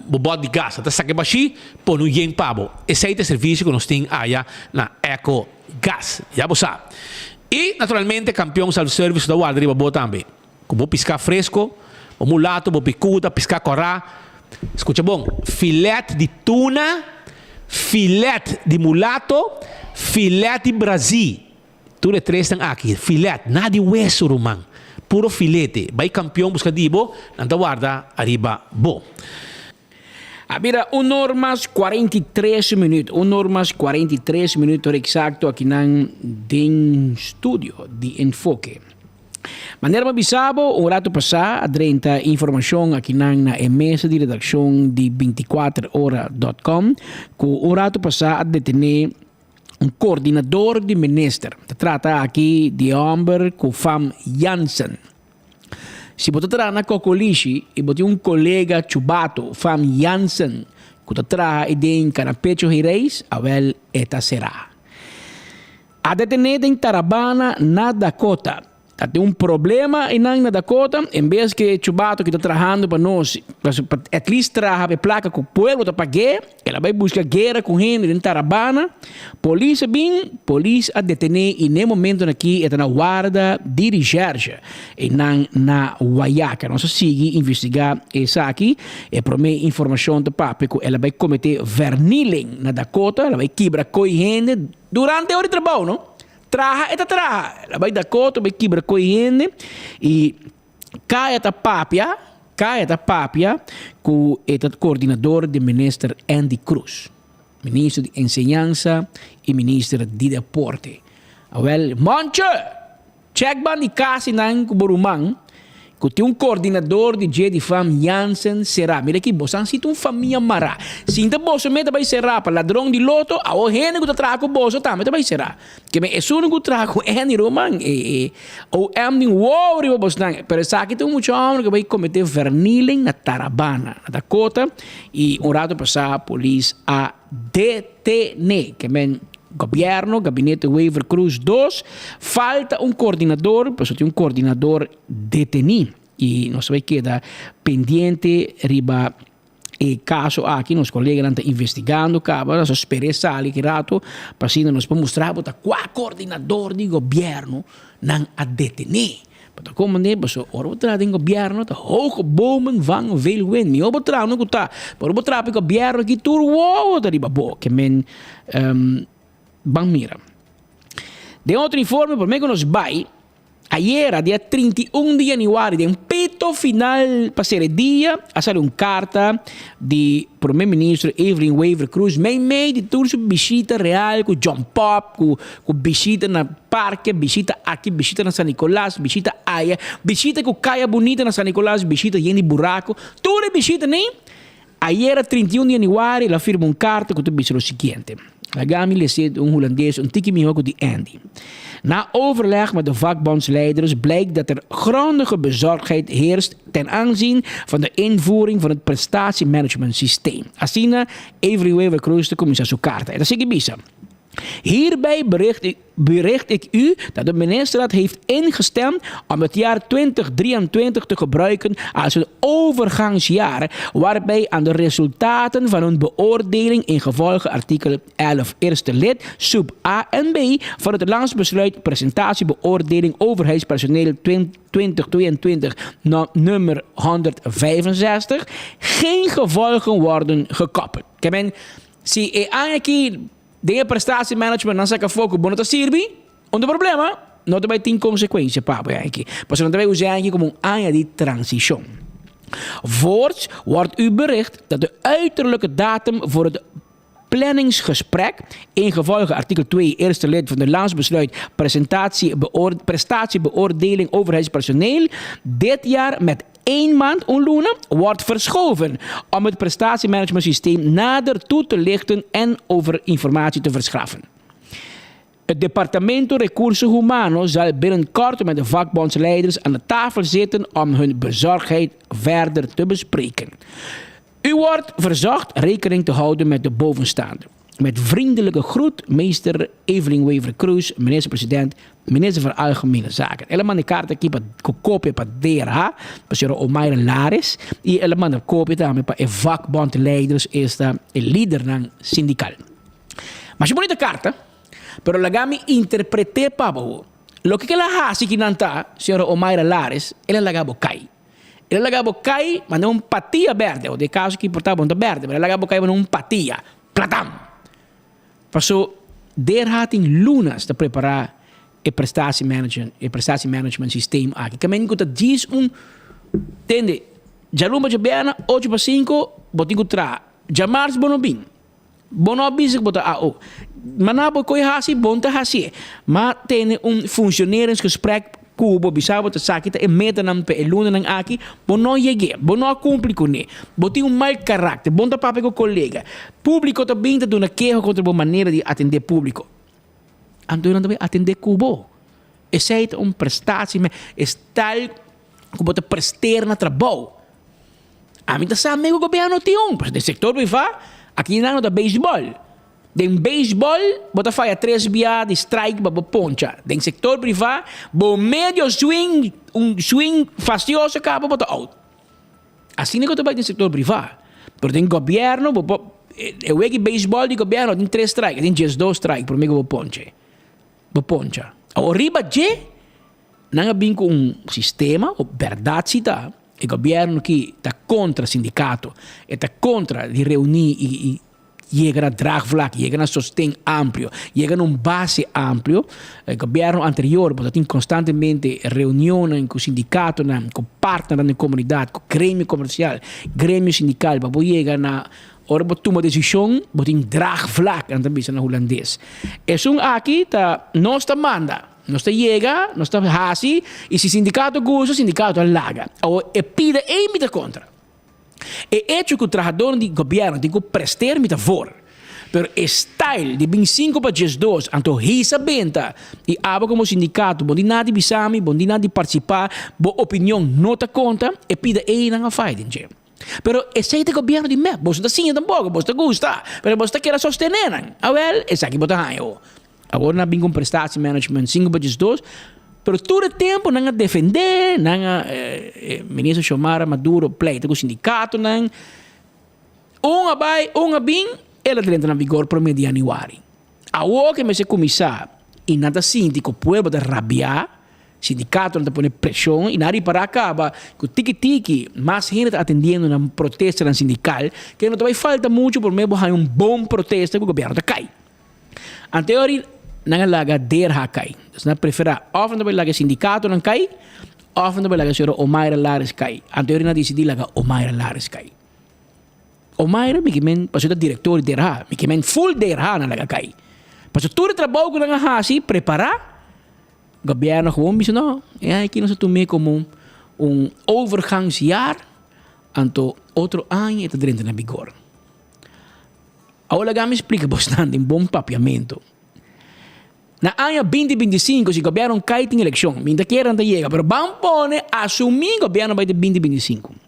bo bòt di gas. Nan ta saka e bashí, pone un yen pa bo. Esei ta e servisio ku nos tin aya na Eco Gas. Ya bo sa. I naturalmente Kampion Self Service ta warda riba bo tambe. Ku bo piská fresko, bo mulato, bo pikuta, piská kòrá. Skucha bon, filet di tuna, filet di mulato, filet di brazí. Tur e tresnan aki, filet, nada di weso ruman. Puro filete. Bai Kampion buska di bo, nan ta warda ariba bo. A bira un or mas 43 minuut. Un or mas 43 minuut ora exacto akinan den studio di Enfoke. Manera mi a bisa bo un rato pasá a drenta informacion akinan na e mesa di redaccion di 24 ora dot com cu un rato pasá a detene un coordinador di minister. Ta trata aki di e homber cu fam Jansen. Si bo ta traha na Cocolishi y bo tin un colega chubato fam Jansen cu ta traha y den Canapecho Hereis, awel e ta sera. A detene den Tarabana na Dakota. Ta tin un problema einan na Dakota, en bes ke e chubato ki ta trahando pa nos, pa at least traha pa e plaka ku pueblo ta pag'é, el a bai buska guera ku hende den Tarabana. Polis a bin, polis a detené i n'e momentonan aki e ta na warda di recherche einan na Wayaca. Nos a sigui investigá esaki. E promé informashon ta papia ku el a bai kometé vernieling na Dakota, el a bai kibra koi hende durante ora di trabou, no. Traha e ta traha. El a bai Dakota bai kibra koe hende i Kaya ta papia, Kaya ta papia ku e ta koordinador di minister Endy Croes, minister di enseñansa i minister di deporte. Awel, Monche! Check ban di kasi nan ku bo ruman ku tin un koordinador di dje di fam Jansen será. Mira aki, boso an sinti un famia mará. Sinta boso mes ta bai será pa ladron di loto, awor hende ku ta traha ku boso tambe ta bai será. Ke men esun ku traha ku Andy ruman, e e OM tin wow riba bosnan. Pero esaki ta un mucha homber ku bai kometé vernieling na Tarabana, na Dakota, i un rato pasá polis a detené. Ke men Gobierno, Gabinete Wever-Croes dos, falta un coordinador, pasobra tin un coordinador deteni y nos ta bay keda pendiente riba e caso aki, nos coleganan ta investigando caba, nos ta spera e sali ki rato pa asina nos por mustra bo ta cua coordinador di gobierno nan a detene. Bo ta komprendé? Pasobra ora bo traha den gobièrnu ta hoge bomen vangen veel wind. Mihó bo traha no ku ta. Pero ora bo traha pa e gobièrnu aki tur wowo ta riba bo. Ke men ban mira. Den otro informe promé ku nos bai, ayera dia 31 di yanüari den pito final pa sera e dia a sali un karta di Prome Ministro Evelyn Wever Croes meimei di tur su bishita real ku John Pop ku ku bishita na parke, bishita aki, bishita na San Nicolas, bishita aya, bishita ku kaya bunita na San Nicolas, bishita yen di buraku, tur e bishitanan ayera 31 di yanüari el a firma un karta ku ta bisa lo siguiente, Laga mi lese un hulandes un tiki mihó ku di Andy. Na overleg met de vakbondsleiders blijkt dat er grondige bezorgdheid heerst ten aanzien van de invoering van het prestatiemanagementsysteem. Asina Evelyn Wever-Croes ta kuminsá su karta. E ta sigui bisa. Hierbij bericht, bericht ik u dat de ministerraad heeft ingestemd om het jaar 2023 te gebruiken als een overgangsjaar, waarbij aan de resultaten van een beoordeling in gevolge artikel 11 eerste lid, sub A en B van het landsbesluit presentatiebeoordeling overheidspersoneel 2022 nummer 165 geen gevolgen worden gekoppeld. Kemen, Si e aña aki den e prestatiemanagement nan saka afó ku bo no ta sirbi, un ta problema, no ta bai tin konsekuensia pa bo e aña aki. Pasobra nan ta bai usa e aña aki komo un aña di transishon. Voorts wordt u bericht dat de uiterlijke datum voor het planningsgesprek, ingevolge artikel 2 eerste lid van de Landsbesluit Prestatiebeoordeling Overheidspersoneel, dit jaar met één maand, un luna, wordt verschoven om het prestatiemanagementsysteem nader toe te lichten en over informatie te verschaffen. Het departamento Recurso Humano zal binnenkort met de vakbondsleiders aan de tafel zitten om hun bezorgdheid verder te bespreken. U wordt verzocht rekening te houden met de bovenstaande. Met vriendelijke groet, meester Evelyn Wever-Croes, minister-president, minister van Algemene Zaken. El a manda e karta aki pa ku kopia pa DRH, pa señora Omaira Lares, i el a manda kopia tambe pa e vakbondleiders, esta e lidernan sindikal. Masha bunita karta, pero laga mi interpret'é pa bo. Loke ku el a hasi ki nan ta, señora Omaira Lares, el a laga bo kai. El a laga bo kai manda un patia berde, o den kaso ki por ta bo no ta berde, pero el a laga bo kai manda un patia, platam! Paso DRH tin lunas ta prepara e prestatie management, e prestatie management systeem aki. Kamen ku ta djis un, tende, djalumba djabièrnè ocho pa sinku bo tin ku traha, djamars bo no bin. Bo no a bisa ku bo ta AO. Ma na bo koe hasi, bo no ta hasié. Ma tene un functioneringsgesprek ku bo bisa bo ta sa ki ta e metanan pa e lunanan aki, bo no yeg'é, bo no a kumpli kuné. Bo tin un mal karakter, bo no ta papia ku kolega. Públiko ta bin ta duna keho kontra bo manera di atendé públiko. Anto nan ta bai atendé ku bo. Esei ta un prestatie, es tal. ku bo ta presteer na trabou. Ami ta sa mi ku gobièrnu tin un, pasobra den sektor privá aki nan no ta beisbòl. Den beisbòl bo ta faya tres bia di strike pa bo poncha. Den sektor privá bo medio swing, un swing fastioso kaba bo ta out. Asina ku ta bai den sektor privá. Pero den gobièrnu bo por, e weki beisbòl di gobièrnu tin tres strike, tin diesdos strike promé ku bo ponche, bo poncha. Awor riba dje Nan a bin ku un sistema, o bèrdat si ta, e gobièrnu ki ta kontra sindikato, e ta kontra di reuní i i yega na draagvlak, yega na sosten amplio, yega na un base amplio. E gobièrnu anterior bo ta tin konstantemente reunionnan ku sindikatonan, ku partnernan den komunidat, ku gremio komersial, gremio sindikal pa bo yega na ora bo tuma desishon bo tin draagvlak, nan ta bisa na hulandes. Esun aki ta nos ta manda. Nos ta yega, nos ta hasi, y si sindicato gusta, sindicato a laga. Awor, e pida ey mi ta contra. E hecho cu trahadornan di gobierno tin cu presteer mi ta voor. Pero e style di bin cinco pa diesdos, anto hisa benta, y abo como sindicato, bo di nada di bisa mi, bo di nada di participa, bo opinion no ta conta, e pida ey nan a faya den dje. Pero esey ta gobierno di mep, boso ta siña tampoco, boso ta gusta, pero boso ta keda sostene nan. Awel, esaki bo ta haña ho. Awor nan a bin ku un prestatiemanagement sinku pa diesdos, pero tur e tempu nan a defendé, nan a minister Xiomara Maduro pleita ku sindikatonan, un a bai, un a bin, el a drenta na vigor promé di yanüari. Awor ke mester kuminsá i nan ta sinti ku pueblo ta rabiá, sindikatonan ta pone preshon i nan a ripará kaba ku tiki tiki mas hende ta atendiendo nan protestanan sindikal, ke no ta bai falta muchu promé bo haña un bon protesta ku gobièrnu ta kai. Anteori nan a laga DRH kai. Dus nan a preferá òf nan ta bai laga e sindikatonan kai òf nan ta bai laga señora Omayra Lares kai. Anteori nan a disidí laga Omayra Lares kai. Omayra mi ke men pasobra e ta direktor di DRH, mi ke men ful DRH nan laga kai. Pasobra tur e trabou ku nan a hasi prepará, gobièrnu gewoon bisa no, e aña aki nos a tum'é komo un overgangsjaar, anto otro aña e ta drenta na bigor. Awor laga mi splika bosnan den bon papiamentu. Na aña binti 25 si gobièrnu kai tin elekshon, mi ta kere nan ta yega, pero ban pone asumí gobièrnu bai te binti 25.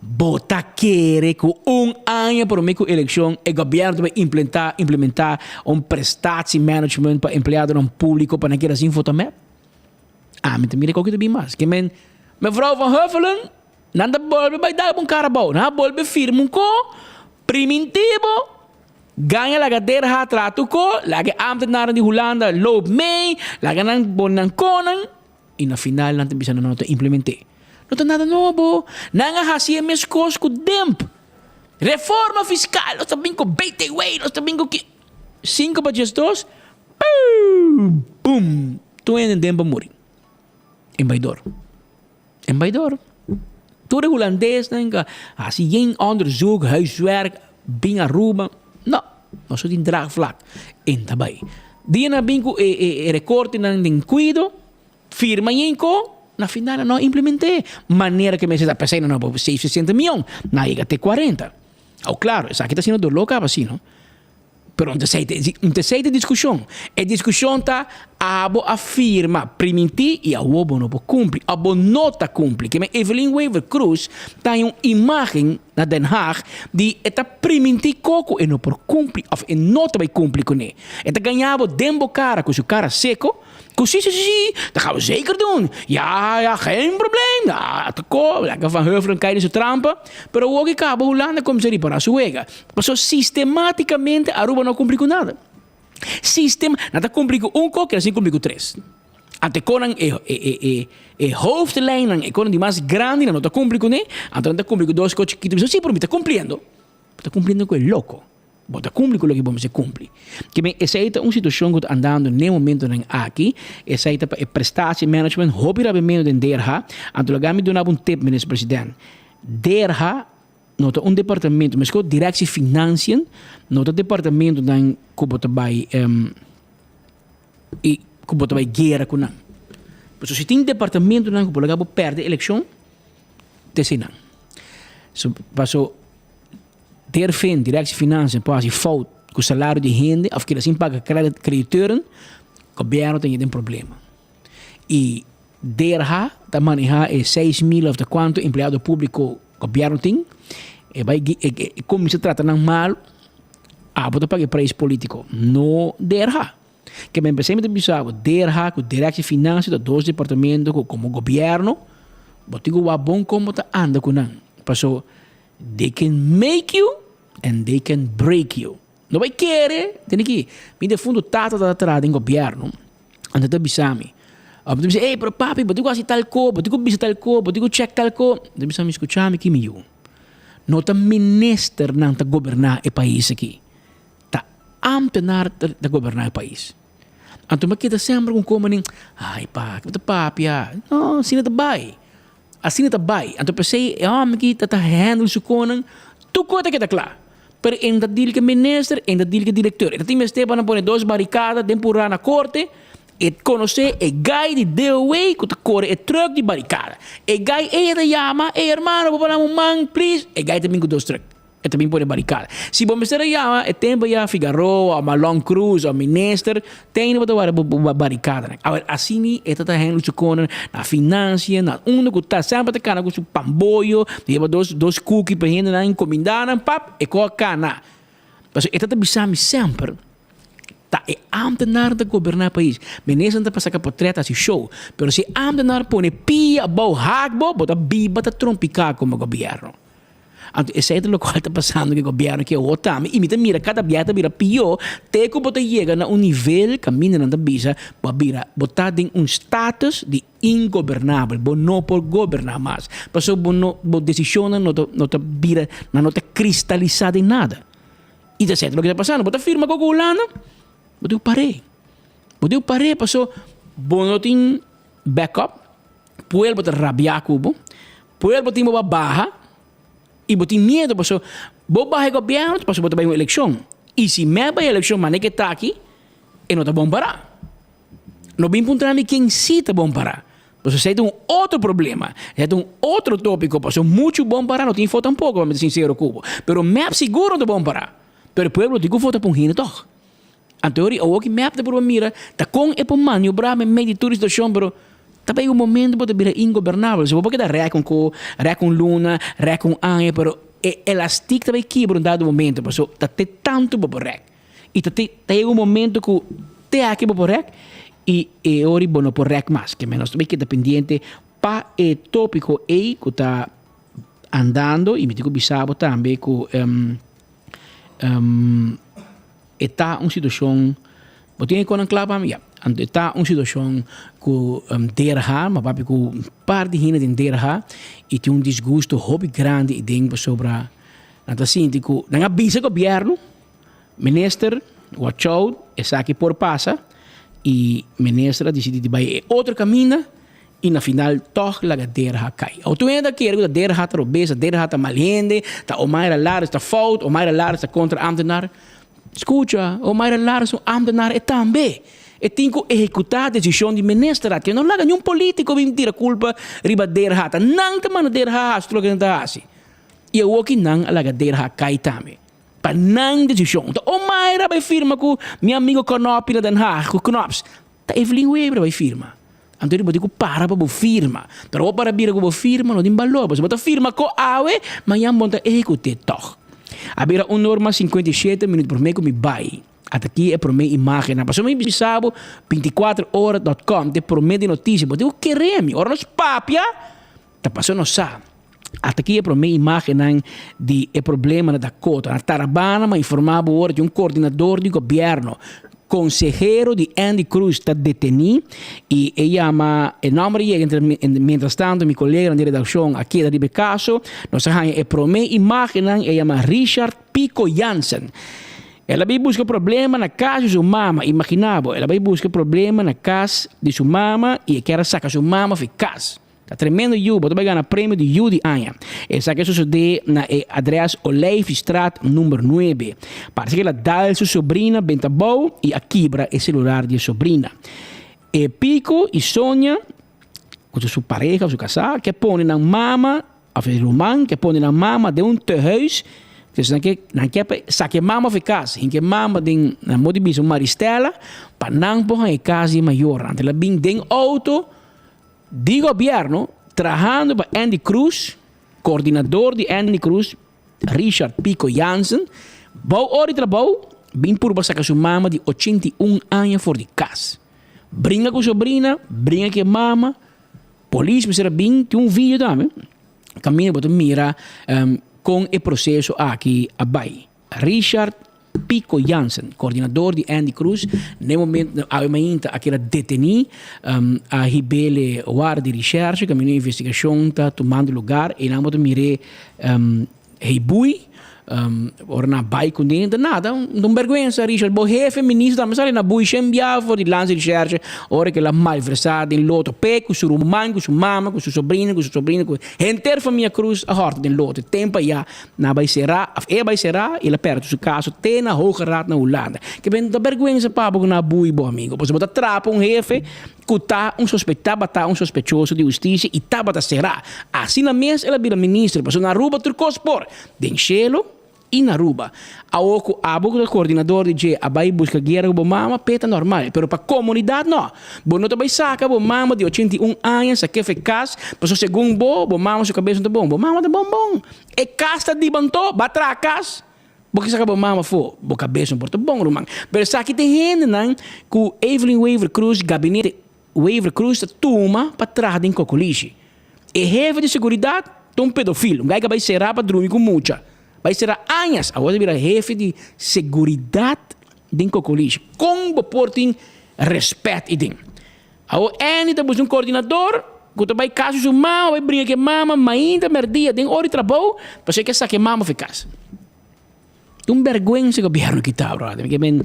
Bo ta kere ku un aña promé ku elekshon e gobièrnu ta bai implentá implementá un prestatiemanagement pa empleadonan públiko pa nan keda sin vota mep? Ami ta mira koke ta bin mas. Ke men mevrouw Van Huffelen Nan ta bolbe bai dal bo un kara abou. Nan a bolbe firma un ko, priminti bo, gaña laga derha tratu ko, laga e ambtenaren di Hulanda loop mee, laga nan pone nan konan, i na final nan ta bisa nan no ta implement'é. No ta nada nobo. Nan a hasi e meskos ku Demp. Reforma fiskal, nos ta bin ku BTW, nos ta bin ku ki. Sinku pa 12, puu! Bum! Tur hende Demp a muri. Embaidor. Embaidor. Tur e hulandesnan ka hasi yen onderzoek, huiswerk, bin Aruba. No, nos no tin draagvlak. En ta bai. Dia nan bin ku e e e rekortenan den kuido, firma yen ko, na final nan no a implement'é. Manera ke mester ta, p'esei nan no por seis sesenta mion, nan a yega te kuarenta. Aw klaro, esaki ta haciendo doló kaba si no. Pero un ta esei ta diskushon. E diskushon ta abo a firma, primintí i awor bo no por kumpli òf bo no ta kumpli. Kimen Evelyn Wever Croes ta haña un imágen na Den Haag di e ta primintí ko ku e no por kumpli òf e no ta bai kumpli kuné. E ta gaña bo den bo kara ku su kara seko. Ku si, si, si, si, dat gaan we zeker doen. Ja, ja, geen probleem. Ja, ta ko, laga Van Huffelen kai den su trampa. Pero awor ki kaba Hulanda kuminsá ripará su wega. Pasobra sistematicamente Aruba no a kumpli ku nada. Sistem, nan ta kumpli ku un ko, keda sin kumpli ku tres. Anto e konan, e, e, e, e, e hoofdlijnnan, e konan di mas grandi nan no ta kumpli kuné, anto nan ta kumpli ku dos ko chikitu. Bisa, si, pero mi ta kumpliendo. Bo ta kumpliendo ku e loko. Bo ta kumpli ku loke bo mester kumpli. Ke men esei ta un situashon ku ta andando n'e momentonan aki. Esei ta pa e prestatie management hopi rabiamentu den DRH. Anto laga mi duna bo un tip, Minister President. DRH no ta un departamento, meskos Directie Financiën no ta departamentonan ku bo ta bai i ku bo ta bai guera ku nan. Pasobra si tin departamentonan ku por laga bo pèrdè elekshon, ta eseinan. So paso. Derfin, Directie Financiën, por hasi fout ku salario di hende of keda sin paga crediteuren, gobierno ta yega den problema. I. DRH ta maneha e 6000 of ta cuanto empleado publico gobierno tin, e bay e cuminsa trata nan malo, abo ta paga e prijs politico, no DRH. Ke men p'esei mi ta bisa bo, DRH cu Directie Financiën ta dos departamento cu como gobierno bo tin cu wak bon con bo ta anda cu nan, paso they can make you and they can break you. No bay kere, tene ki, mi defunto tata ta traha den gobierno, anto e ta bisa mi, mi ta bisa, ey pero papi bo tin ku hasi tal ko, bo tin ku bisa tal ko, bo tin ku check tal ko, e ta bisa mi, skucha mi ki mi yu, no ta ministernan ta goberná e pais aki, ta ámtenar ta goberná e pais. Anto mi a keda semper ku un koma nin, ay pa, ki bo ta papia, no, asina ta bai, asina ta bai, anto p'esei e hòmber aki ta ta handle su konan, tur kos ta keda kla. Pero e no ta deal ku e minister, e no ta deal ku e direkteur. E ta tin mester pa nan pone dos barikada den purá na korte. E konosé e guy di DOW ku ta kore e trùk di barikada. E guy ei e ta yama, Ey hermano, bo por dam un man, please? E guy ta bin ku dos trùk. E ta bin pone barikada. Si bo mester a yama e tempu ya Figaroa o Malon Cruz o minister, Tene bo ta wara bo barikadanan. Awor, asini e ta ta hende su konan na finansia, na unda ku ta. Semper ta kana ku su pamboyo, ta yeba dos dos kuki pa hendenan enkomendá nan, pap, e ko a kana. Pasobra e ta ta bisa mi semper, ta e ámtenar ta goberná e pais. Ministernan ta pa saka potrèt hasi show, pero si e ámtenar pone pia abou hak bo, bo ta biba ta trompiká komo gobièrnu. Anto esei ta lokual ta pasando ku e gobièrnu aki awor tambe i mi ta mira kada bia ta bira pió te ku bo ta yega na un nivel kaminda nan ta bisa bo a bira bo ta den un status di ingobernabel bo no por goberná mas pasobra bo no bo desishonnan no ta no ta bira nan no ta kristalisá den nada i ta esei ta loke ta pasando bo ta firma ku Hulanda bo tin ku par'é bo tin ku par'é pasobra bo no tin backup pueblo ta rabia ku bo. Pueblo tin bo ba baha y bo tin miedo paso bo baha e gobierno ta paso bo ta bay un eleccion y si mep bay eleccion mane ke ta aki e no ta bon para. No bin puntra mi ken si ta bon para paso esey ta un otro problema esey ta un otro topico paso mucho bon para no tin fo tampoco pa mi ta sincero cu bo pero mep sigur no ta bon para pero pueblo tin cu vota pa un hende tog. Anto ori awo ki mep ta purba mira ta kon e por maniobra me mei di tur e situacion pero ta bay un momento bo ta bira ingobernabel so bo por keda rek un ko, rek un luna, rek un aña pero e elastic ta bay kibra un dado momento paso ta te tanto bo por rek y ta te ta yega un momento ku te aki bo por rek y e ori bo no por rek mas ke menos ta bay keda pendiente pa e topico ey ku ta andando y mi tin ku bisa bo tambe ku E ta un situashon, bo tin e konan kla pa mi? Ya. Anto e ta un situashon ku DRH, ma papia ku un par di hende den DRH i tin un disgusto hopi grandi ei den pasobra nan ta sinti ku nan a bisa gobièrnu, minister watch out esaki por pasa i minister a disidi di bai e otro kaminda I na final tòg laga DRH kai. Awor tur hende ta kere ku ta DRH ta robes, ta DRH ta mal hende, ta Omayra Lares ta fout, Omayra Lares ta kontra ámtenar. Skucha, Omayra Lares un ámtenar e tambe. E tin ku ehekutá desishon di minister aki. No laga niun polítiko bin tira kulpa riba DRH. Ta nan ta manda DRH hasi tur loke nan ta hasi. I awor ki nan a laga DRH kai tambe. Pa nan desishon. Ta Omayra bai firma ku mi amigo Kònòpi na Den Haag, ku Knops. Ta Evelyn Weber bai firma. Anto bo tin ku para pa bo firma. Pero bo para bira ku bo firma no tin balor. Pasobra bo ta firma ko awe, mañan bo no ta ehekut'é tòg. A bira un or mas 57 minüt promé ku mi bai. Ata aki e promé imágennan. Pasobra mi bisa bo 24 ora dòt kòm ta e promé di notisia. Bo tin ku kere mi. Ora nos papia, ta pasobra nos sa. Ata aki e promé imágennan di e problema na Dakota. Na Tarabana m'a informá bo ora di un koordinador di gobièrnu, konsehero di Endy Croes ta detení i e yama e nòmber a yega mientras tanto mi koleganan di redakshon a keda riba e kaso. Nos a haña e promé imágennan, e yama Richard Pico Jansen. El a bai buska problema na kas di su mama, imaginá bo, el a bai buska problema na kas di su mama i e kier a saka su mama for e kas. Ta tremendo yu, bo ta bai gana premio di yu di aña. Esaki a sosodé na e adrès Olijfstraat number nuebe. Parse ku el a dal su sobrina benta bou i a kibra e selular di e sobrina. E Pico i Sonia, ku ta su pareha òf su kasá, ke pone nan mama òf e ruman ke pone nan mama den un tehuis. Dus nan ke nan ke pa saka e mama for e kas, hinka e mama den nan modo di bisa un maristela pa nan por haña e kas di e mayornan. Anto el a bin den outo. Di gobierno trahando pa Andy Cruz, coordinador di Andy Cruz, Richard Pico Jansen, bou ora di trabou, bin purba saca su mama di 81 aña for di cas. Bringa cu sobrina, bringa cu e mama, polis mester a bin, tin un video tambe, caminda bo ta mira con e proceso aki a bay. Richard Pico Jansen, coordinador di Andy Cruz, n'e momento awe mainta a keda deteni, a hib'ele warda di recherche caminda investigacion ta tumando lugar, eynan bo ta mir'e hey bui, ora nan a bay cune, ta nada, un berguensa Richard, bo hefe minister tambe sali na bui shen bia for di lands recherche ora kila malversa den loto pe cu su ruman, cu su mama, cu su sobrino, cu su sobrina, cu henter famia Cruz a horta den loto, tempo aya Nan a bai será, of e a bai será, i el a pèrdè su kaso te na Hoge Raad na Hulanda. Ke ben ta bèrgwensa pa bo ku nan a bui bo amigo, pasobra bo ta trapa un hefe ku ta un sospe tabata un sospechoso di hustisia i tabata será. Asina mes el a bira minister, pasobra na Aruba tur kos por, den shelu i na Aruba. Awor ku abo ku ta koordinador di dje a bai buska guera ku bo mama, p'e ta normal, pero pa komunidat no. Bo no ta bai saka bo mama di 81 aña sak'e f'e kas, pasobra segun bo, bo mama su kabes no ta bon. Bo mama ta bon bon. E kas ta di banto, ba traha kas, bo ke saka bo mama afó, bo kabes no por ta bon ruman. Pero esaki ta e hendenan ku Evelyn Wever Croes, gabinete Wever Croes ta tuma pa traha den kokolishi. E hefe di seguridat ta un pedofil, un guy ku a bai será pa drumi ku mucha. Bai será añas, awor ta bira hefe di seguridat den kokolishi. Kon bo por tin respèt i den? Awor Andy ta buska un koordinador ku ta bai kas ku su mama, bai bringa ku e mama mainta merdia den ora di trabou, pasobra e ke saka e mama for e kas. Ta un bèrgwensa gobièrnu kita, bròder. Mi ke men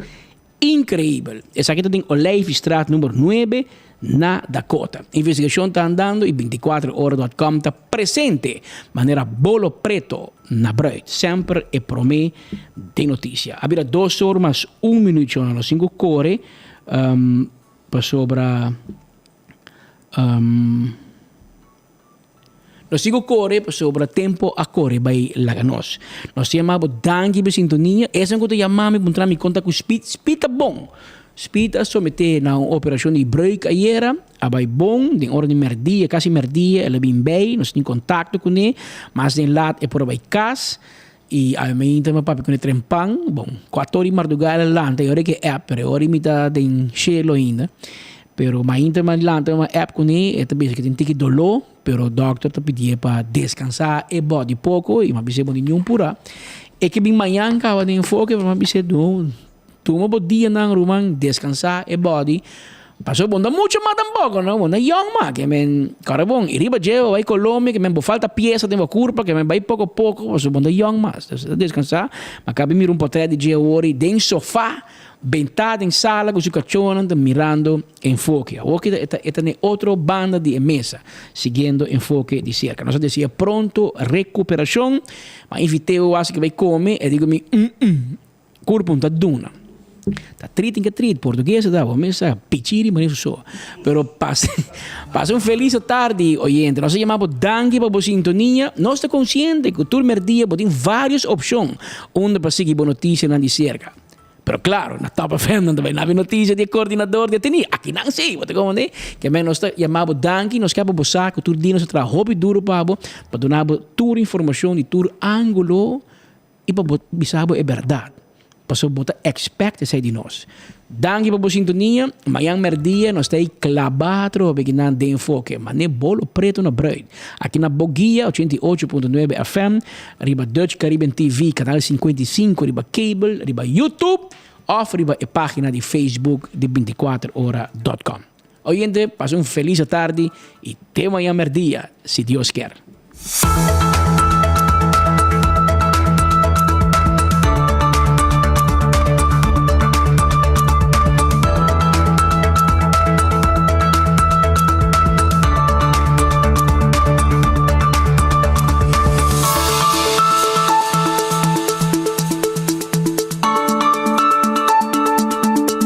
inkreibel. Esaki ta den Olijfstraat number nuebe na Dakota. Investigashon ta andando i bintikuater ora dòt kòm ta presente manera bolo preto na bruid. Semper e promé den notisia. A bira dos or mas un minuut shon a los sinku kore. Pasobra nos tin ku kore pasobra tempo a kore bai laga nos. Nos ta yama bo danki pa e sintonia. Esun ku ta yama mi puntra mi konta ku Speed. Speed ta bon. Speed a somete na un operashon di breuk ayera. A bai bon den ora di merdia, kasi merdia el a bin bei. Nos tin kontakto kuné. Mas den lat e por a bai kas. I awe mainta mi a papia ku e tren pan, bon, kuater ora di mardugá el a lanta i ora ke app, pero e ora mi ta den shelu ainda. Pero mainta mi a lanta mi a app kuné, e ta bisa ku tin tiki doló, pero dòkter ta pidié pa deskansá e bòdi poko i mi a bis'é bo niun purá. E ke bin mañan kaba den enfoke, pero mi a bis'é no, Tuma bo dianan ruman descansa e body paso bo no ta mucho mas tampoco no bo no young mas ke men kore bon y riba dje bo bay Colombia ke men bo falta pieza den bo curpa ke men bay poco poco paso bo no ta young mas entonces ta descansa mi a caba di mira un potret di dje awor y den sofa benta den sala cu su cachonan ta mirando Enfoke. Awor ki e ta e ta n'e otro banda di e mesa, siguiendo Enfoke di serka. Nos a deseá pronto recuperacion. Mi a invit'é wasi ke bai come, e di ku mi, mm-mm. Kurpo no ta duna. Ta trit en ke trit. Portugues ta bo mes sa pichiri manera su so. Pero pasa pasa un felis atardi oyente. Nos a yama bo danki pa bo sintonia. Nos ta konsiente ku tur merdia bo tin varios opshon unda pa sigui bo notisianan di serka. Pero klaro, na Top FM nan ta bai nabi notisia di e koordinador di e teni. Akinan si, bo ta komprende? Ke men nos ta yama bo danki. Nos ke pa bo sa ku tur dia nos ta traha hopi duru pa bo pa duna bo tur informashon di tur angulo. I pa bo bisa bo e bèrdat, pasobra bo ta èkspèkt esei di nos. Danki pa bo sintonia. Mañan mèrdia nos ta ei klabá atrobe kinan den Enfoke, man'é bolo pretu na brùit. Aki na Boguia, 88.9 FM, riba Dutch Caribbean TV, kanal 55 riba cable, riba YouTube òf riba e página di Facebook di 24 ora dòt kòm. Oyente, pasa un felis atardi i te mañan mèrdia, si Dios kier.